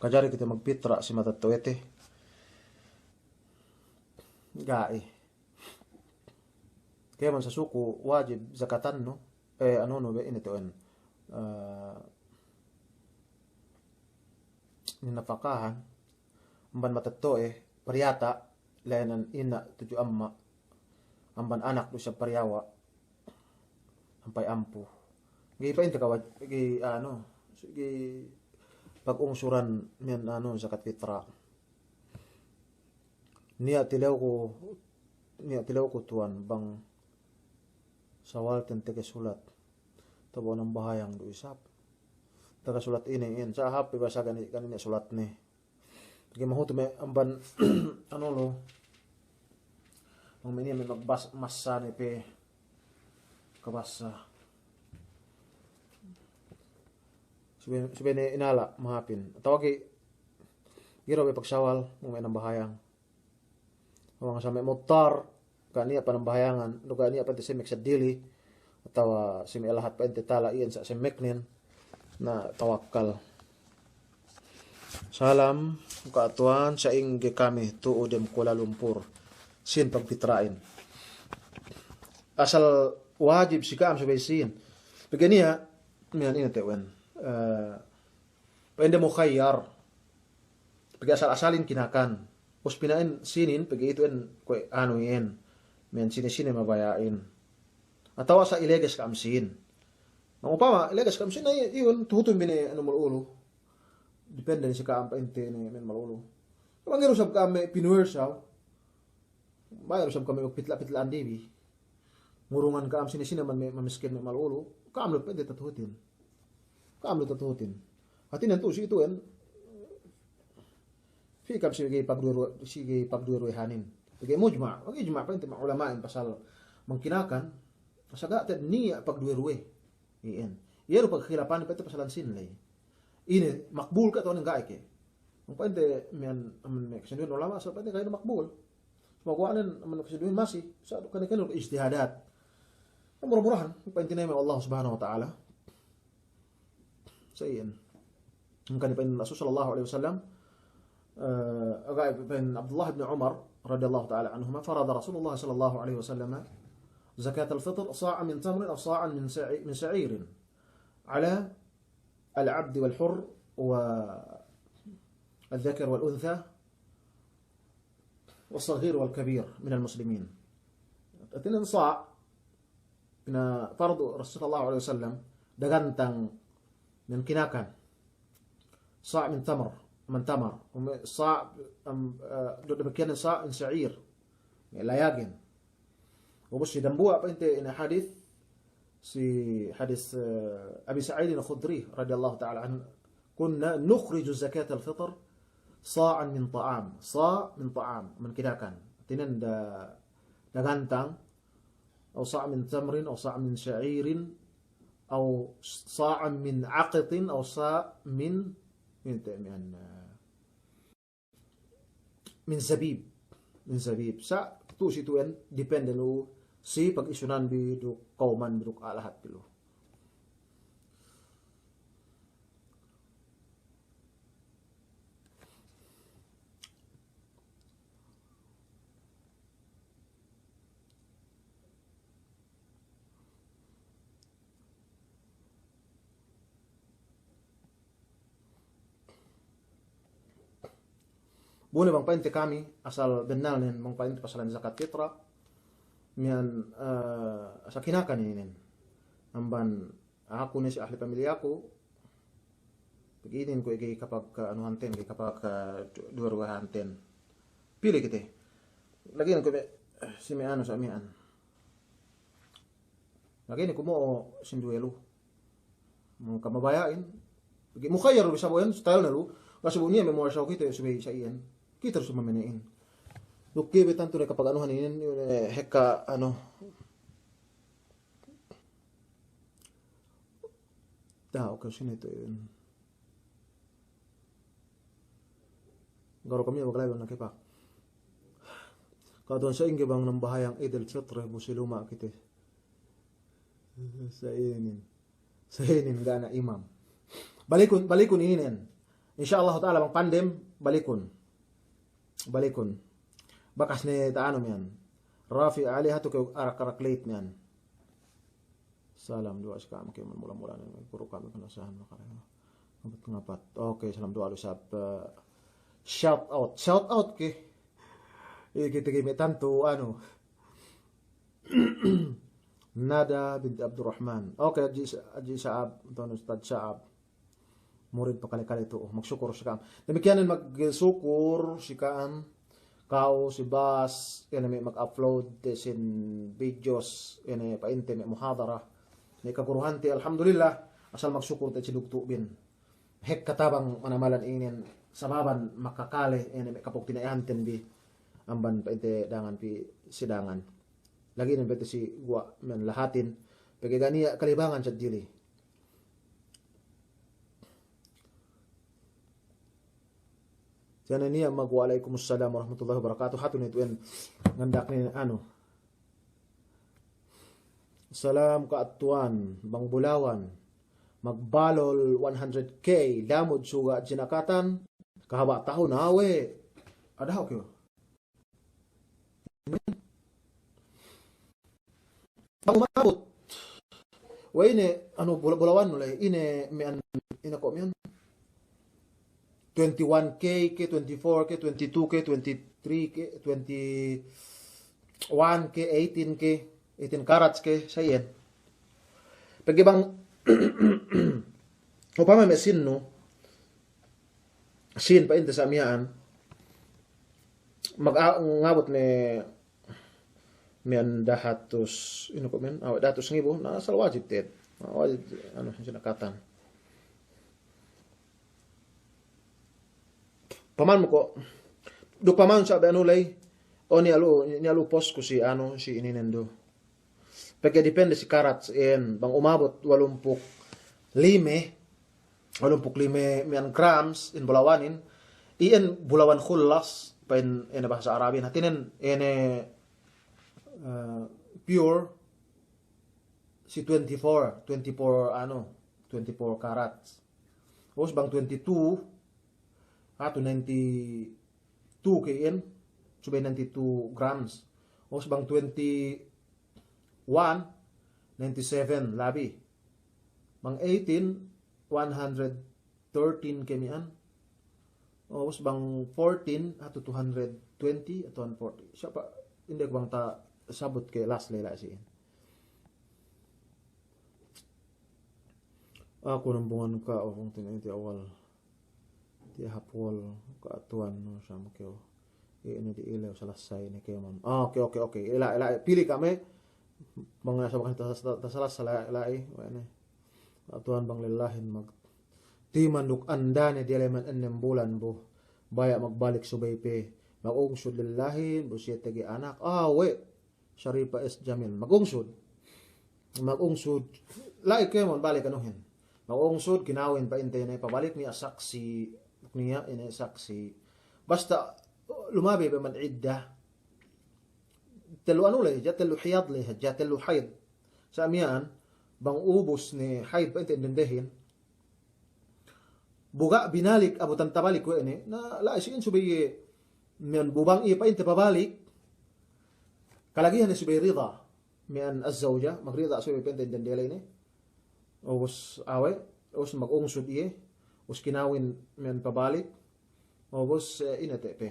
Kajari kite magpitra' si matetto'ete. Ga'i. Kēmon sa suku wajib zakatan nu, eh, anu nu be ine tu'en, eh, ninapakahan, amban matetto'e, pariyata', layanan ina' tudju amma', amban anak du isab pariyawa', sampay ampu. Ga'i pa'inte kawaj-, ga'i anu, ga'i pagungsuran miya'an anu zakat pitra'. Niya' tilewku, niya' tilewku tuwan bang sawalten tege sulat. Tabo'o nambahayang du isab. Tege sulat ine iyan. Sa hāp pe basa gani, gani niya' sulatne. Pegge' mahutu me' amban anu lu. Bang me' niya' me' magbas-, massa ne pe kabassa. Subey, subey ne inala' mahāpin. Atawa ga'i, ga'i du be pagsawal, bang me' nambahayang. Bang sa me' muttar, ga' niya' panambahayangan, du ga' niya' pa'inte semmek seddili, atawa si me' lahat pa'inte tala' iyan sa' semmeknen, na tawakkal. Salam, ka' tuwan, sa'ingge kami tu'u dem Kuala Lumpur, sin pagpitra'in. Asal wajib si ka'am subey sin. Pegge' niya', miya'an ine tu'en. Eh, Pa'inde mukhayyar. Pegge' asal-asalin kinakan. Ubus pina'in sinin, pegge' itu'en kuwe' anu iyan. Miya'an sine-sine mabaya'in. Atawa sa' ileges ka'am sin. Bang upama, ileges ka'am sin, na i-, iyu'un, tuhutun bi ne anu malulu. Depende si ka'am pa'inte ne miya'an malulu. Bang iru sab ka'am me' pinuwersaw. Baya' du sab kami magpitla'-pitla'an dibi. Ngurungan ka'am sine-sine man me', mamiskin me' malulu. Ka'am lu pa'inte tatuhutin. Ka'am lu tatuhutin. Hātinen tu'u si itu'en. Pī ka'am si ga'i pagduwe-ruwe, si ga'i pagduwe-ruwehanin. Ga'i mujma'. Ga'i ijma' pa'inte me' ulama'in pasal mangkinakan. Asal ga' te'ed niya' pagduwe-ruwe. Iyan. Iye du pagkhilapan pa'inte pasalan sin ley. Ine, makbul ke atawa ga'i ke. Pa'inte miya'an, amun me' kasinduwehin ulama', sa' pa'inte ga'i du makbul. Sumaguwa'nen amun kasinduwehin masi, sa' kaniya-kaniya ijtihadat. Mura-murahan, pa'inte ne me' Allah Subhanahu wa Ta'ala. Sa' iyan. Hangkan pa'in Rasul sallallahu alaihi wasallam, eh, pa'in Abdullah ibn Umar radiyallahu ta'ala anhuma, farada Rasulullah sallallahu alaihi wasallam zakatal fitr sa'an min tamrin aw sa'an min sa'i-, min sha'irin ala al-abdi wal hurr wa al-dhakar wal untha was saghir wal kabir minal muslimin. Hātinen sa' pinapardu Rasul sallallahu alaihi wasallam dagantang miya'an kinakan. Sa' min tamr, min tamar. Sa', em, eh, damikkiyan sa' min sha'ir. Layagen. Ubus si dambuwa' pa'inte ine hadis, si hadis, eh, Abi Sa'id Al-Khudri radiyallahu ta'ala anhu, "Kunna nukhriju zakatal fitr sa'an min ta'am." Sa' min ta'am, min kinakan. Hātinen da-, dagantang, aw sa' min tamrin, aw sa' min sha'irin, aw sa' min aqtin, aw sa' min, min, min, eh, min zabib. in zabib. Sa' tu'u si tu'en, depende lu si pag-isunanbi duk kawmanbi duk a'a lahatbi lu. Bu ne bang pa'inte kami, asal bennalnen bang pa'inte pasalan zakat fitrah, miya'an, eh, asal kinakan inin. Amban aku ne si ahli pamilyaku, pegge' inin kuwe' ga'i kapag, eh, anuhanten, ga'i kapag, eh, du-, duwe-ruwehanten. Pili' kite. Lagi' inin kuwe' me', eh, si me' anu sa' miya'an. Lagi' inin kumo'o sinduwe lu. Mangka mabaya'in. Pegge' mukhayyar lu bi sabu'in, style ne lu. Ga' sabu' niya' me' muwar saw kite subey sa' iyan. Kite du sa' mamane'in. Duk kite be tantu ne kapag anuhan inin, eh, hekka anu. Da, oke, sine tu, eh. Garu kami maglay bang nakipak. Ka'atuwan sa'ingge bang nambahayang Idul Fitri bu si luma' kite. Sa' inin. Sa' inin ga' na imam. Balikun, balikun inin. Insya Allah ta'ala bang pandem, balikun. Balikun. Bakas ne ta'anu miya'an. Rafi Ali hatu ke arak-arak late miya'an. Salam duwa'a si ka'am kēmon mula-mula ne, guru kami kanasahan makalayo. Ngapat, ngapat. Oke, salam duwa'a lu sab, eh, shout out. Shout out ke. Iye kite ke me' tantu, anu. Nada binti Abdurrahman. Oke, Haji Sa-, Haji Sa'ab, tuwan Ustadz Sa'ab. Murid pakale-kale tu'u, magsukur si ka'am. Damikiyanin magsukur si ka'am, ka'u si Bas, ine me' mag-upload te sin videos, ine pa'inte me' muhadara, me' kaguruhante, alhamdulillah, asal magsukur te si duktu' bin. Hekka tabang manamalan inin sababan makakale, ine me' kapugtina'ihanten bi, amban pa'inte dangan pi si dangan. Lagi' inin pa'inte si guwa' men lahatin, pegge' ga' niya' kalibangan sa' dili. Sine niya' mag-, "Wa alaikumussalam warahmatullahi wabarakatuh." Hatu ne tu'en ngandak ne anu. Salam ka'atuwan, bang bulawan magbalol one hundred K, lamud suga' jinakatan, kahaba' tahun, awe'. Ada hok yo. Bang umabut. We' ine, anu, bula-, bulawannu le, ine miya'an, ine ko' miya'an? Twenty-one K ke, twenty-four K, twenty-two K, twenty-three K, twenty-one K, eighteen K, eighteen carats ke, sa' iyan. Pegge' bang, upama me' sinnu, sin pa'inte sa' miya'an, mag-, a-, ngabut ne miya'an dahatus, inu ko' miya'an, awe' dahatus ngibu, na asal wajib te'ed. Na wajib, anu, jinakatan. Paman mu ko', duk paman sa' be anu ley, o niya' lu, niya' lu post ku si anu, si ininen du. Pegge' depende si carats iyan, bang umabut walumpū' lime, walumpū' lime miya'an grams in bulawanin, iyan bulawan khullas, pa'in ine bahasa Arabin, hātinen ine, eh, pure si twenty-four, twenty-four anu, twenty-four carats. Ubus bang twenty-two, hatu ninety-two ke iyan, subey ninety-two grams. Ubus bang twenty-one, ninety-seven labi. Bang eighteen, one hundred thirteen ke miya'an. Ubus bang fourteen, hatu two hundred twenty atawa one forty. Siyapa, inde' ku bang tasabut ke last ley la'i si iyan. Aku nambungan ka'u, bang tina'iti awal. Tiya' hap wol ka'atuwan nu sam kew. Iye ne di ilew salasay ne kēmon. Ah, oke, oke, oke. Ila', ila', pili' ka'am. Bang ne sa' bakas tas-, tas-, tasalasay la'i, la'i, we' ne. Ka'atuwan bang lellahin magtiman duk andane diyaleman ennem bulan bu. Baya' magbalik subey pe. Magungsud lellahin, bu siye tege anak. Ah, we'. Sharifa S Jamil. Magungsud. Magungsud. La'i kēmon balik anuhin. Magungsud, kinawin pa'inte ne, pabalik niya' saksi', niya' ine saksi'. Basta, lumabi pe man idda. Tellu anu ley hadja, tellu hiyad ley hadja, tellu hayd. Sa' miya'an, bang ubus ne hayd pa'inte dendehin, bu ga' binalik, abutan tabalik we' ne, na la'i si iyan subey iye, miya'an bu bang iye pa'inte pabalik, kalagihan ne subey rida miya'an az-zawja, magrida subey pa'inte dende ley ne. Ubus awe', ubus magungsud iye, ubus kinawin miya'an pabalik, ubus, eh, ine te' pe.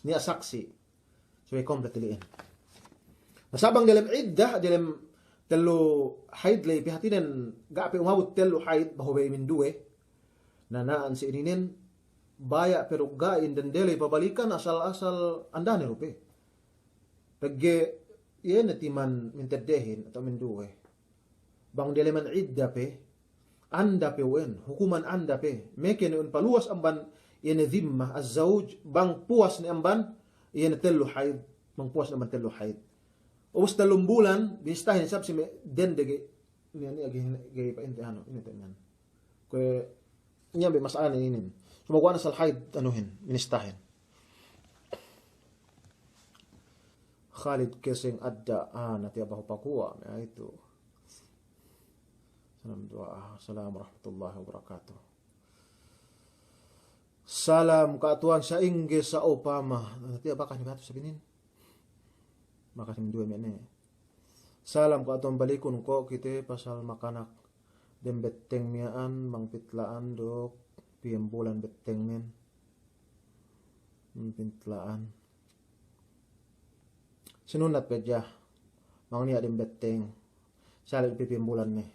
Niya' saksi'. Subey komplit ili'in. Na sa' bang delem iddah, delem tellu hayd ley pe, hātinen ga' pe umabut tellu hayd, behu pe minduwe. Na na'an si ininen, baya' pe duk ga' in dende ley pabalikan asal-asal andane du pe. Pegge' iye ne timan minteddehin atawa minduwe. Bang diyaleman idda pe, anda pe u'en, hukuman anda pe. Meke ne u'en paluwas amban iye ne dhimma, az-zawj, bang puwas ne amban iye ne tellu hayd, bang puwas ne amban tellu hayd. Ubus tellum bulan, binistahin isab si me' dende ga'i, niya', niya' ga'i, ga'i pa'inte anu, ine te' miya'an. Kuwe' niya' be mas'ala ne inin. Sumaguwa' ne asal hayd anuhin, binistahin. Khalid Keseng Adda, ah, na tiya' behu paguwa', me' itu. Salam duwa'a. Salam warahmatullahi wabarakatuh. Salam Ka' Tuwan, sa'ingge sa'upama. Na tiya' bakas ne batu sabinin. Bakas ne duwe me' ne. Salam Ka' Tuwan, balikun ko' kite pasal makanak dem betteng miya'an, bang pitla'an duk piyem bulan bettengnen. Hmm, pitla'an. Sinunnat pe hadja, bang niya' dem betteng, sali' pī piyem bulan ne.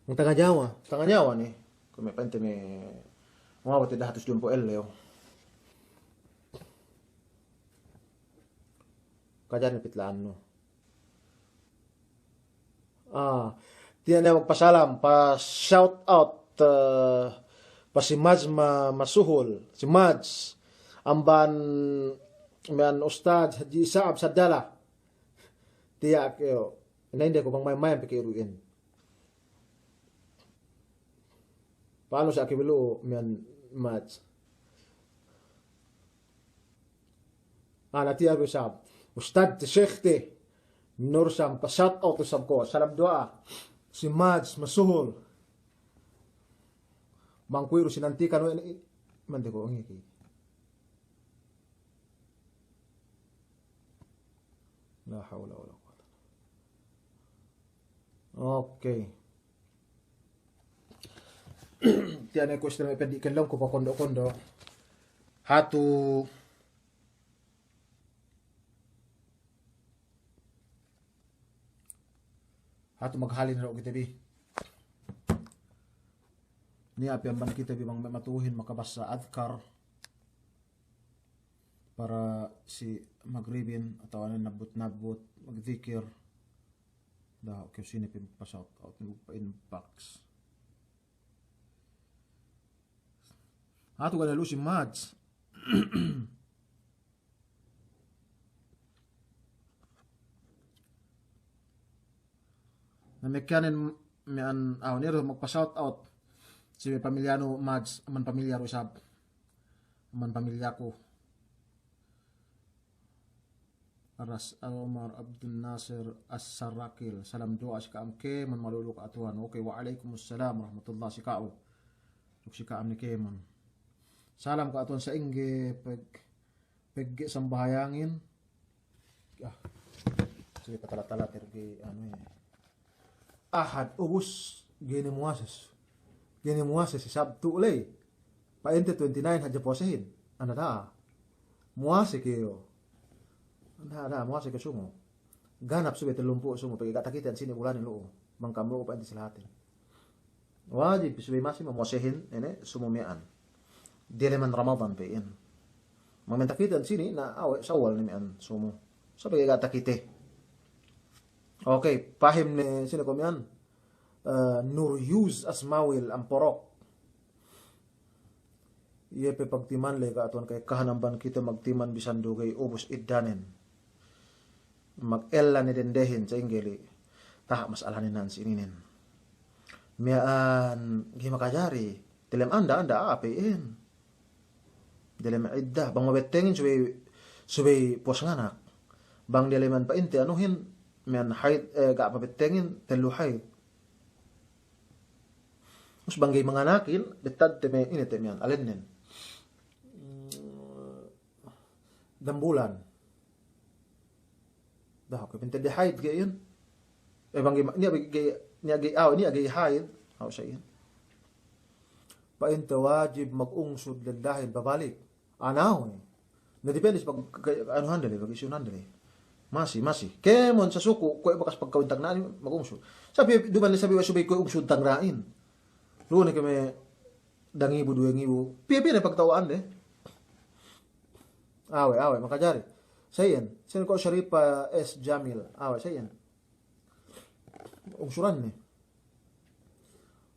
Bang tanga nyawa, tanga nyawa ne. Kuwe' me' pa'inte me' umabut dahatus duwempū' ellew. Kajari pitla'annu. Ah, tiya' ne magpasalam, pa shout out, eh, pa si Maj ma-, Masuhul, si Maj, amban miya'an Ustadz Haji Sa'ab Saddala. Tiya' kew, na inde ko' bang mayam-mayam pe kew iru'in. Pa'anu sa' kew bi lu'u miya'an Maj. Ah, na tiya' bi isab. Ustadz te, Sheikh te. Nur sam, pa shout out isab ko'. Salam duwa'a. Si Maj Masuhul. Bang kuwe' du sinantikan we' ne, mante ko' ngiki. La hawla wala quwwata. Okay. Tiya' ne question me' peddi' kellong ku pa kondo'-kondo'. Hatu, hatu maghalin du kite bi. Niya' pe amban kite bi bang me' matu'uhin makabassa adhkar para si magribin atawa ne nabbut-nabbut, magdhikir. Dahu' kew sine pe pa shout out, pa inbox. Hatu ga' ne lu'u si Maj. Na mekkanen miya'an, aw, niru magpa-shout out si me' pamilyanu Maj, amban pamilya du isab. Amban pamilyaku. Ras Umar Abdul Nasir As-Sarakil. Salam duwa'a si ka'am kēmon malulu Ka' Tuwan. Okay, wa alaykumus salam warahmatullah si ka'u. Duk si ka'am ne kēmon. Salam Ka' Tuwan, sa'ingge peg-, pegge' sambahayangin. Ah, sige, patala-tala terge, anu, eh. Ahad, ubus, ga'i ne muwase. Ga'i ne muwase si Sabtu ley. Pa'inte twenty-nine hadja puwasehin. Ana' da'a. Muwase kew. Ana' da'a, muwase kew sumu. Ganap subey tellumpū' sumu, pegge' ga' takite ensini' bulanin lu'u. Bang ka'am lu'u pa'inte si lahatin. Wajib subey masi mamuwasehin, ine, sumu miya'an. Diyaleman Ramadan pe iyan. Bang men takite ensini', na awe' Sawwal ne miya'an sumu. Sa' pegge' ga' takite. Okay, pahim ne sine ko' miya'an. Eh, Nur Yuz Asmawil Amporok. Iye pe pagtiman ley Ka' Tuwan, ka'ekkahan amban kite magtiman bisan du ga'i ubus iddanen. Magella ne dendehin sa'ingge ley. Taha' mas'alanen na'an si ininen. Miya'an ga'i makajari. Delem anda, anda a'a pe iyan. Delem idda, bang mabettengin subey, subey puwas nganak. Bang diyaleman pa'inte anuhin, miya'an haid, eh, ga' pabettengin, tellu haid. Ubus bang ga'i manganakin, bettadte me' ine te miya'an, alennen. Hmm, dambulan. Dahu' ke pa'inte de haid ga'i iyan. Eh, bang ga'i ma-, niya' ga'i, niya' ga'i, aw, niya' ga'i haid. Aw sa iyan. Pa'inte wajib magungsud lellahin pabalik. Anahu ne. Na depende si pag-, ke-, anuhande le, pag'isuhunande le. Masi, masi. Kēmon sa suku', kuwe' bakas pagkawin tagna'in, magungsud. Sa piye, duma'in ne sa piye subey kuwe' ungsud tagna'in. Lu'u ne ke me' dangibu, duwe ngibu. Piye-piye ne pagtawu'ande. Awe', awe', makajari. Sa iyan. Sa iyan ko' Sharifa S Jamil. Awe', sa iyan. Ungsuran ne.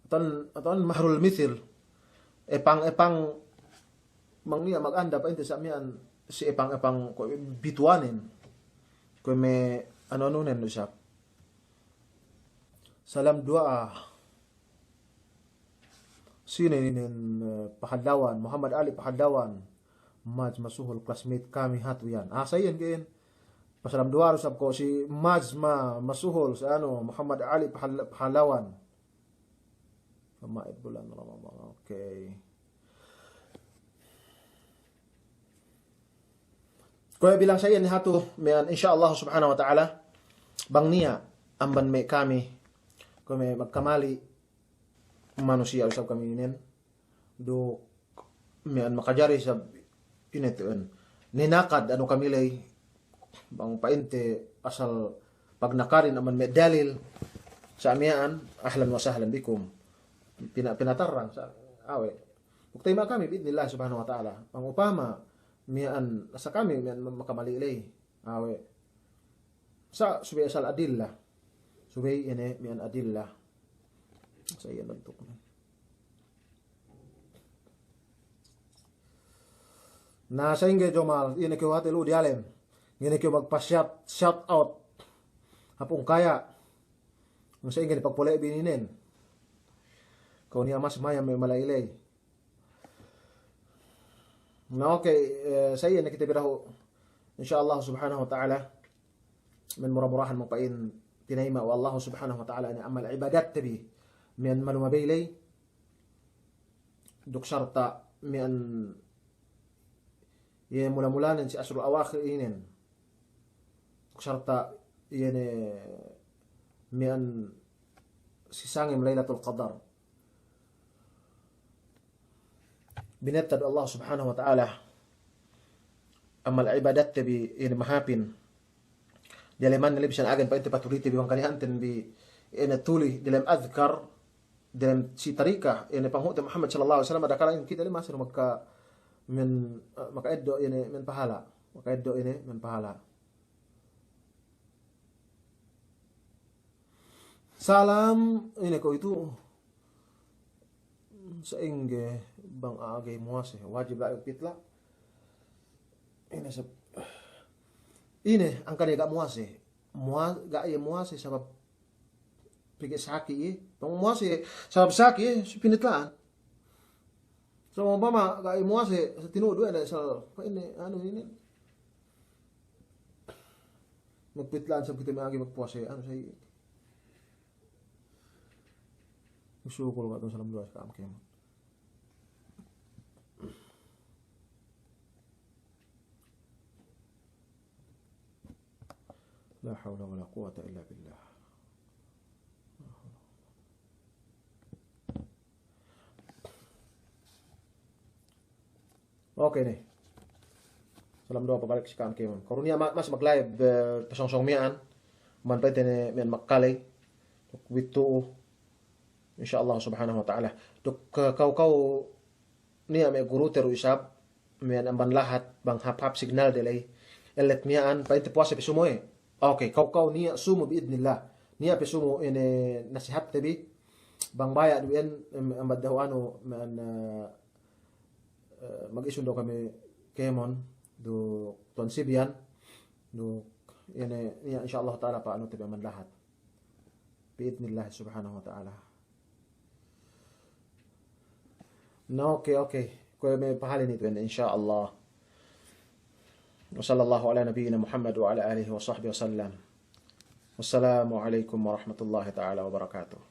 Atan, atan mahrul mithil. Epang-epang bang niya' maganda pa'inte sa' miya'an si epang-epang ko' bituwanin. Ko' me' anu-anunen du isab. Salam duwa'a. Sine inin, eh, Pahallawan, Muhammad Ali Pahallawan. Maj Masuhul, classmate kami hatu iyan. Ah, sa iyan ke iyan. Pasalam duwa'a du isab ko' si Maj Ma-, Masuhul, si anu, Muhammad Ali Pahal-, Pahallawan. Pama'id bulan Ramadan. Oke. Kuwe' bilang sa iyan hatu, miya'an, insya Allah subhanahu wa ta'ala, bang niya' amban me' kami, kuwe' me' magkamali, manusiya' isab kami inin, duk miya'an makajari isab ine tu'en. Ninakad anu kami ley, bang pa'inte asal pagnakadin amban me' dalil, sa' miya'an, ahlan wa sahlan bikum. Pina-, pinatarrang, sa', awe'. Bukti ma kami, bi'idnillah subhanahu wa ta'ala. Bang upama, miya'an, sa' kami, miya'an makamali ley. Awe'. Sa' subey asal adilla. Subey ine miya'an adilla. Sa' iyan bantuknen. Na sa'ingge Jomal, ine kew hati lu diyalem. Ine kew magpa-shout, shout out. Hap ungkaya'. Na sa'ingge ne pagpole' bininen. Kew niya' mas mayam me' mala'i ley. Na, oke, eh, sa iyan ne kite bi dahu'. Insya Allah subhanahu wa ta'ala. Miya'an mura-murahan magpa'in tinayima' we' Allah subhanahu wa ta'ala ine amal ibadatte bi. Miya'an malumabey ley. Duk sarta' miya'an iye mula-mulanen si asrul awakhir inin. Duk sarta' iye ne miya'an si sangem Laylatul Qadar. Binettad Allah subhanahu wa ta'ala amal ibadatte bi inin mahāpin. Diyaleman ne le bisan agen pa'inte patulite bi bang kanihanten bi inin tuli diyalem adhkar, diyalem si tarika, inin panghu'te Muhammad sallallahu alaihi wasallam, adakala inin kite le masi du maka men, eh, maka eddo' inin men pahala'. Maka eddo' inin men pahala'. Salam, ine ko' itu. Sa'ingge bang a'a ga'i muwase, wajib la'i pitla'. Ine sab-, ine, angkan iye ga' muwase. Muwa-, ga' iye muwase sabab pegge' saki' iye. Bang muwase sabab saki' iye, si pinitla'an. Sabab umpama ga' iye muwase, sa tinudu ine, sa, ine, anu inin. Magpitla'an sab kite me' agi magpuwase, anu sa iye. Sukul ka' tu salam duwa'a si ka'am kēmon. La hawla wala quwwata illa billah. Oke ne. Salam duwa'a pabalik si ka'am kēmon. Kalu niya' ma-, mas mag-live, eh, pasōng-sōng miya'an. Man pa'inte ne miya'an makkaley. Duk witu'u. Insya Allah subhanahu wa ta'ala. Duk, eh, kaw-kaw niya' me' gurute du isab. Miya'an amban lahat, bang hāp-hāp signalde ley. Ellet miya'an, pa'inte puwase pe sumu e. Oke, kaw-kaw niya' sumu bi'idnillah. Niya' pe sumu ine nasihatte bi. Bang baya' du iyan, em, ambat dahu' anu, miya'an, eh, eh, mag-isun dahu' kami kēmon, duk Tuwan Sibiyan, duk ine, niya' insya Allah ta'ala pa'anute bi amban lahat. Bi'idnillah subhanahu wa ta'ala. Na, oke, oke. Kuwe' me' pahalin itu, insya Allah. وصلى الله على نبينا محمد وعلى آله وصحبه وسلم. والسلام عليكم ورحمة الله تعالى وبركاته.